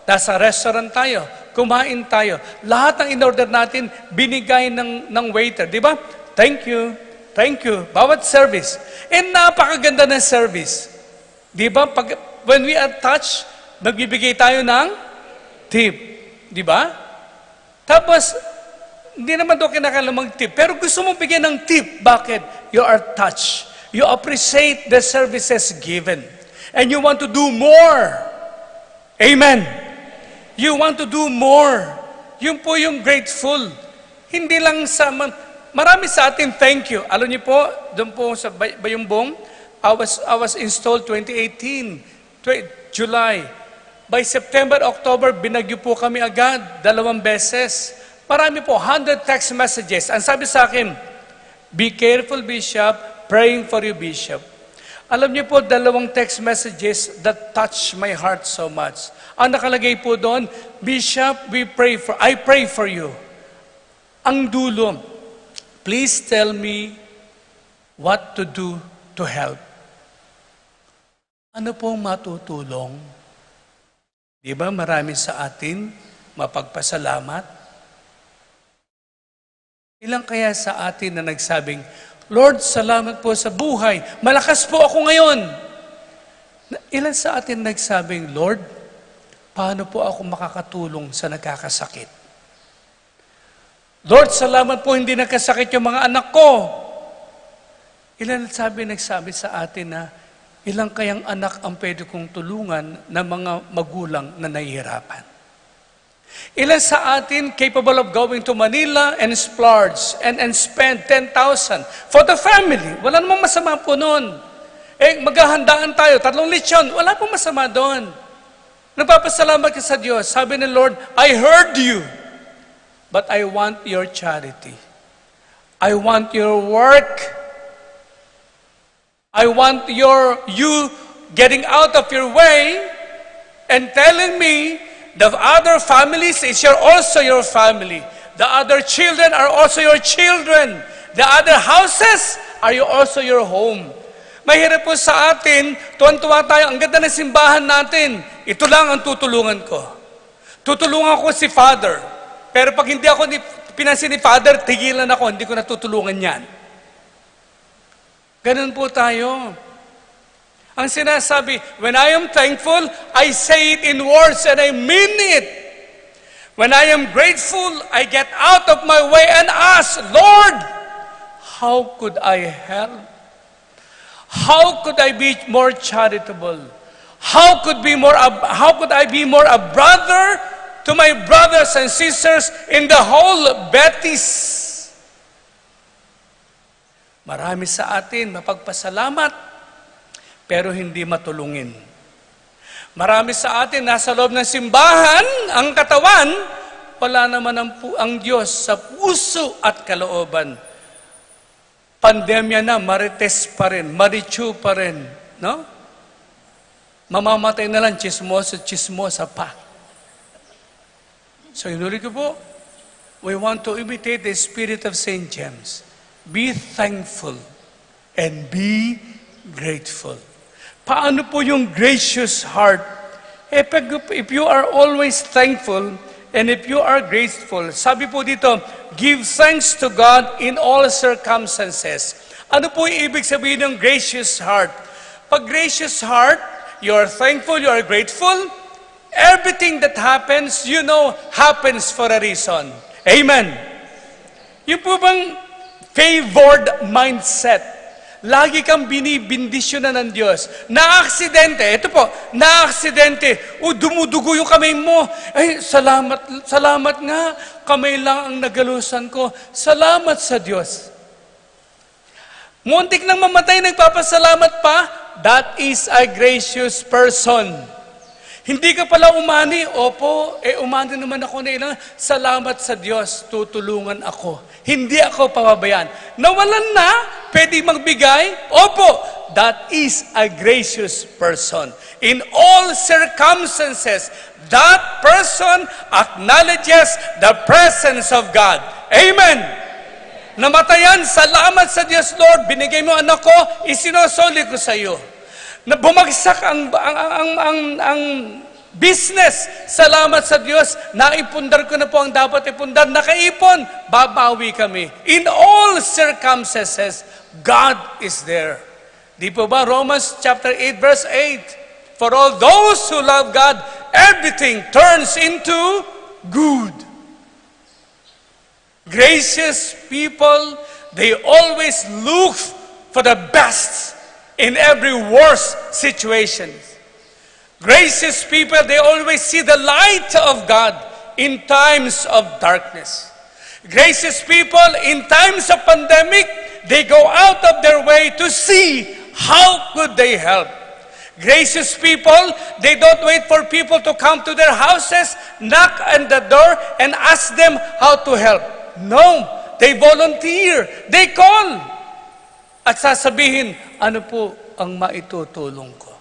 nasa restaurant tayo, kumain tayo, lahat ng in-order natin, binigay ng, ng waiter, di ba? "Thank you, thank you." Bawat service. And napakaganda ng service. Di ba? Pag, when we are touched, magbibigay tayo ng tip. Di ba? Tapos, hindi naman daw kinakailangan mag-tip. Pero gusto mong bigyan ng tip. Bakit? You are touched. You appreciate the services given. And you want to do more. Amen. You want to do more. Yun po yung grateful. Hindi lang sa, ma- marami sa atin, thank you. Alam niyo po, doon po sa Bay- Bayumbong, I was, I was installed twenty eighteen, tw- July. By September, October, binagyo po kami agad, dalawang beses. Marami po, hundred text messages. Ang sabi sa akin, "Be careful, Bishop. Praying for you, Bishop." Alam niyo po, dalawang text messages that touched my heart so much. Ang nakalagay po doon, "Bishop, we pray for, I pray for you." Ang dulo, "Please tell me what to do to help." Ano pong matutulong? Di ba marami sa atin mapagpasalamat? Ilan kaya sa atin na nagsabing, "Lord, salamat po sa buhay. Malakas po ako ngayon." Na- Ilan sa atin nagsabing, "Lord, paano po ako makakatulong sa nagkakasakit? Lord, salamat po hindi nagkasakit yung mga anak ko." Ilan sabi, nagsabi sa atin na, "Ilan kayang anak ang pwede kong tulungan na mga magulang na nahihirapan?" Ilan sa atin capable of going to Manila and splurge and, and spend ten thousand for the family? Wala namang masama po nun. Eh, maghahandaan tayo, tatlong lechon, wala pong masama doon. Nagpapasalamat ka sa Diyos. Sabi ng Lord, "I heard you, but I want your charity. I want your work. I want your, you getting out of your way and telling me the other families is your, also your family. The other children are also your children. The other houses are your, also your home." Mahirap po sa atin, tuwan-tuwa tayo, "Ang ganda ng simbahan natin. Ito lang ang tutulungan ko. Tutulungan ko si Father. Pero pag hindi ako ni, pinansin ni Father, tigilan ako, hindi ko natutulungan yan." Ganun po tayo. Ang sinasabi, "When I am thankful, I say it in words and I mean it. When I am grateful, I get out of my way and ask, 'Lord, how could I help? How could I be more charitable? How could be more a, how could I be more a brother to my brothers and sisters in the whole Betis? Marami sa atin mapagpasalamat, pero hindi matulungin. Marami sa atin nasa loob ng simbahan, ang katawan, wala naman ang, pu- ang Diyos sa puso at kalooban. Pandemya na, marites pa rin, marichu pa rin, no? Mamamatay na lang, chismoso, chismosa pa. So, inulit ko po, we want to imitate the spirit of Saint James. Be thankful and be grateful. Paano po yung gracious heart? If, if you are always thankful and if you are grateful, sabi po dito, give thanks to God in all circumstances. Ano po yung ibig sabihin ng gracious heart? Pag gracious heart, you are thankful, you are grateful, everything that happens, you know, happens for a reason. Amen. Yung po bang favored mindset? Lagi kang binibindisyonan ng Diyos. Naaksidente, ito po, naaksidente, o dumudugo yung kamay mo. Ay, salamat, salamat nga, kamay lang ang nagalusan ko. Salamat sa Diyos. Muntik nang mamatay, nagpapasalamat pa, that is a gracious person. Hindi ka pala umani, opo, eh umani naman ako na ilang, salamat sa Diyos, tutulungan ako. Hindi ako pababayaan. Nawalan na, pwede magbigay, opo, that is a gracious person. In all circumstances, that person acknowledges the presence of God. Amen. Namatayan, salamat sa Diyos, Lord, binigay mo anak ko, isinosoli ko sa iyo. Na bumagsak ang, ang, ang, ang, ang business, salamat sa Diyos, naipundar ko na po ang dapat ipundar, nakaipon, babawi kami. In all circumstances, God is there. Di po ba Romans chapter eight, verse eight? For all those who love God, everything turns into good. Gracious people, they always look for the best in every worst situation. Gracious people, they always see the light of God in times of darkness. Gracious people, in times of pandemic, they go out of their way to see how could they help. Gracious people, they don't wait for people to come to their houses, knock on the door, and ask them how to help. No, they volunteer, they call. At sasabihin, ano po ang maitutulong ko?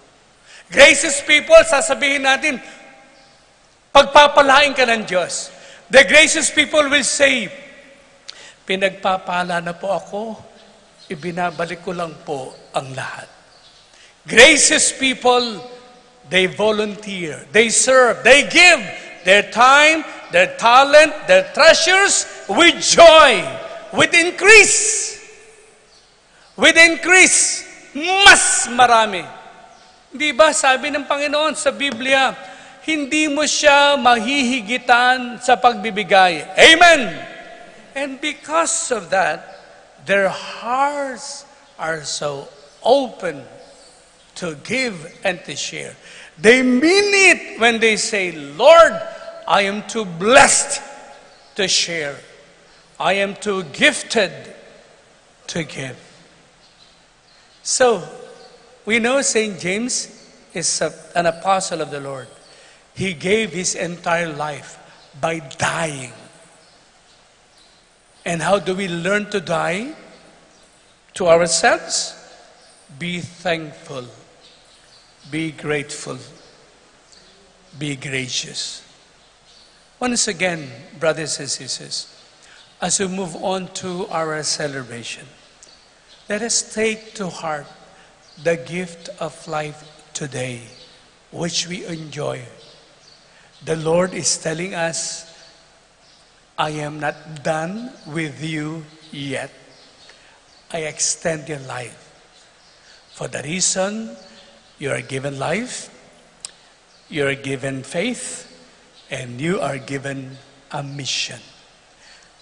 Gracious people, sasabihin natin, pagpapalain ka ng Diyos. The gracious people will say, pinagpapala na po ako, ibinabalik ko lang po ang lahat. Gracious people, they volunteer, they serve, they give their time, their talent, their treasures with joy, with increase. With increase, mas marami. Di ba, sabi ng Panginoon sa Biblia, hindi mo siya mahihigitan sa pagbibigay. Amen! And because of that, their hearts are so open to give and to share. They mean it when they say, Lord, I am too blessed to share. I am too gifted to give. So, we know Saint James is a, an apostle of the Lord. He gave his entire life by dying. And how do we learn to die? To ourselves, be thankful, be grateful, be gracious. Once again, brothers and sisters, as we move on to our celebration, let us take to heart the gift of life today, which we enjoy. The Lord is telling us, I am not done with you yet. I extend your life. For the reason you are given life, you are given faith, and you are given a mission.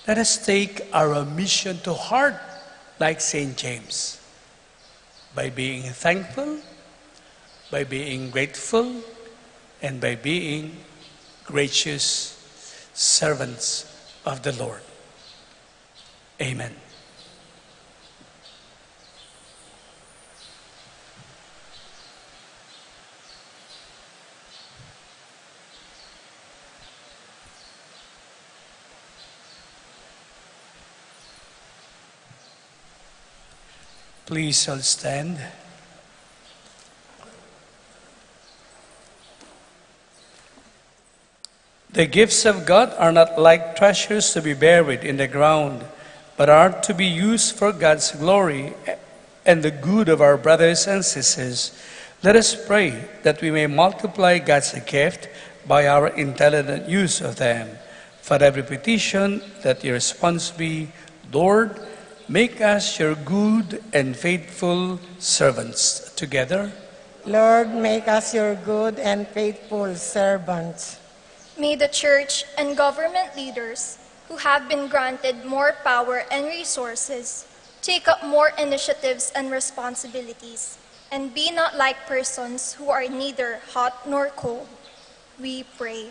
Let us take our mission to heart like Saint James by being thankful, by being grateful and by being gracious servants of the Lord. Amen. Please all stand. The gifts of God are not like treasures to be buried in the ground, but are to be used for God's glory and the good of our brothers and sisters. Let us pray that we may multiply God's gift by our intelligent use of them. For every petition, let your response be, "Lord, make us your good and faithful servants." Together. Lord, make us your good and faithful servants. May the church and government leaders who have been granted more power and resources take up more initiatives and responsibilities, and be not like persons who are neither hot nor cold, we pray.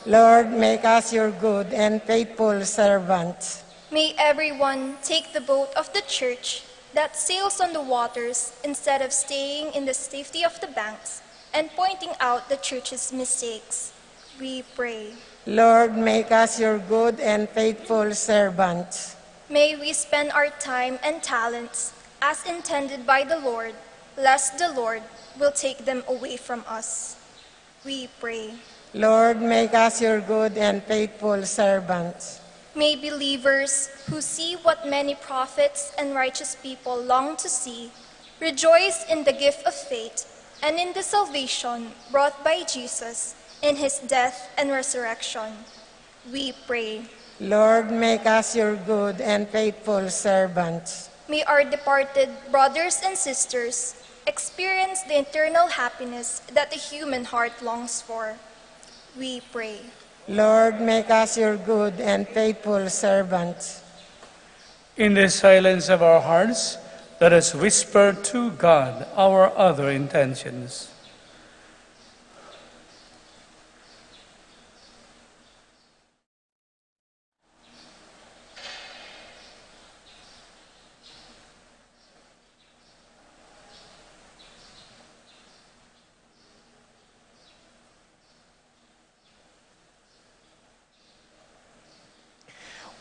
Lord, make us your good and faithful servants. May everyone take the boat of the church that sails on the waters instead of staying in the safety of the banks and pointing out the church's mistakes, we pray. Lord, make us your good and faithful servants. May we spend our time and talents as intended by the Lord, lest the Lord will take them away from us, we pray. Lord, make us your good and faithful servants. May believers who see what many prophets and righteous people long to see rejoice in the gift of faith and in the salvation brought by Jesus in his death and resurrection, we pray. Lord, make us your good and faithful servants. May our departed brothers and sisters experience the eternal happiness that the human heart longs for, we pray. Lord, make us your good and faithful servants. In the silence of our hearts, let us whisper to God our other intentions.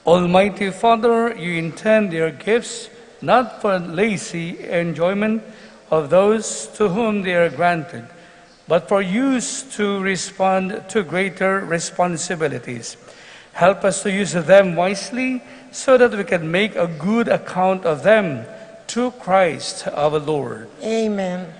Almighty Father, you intend your gifts not for lazy enjoyment of those to whom they are granted, but for use to respond to greater responsibilities. Help us to use them wisely so that we can make a good account of them to Christ our Lord. Amen.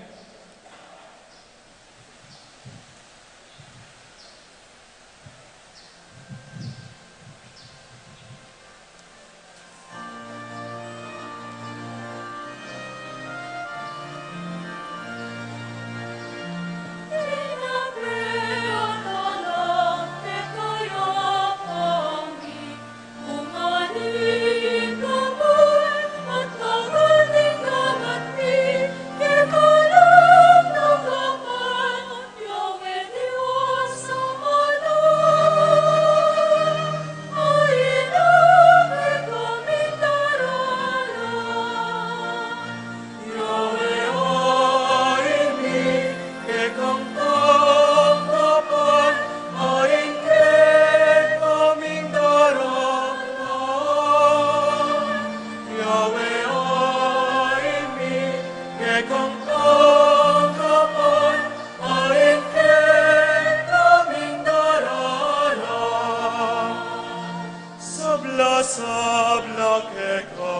Sabla-sabla keka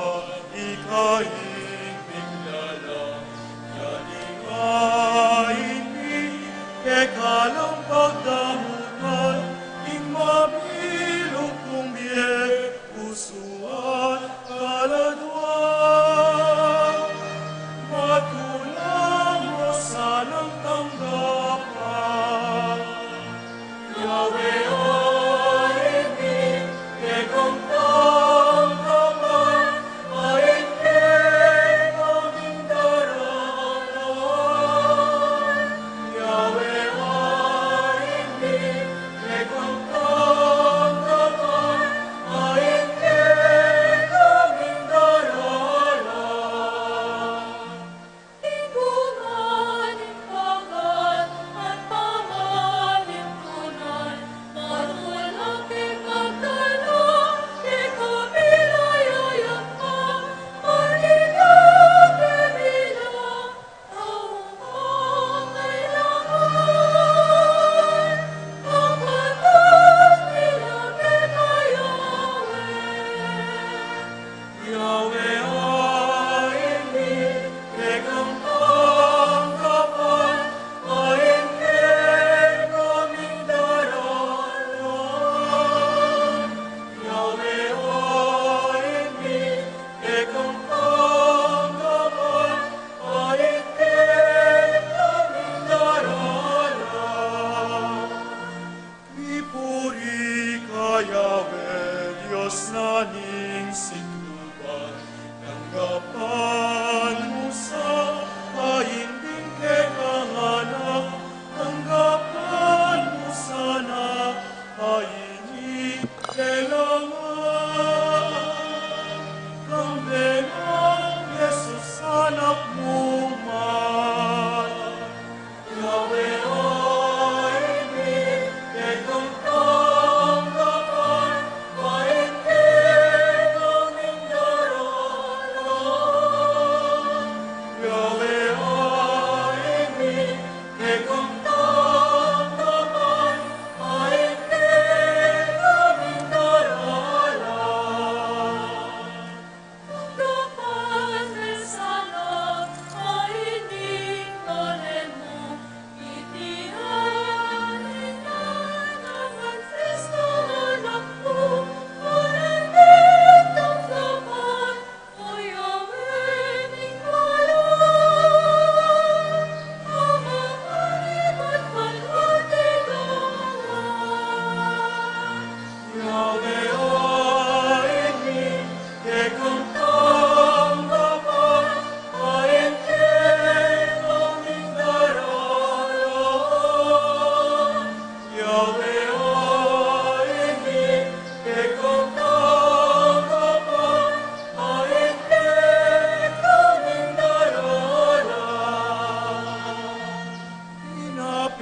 ika ing migdala, ya ing ain mi keka lang pagdamutan, ing mabilug kung bie, pusu at kaladua, matulang mo sanang tanggapan. na ning sikluban, tanggapan mu sa, ain ding kekang anak, tanggapan mu sana, ain ding kekang anak, kambe nang Jesus, Anak mu man.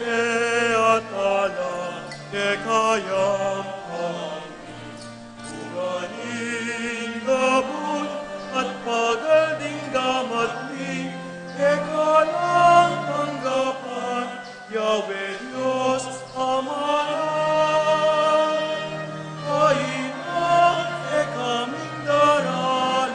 Pinapeatala kekayang kami, bunga ning gabut at pagal ding gamat mi, keka lang tanggapan, Yahweh Dios Ama, kaina kekaming daralan.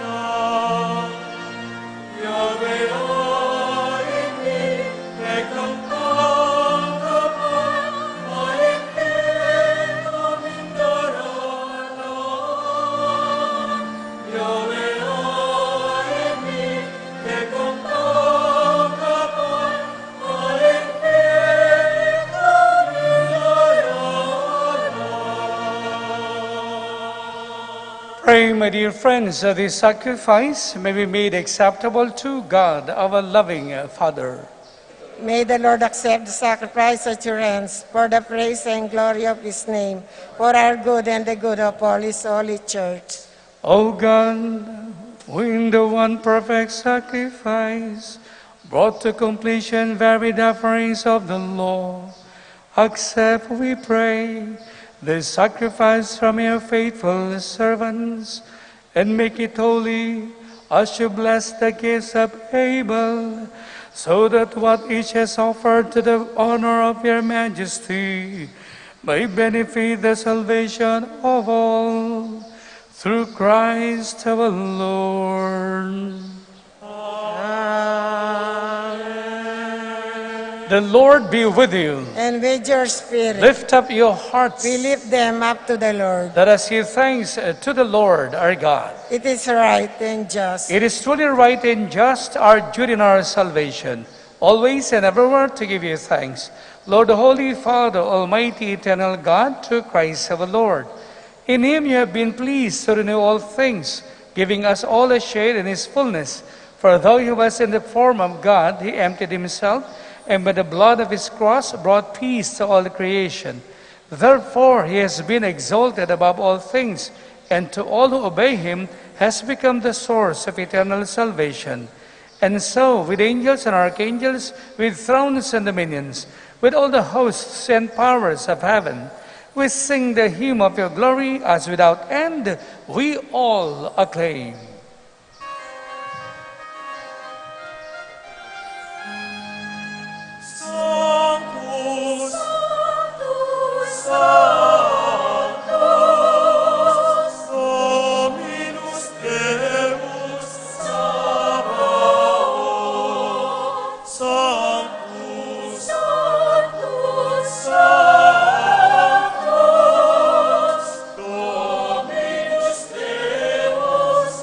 Pray, my dear friends, that this sacrifice may be made acceptable to God, our loving Father. May the Lord accept the sacrifice at your hands for the praise and glory of his name, for our good and the good of all his holy church. O God, who in the one perfect sacrifice brought to completion varied offerings of the law, accept, we pray, this sacrifice from your faithful servants, and make it holy as you bless the gifts of Abel, so that what each has offered to the honor of your majesty may benefit the salvation of all, through Christ our Lord. Amen. The Lord be with you. And with your spirit. Lift up your hearts. We lift them up to the Lord. Let us give thanks, uh, to the Lord our God. It is right and just. It is truly right and just, our duty and our salvation, always and everywhere to give you thanks, Lord, Holy Father, Almighty, eternal God, through Christ our Lord. In him you have been pleased to renew all things, giving us all a share in his fullness. For though he was in the form of God, he emptied himself, and by the blood of his cross brought peace to all creation. Therefore he has been exalted above all things, and to all who obey him has become the source of eternal salvation. And so, with angels and archangels, with thrones and dominions, with all the hosts and powers of heaven, we sing the hymn of your glory, as without end we all acclaim. Sanctus, Sanctus, Sanctus, Dominus Deus Sabaoth. Sanctus, Sanctus, Sanctus, Dominus Deus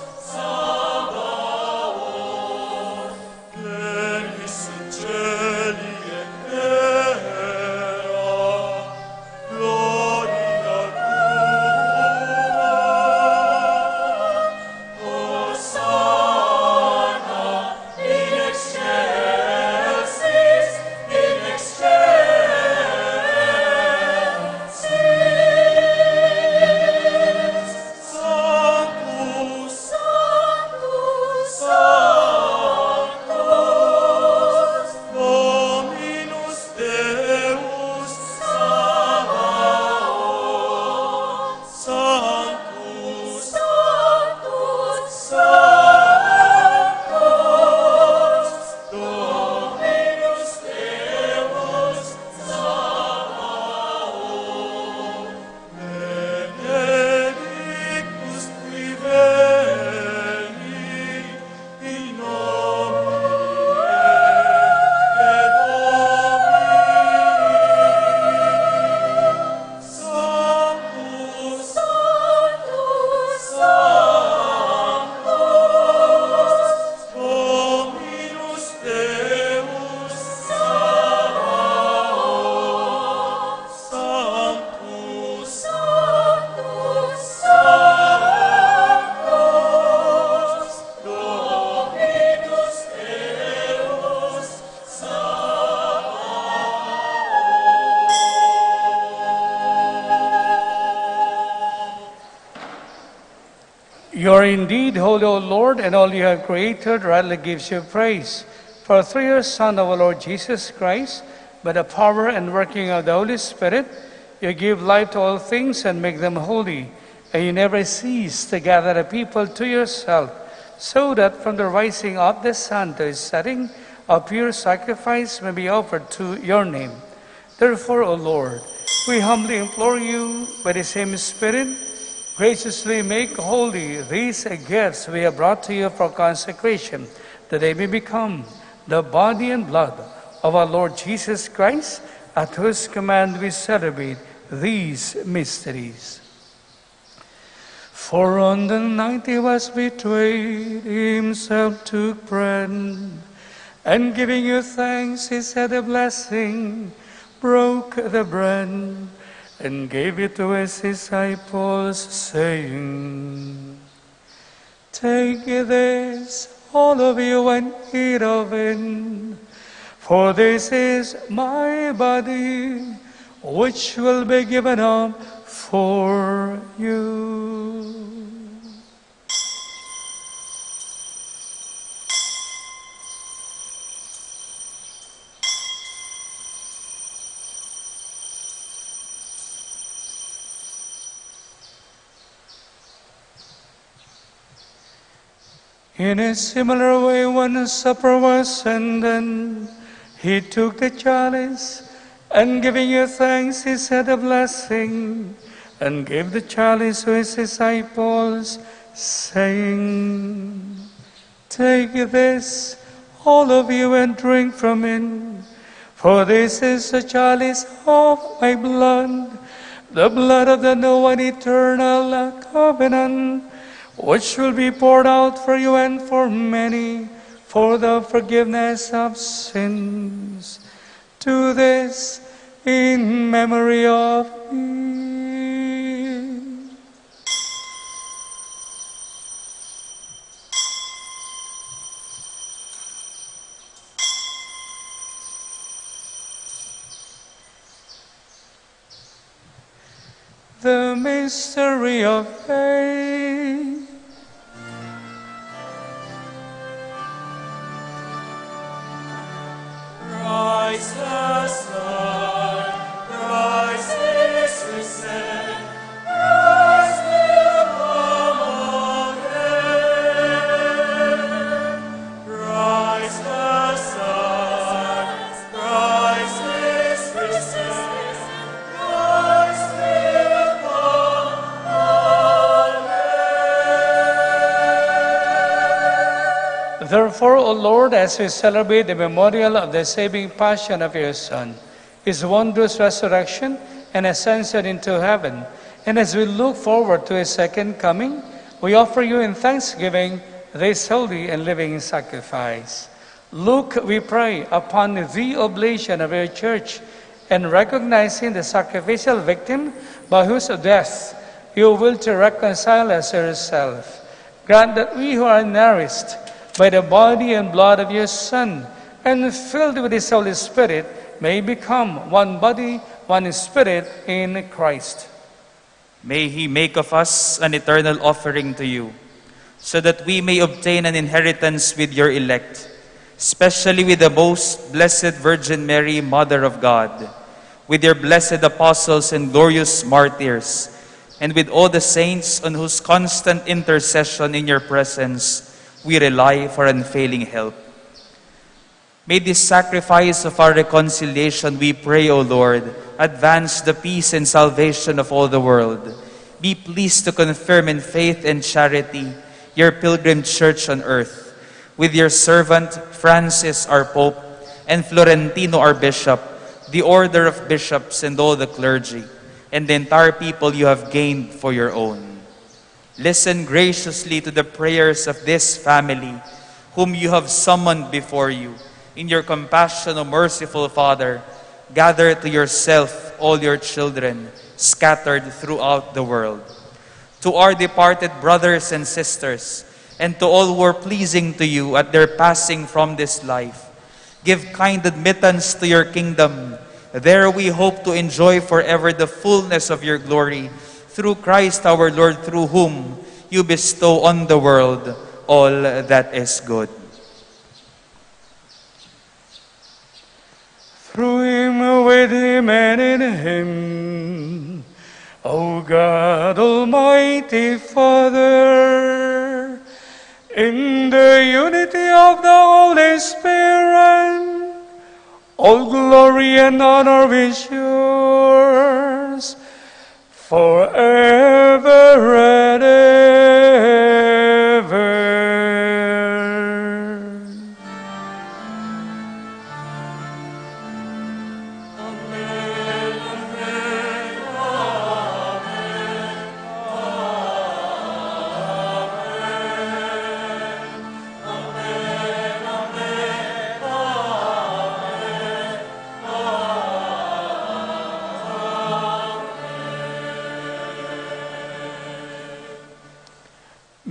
You are indeed holy, O Lord, and all you have created rightly gives you praise. For through your Son, our Lord Jesus Christ, by the power and working of the Holy Spirit, you give life to all things and make them holy. And you never cease to gather the people to yourself, so that from the rising of the sun to its setting, a pure sacrifice may be offered to your name. Therefore, O Lord, we humbly implore you, by the same Spirit, graciously make holy these gifts we have brought to you for consecration, that they may become the body and blood of our Lord Jesus Christ, at whose command we celebrate these mysteries. For on the night he was betrayed, he himself took bread, and giving you thanks, he said a blessing, broke the bread, and gave it to his disciples, saying, "Take this, all of you, and eat of it, for this is my body, which will be given up for you." In a similar way, when supper was ended, he took the chalice, and giving you thanks, he said a blessing, and gave the chalice to his disciples, saying, "Take this, all of you, and drink from it, for this is the chalice of my blood, the blood of the new and eternal covenant, which will be poured out for you and for many for the forgiveness of sins. Do this in memory of me." The mystery of faith. Christ the Son, Christ is risen, Christ will come again. Christ the Son, Christ is risen, Christ will come again. Therefore, O Lord, as we celebrate the memorial of the saving passion of your Son, his wondrous resurrection and ascension into heaven, and as we look forward to his second coming, we offer you in thanksgiving this holy and living sacrifice. Look, we pray, upon the oblation of your church, and recognizing the sacrificial victim by whose death you will to reconcile us to yourself, grant that we who are nourished by the body and blood of your Son and filled with his Holy Spirit may become one body, one spirit in Christ. May he make of us an eternal offering to you, so that we may obtain an inheritance with your elect, especially with the most blessed Virgin Mary, Mother of God, with your blessed apostles and glorious martyrs, and with all the saints on whose constant intercession in your presence we rely for unfailing help. May this sacrifice of our reconciliation, we pray, O Lord, advance the peace and salvation of all the world. Be pleased to confirm in faith and charity your pilgrim church on earth, with your servant Francis, our Pope, and Florentino, our Bishop, the order of bishops, and all the clergy, and the entire people you have gained for your own. Listen graciously to the prayers of this family, whom you have summoned before you. In your compassion, O merciful Father, gather to yourself all your children scattered throughout the world. To our departed brothers and sisters, and to all who were pleasing to you at their passing from this life, give kind admittance to your kingdom. There we hope to enjoy forever the fullness of your glory, through Christ our Lord, through whom you bestow on the world all that is good. Through him, with him, and in him, O God, Almighty Father, in the unity of the Holy Spirit, all glory and honor is yours, forever and ever.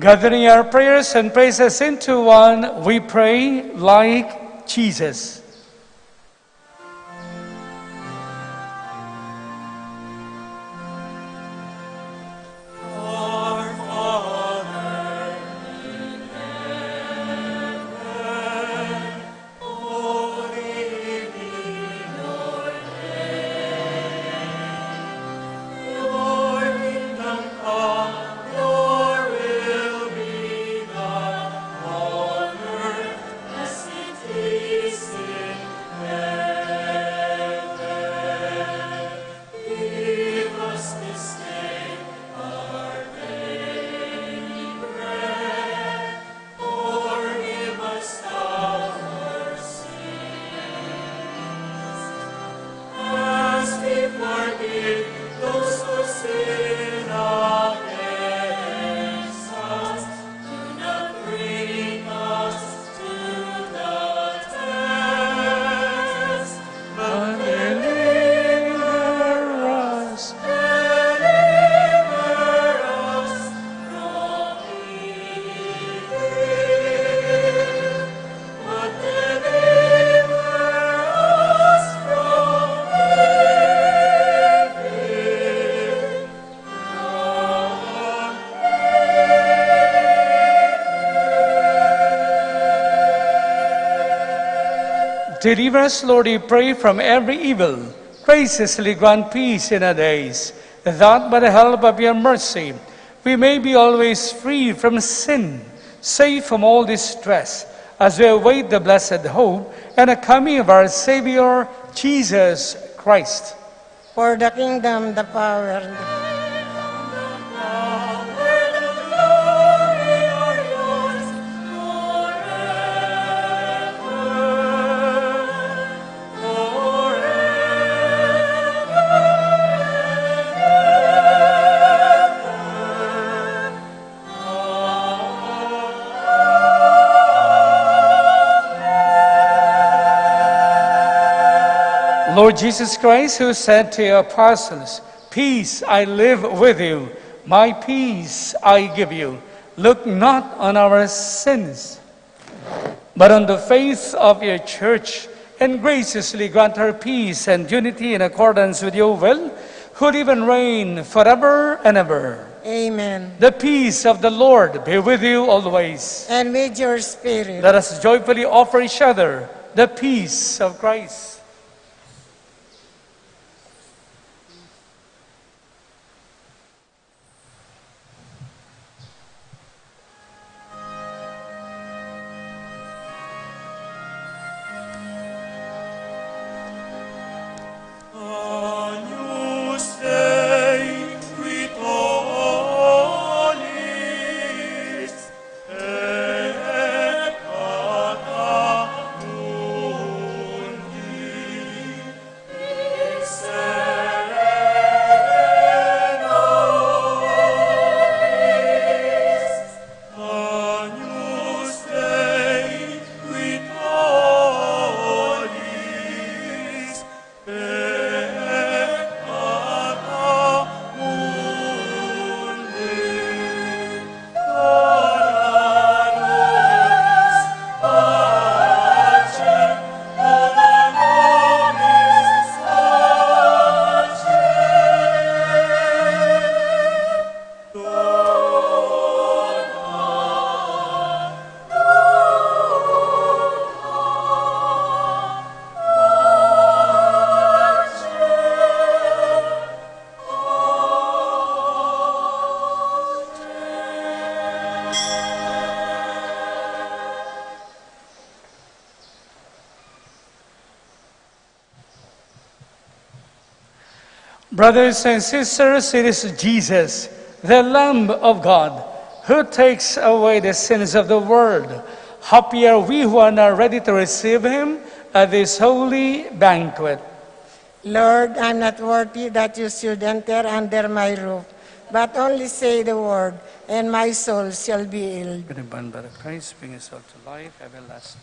Gathering our prayers and praises into one, we pray like Jesus. Forgive us our sins, as we forgive those who sin against us. Do not bring us to the test, but deliver us, deliver us from evil. But deliver us from evil. Deliver us, Lord, we pray, from every evil. Graciously grant peace in our days, that by the help of your mercy we may be always free from sin, safe from all distress, as we await the blessed hope and the coming of our Savior, Jesus Christ. For the kingdom, the power, and the Lord Jesus Christ, who said to your apostles, "Peace I leave with you, my peace I give you," look not on our sins, but on the faith of your church, and graciously grant her peace and unity in accordance with your will, who live and reign forever and ever. Amen. The peace of the Lord be with you always. And with your spirit. Let us joyfully offer each other the peace of Christ. Brothers and sisters, it is Jesus, the Lamb of God, who takes away the sins of the world. Happy are we who are now ready to receive him at this holy banquet. Lord, I'm not worthy that you should enter under my roof, but only say the word, and my soul shall be healed. Bring the body of Christ, bring his soul to life everlasting.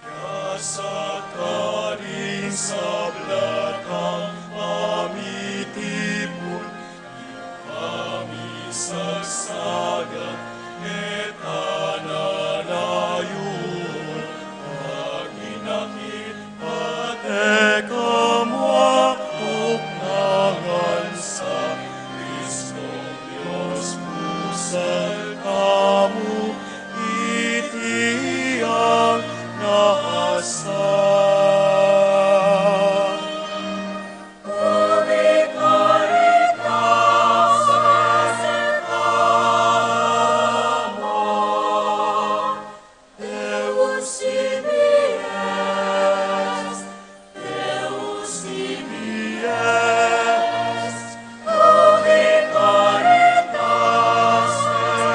Ika sa karing sabla tang pamitipun, ika misagsaga, e ta na layun, aginakit, pate kamu aktuk na ngan sa Kristong Dios pusag tamu, iti ang nasa. Deus tibi est, Deus tibi est, ubi caritas et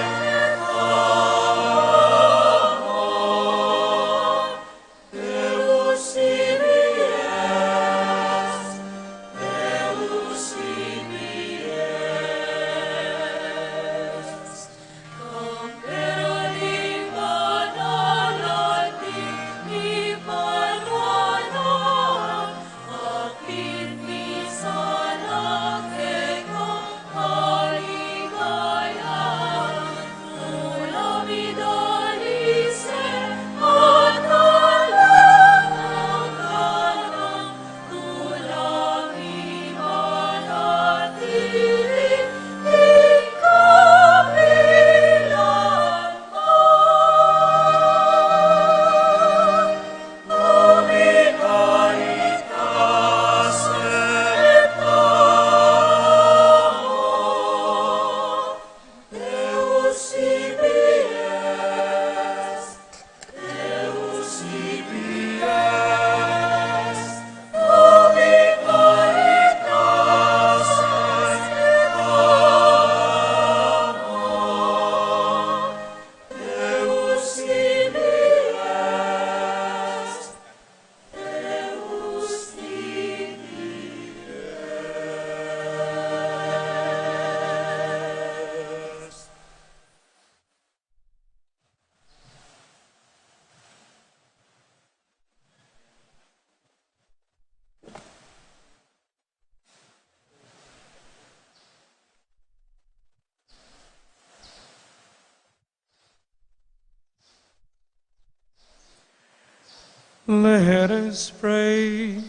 Let us pray.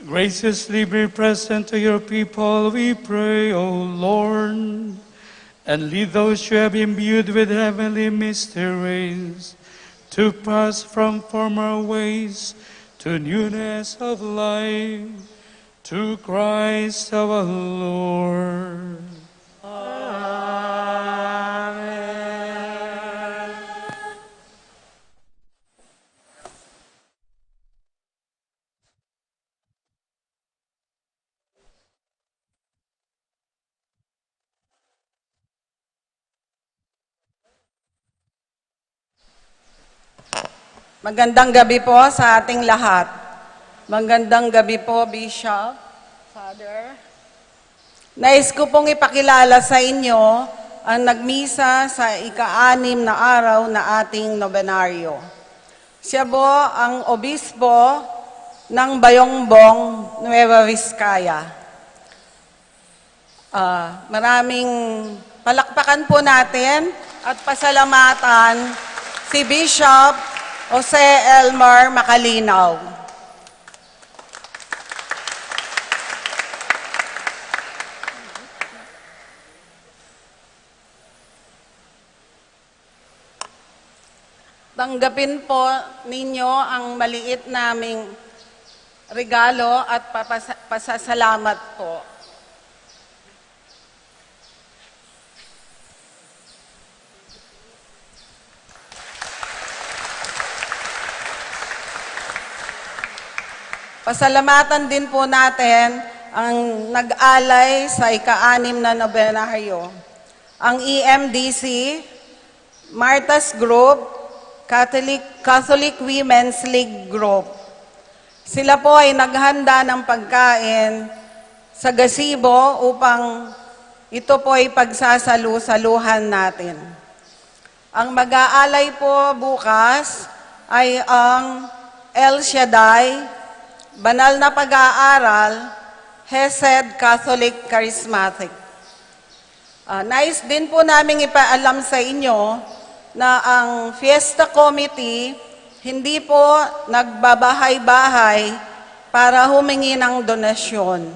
Graciously be present to your people, we pray, O Lord, and lead those you have imbued with heavenly mysteries to pass from former ways to newness of life, through Christ our Lord. Amen. Magandang gabi po sa ating lahat. Magandang gabi po, Bishop, Father. Nais ko pong ipakilala sa inyo ang nagmisa sa ika-anim na araw na ating nobenaryo. Siya po ang obispo ng Bayongbong, Nueva Vizcaya. Ah, maraming palakpakan po natin at pasalamatan si Bishop Jose Elmer Macalinaw. Tanggapin po ninyo ang maliit naming regalo at papasa-, pasasalamat po. Pasalamatan din po natin ang nag-alay sa ika-anim na nobenaryo, ang E M D C, Martha's Group, Catholic, Catholic Women's League Group. Sila po ay naghanda ng pagkain sa gazebo upang ito po ay pagsasalu-saluhan natin. Ang mag-aalay po bukas ay ang El Shaddai, Banal na Pag-aaral, Hesed Catholic Charismatic. Ah, nais din po naming ipaalam sa inyo na ang Fiesta Committee hindi po nagbabahay-bahay para humingi ng donasyon.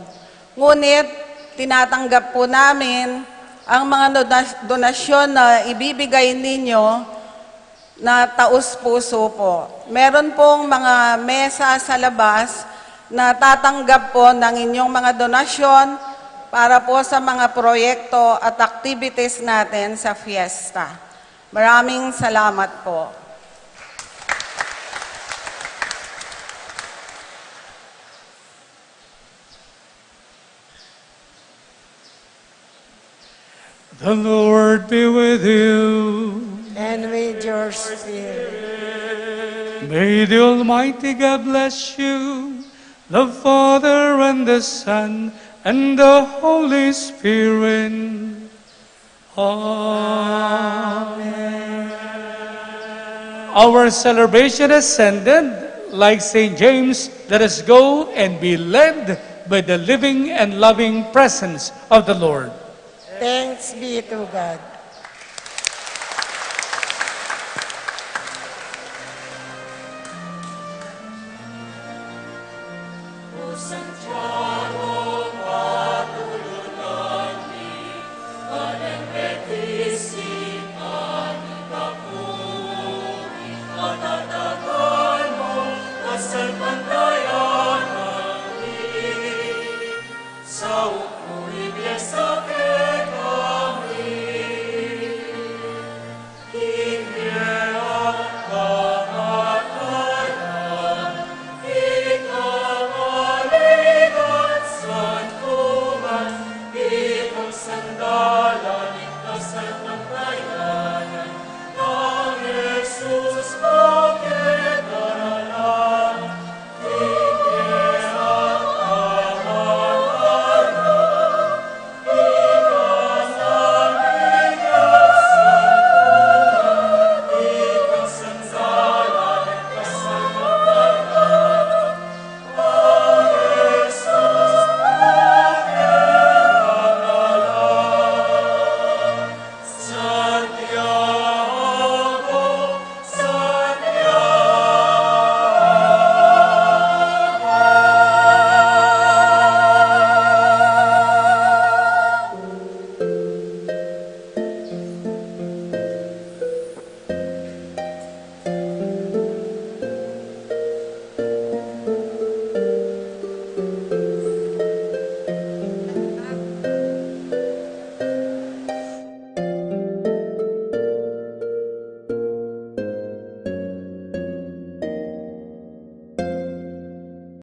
Ngunit tinatanggap po namin ang mga dona-, donasyon na ibibigay ninyo na taus-puso po. Meron pong mga mesa sa labas na tatanggap po ng inyong mga donasyon para po sa mga proyekto at activities natin sa fiesta. Maraming salamat po. The Lord be with you. And with your spirit. May the Almighty God bless you, the Father and the Son and the Holy Spirit. Amen. Our celebration has ended. Like Saint James, let us go and be led by the living and loving presence of the Lord. Thanks be to God.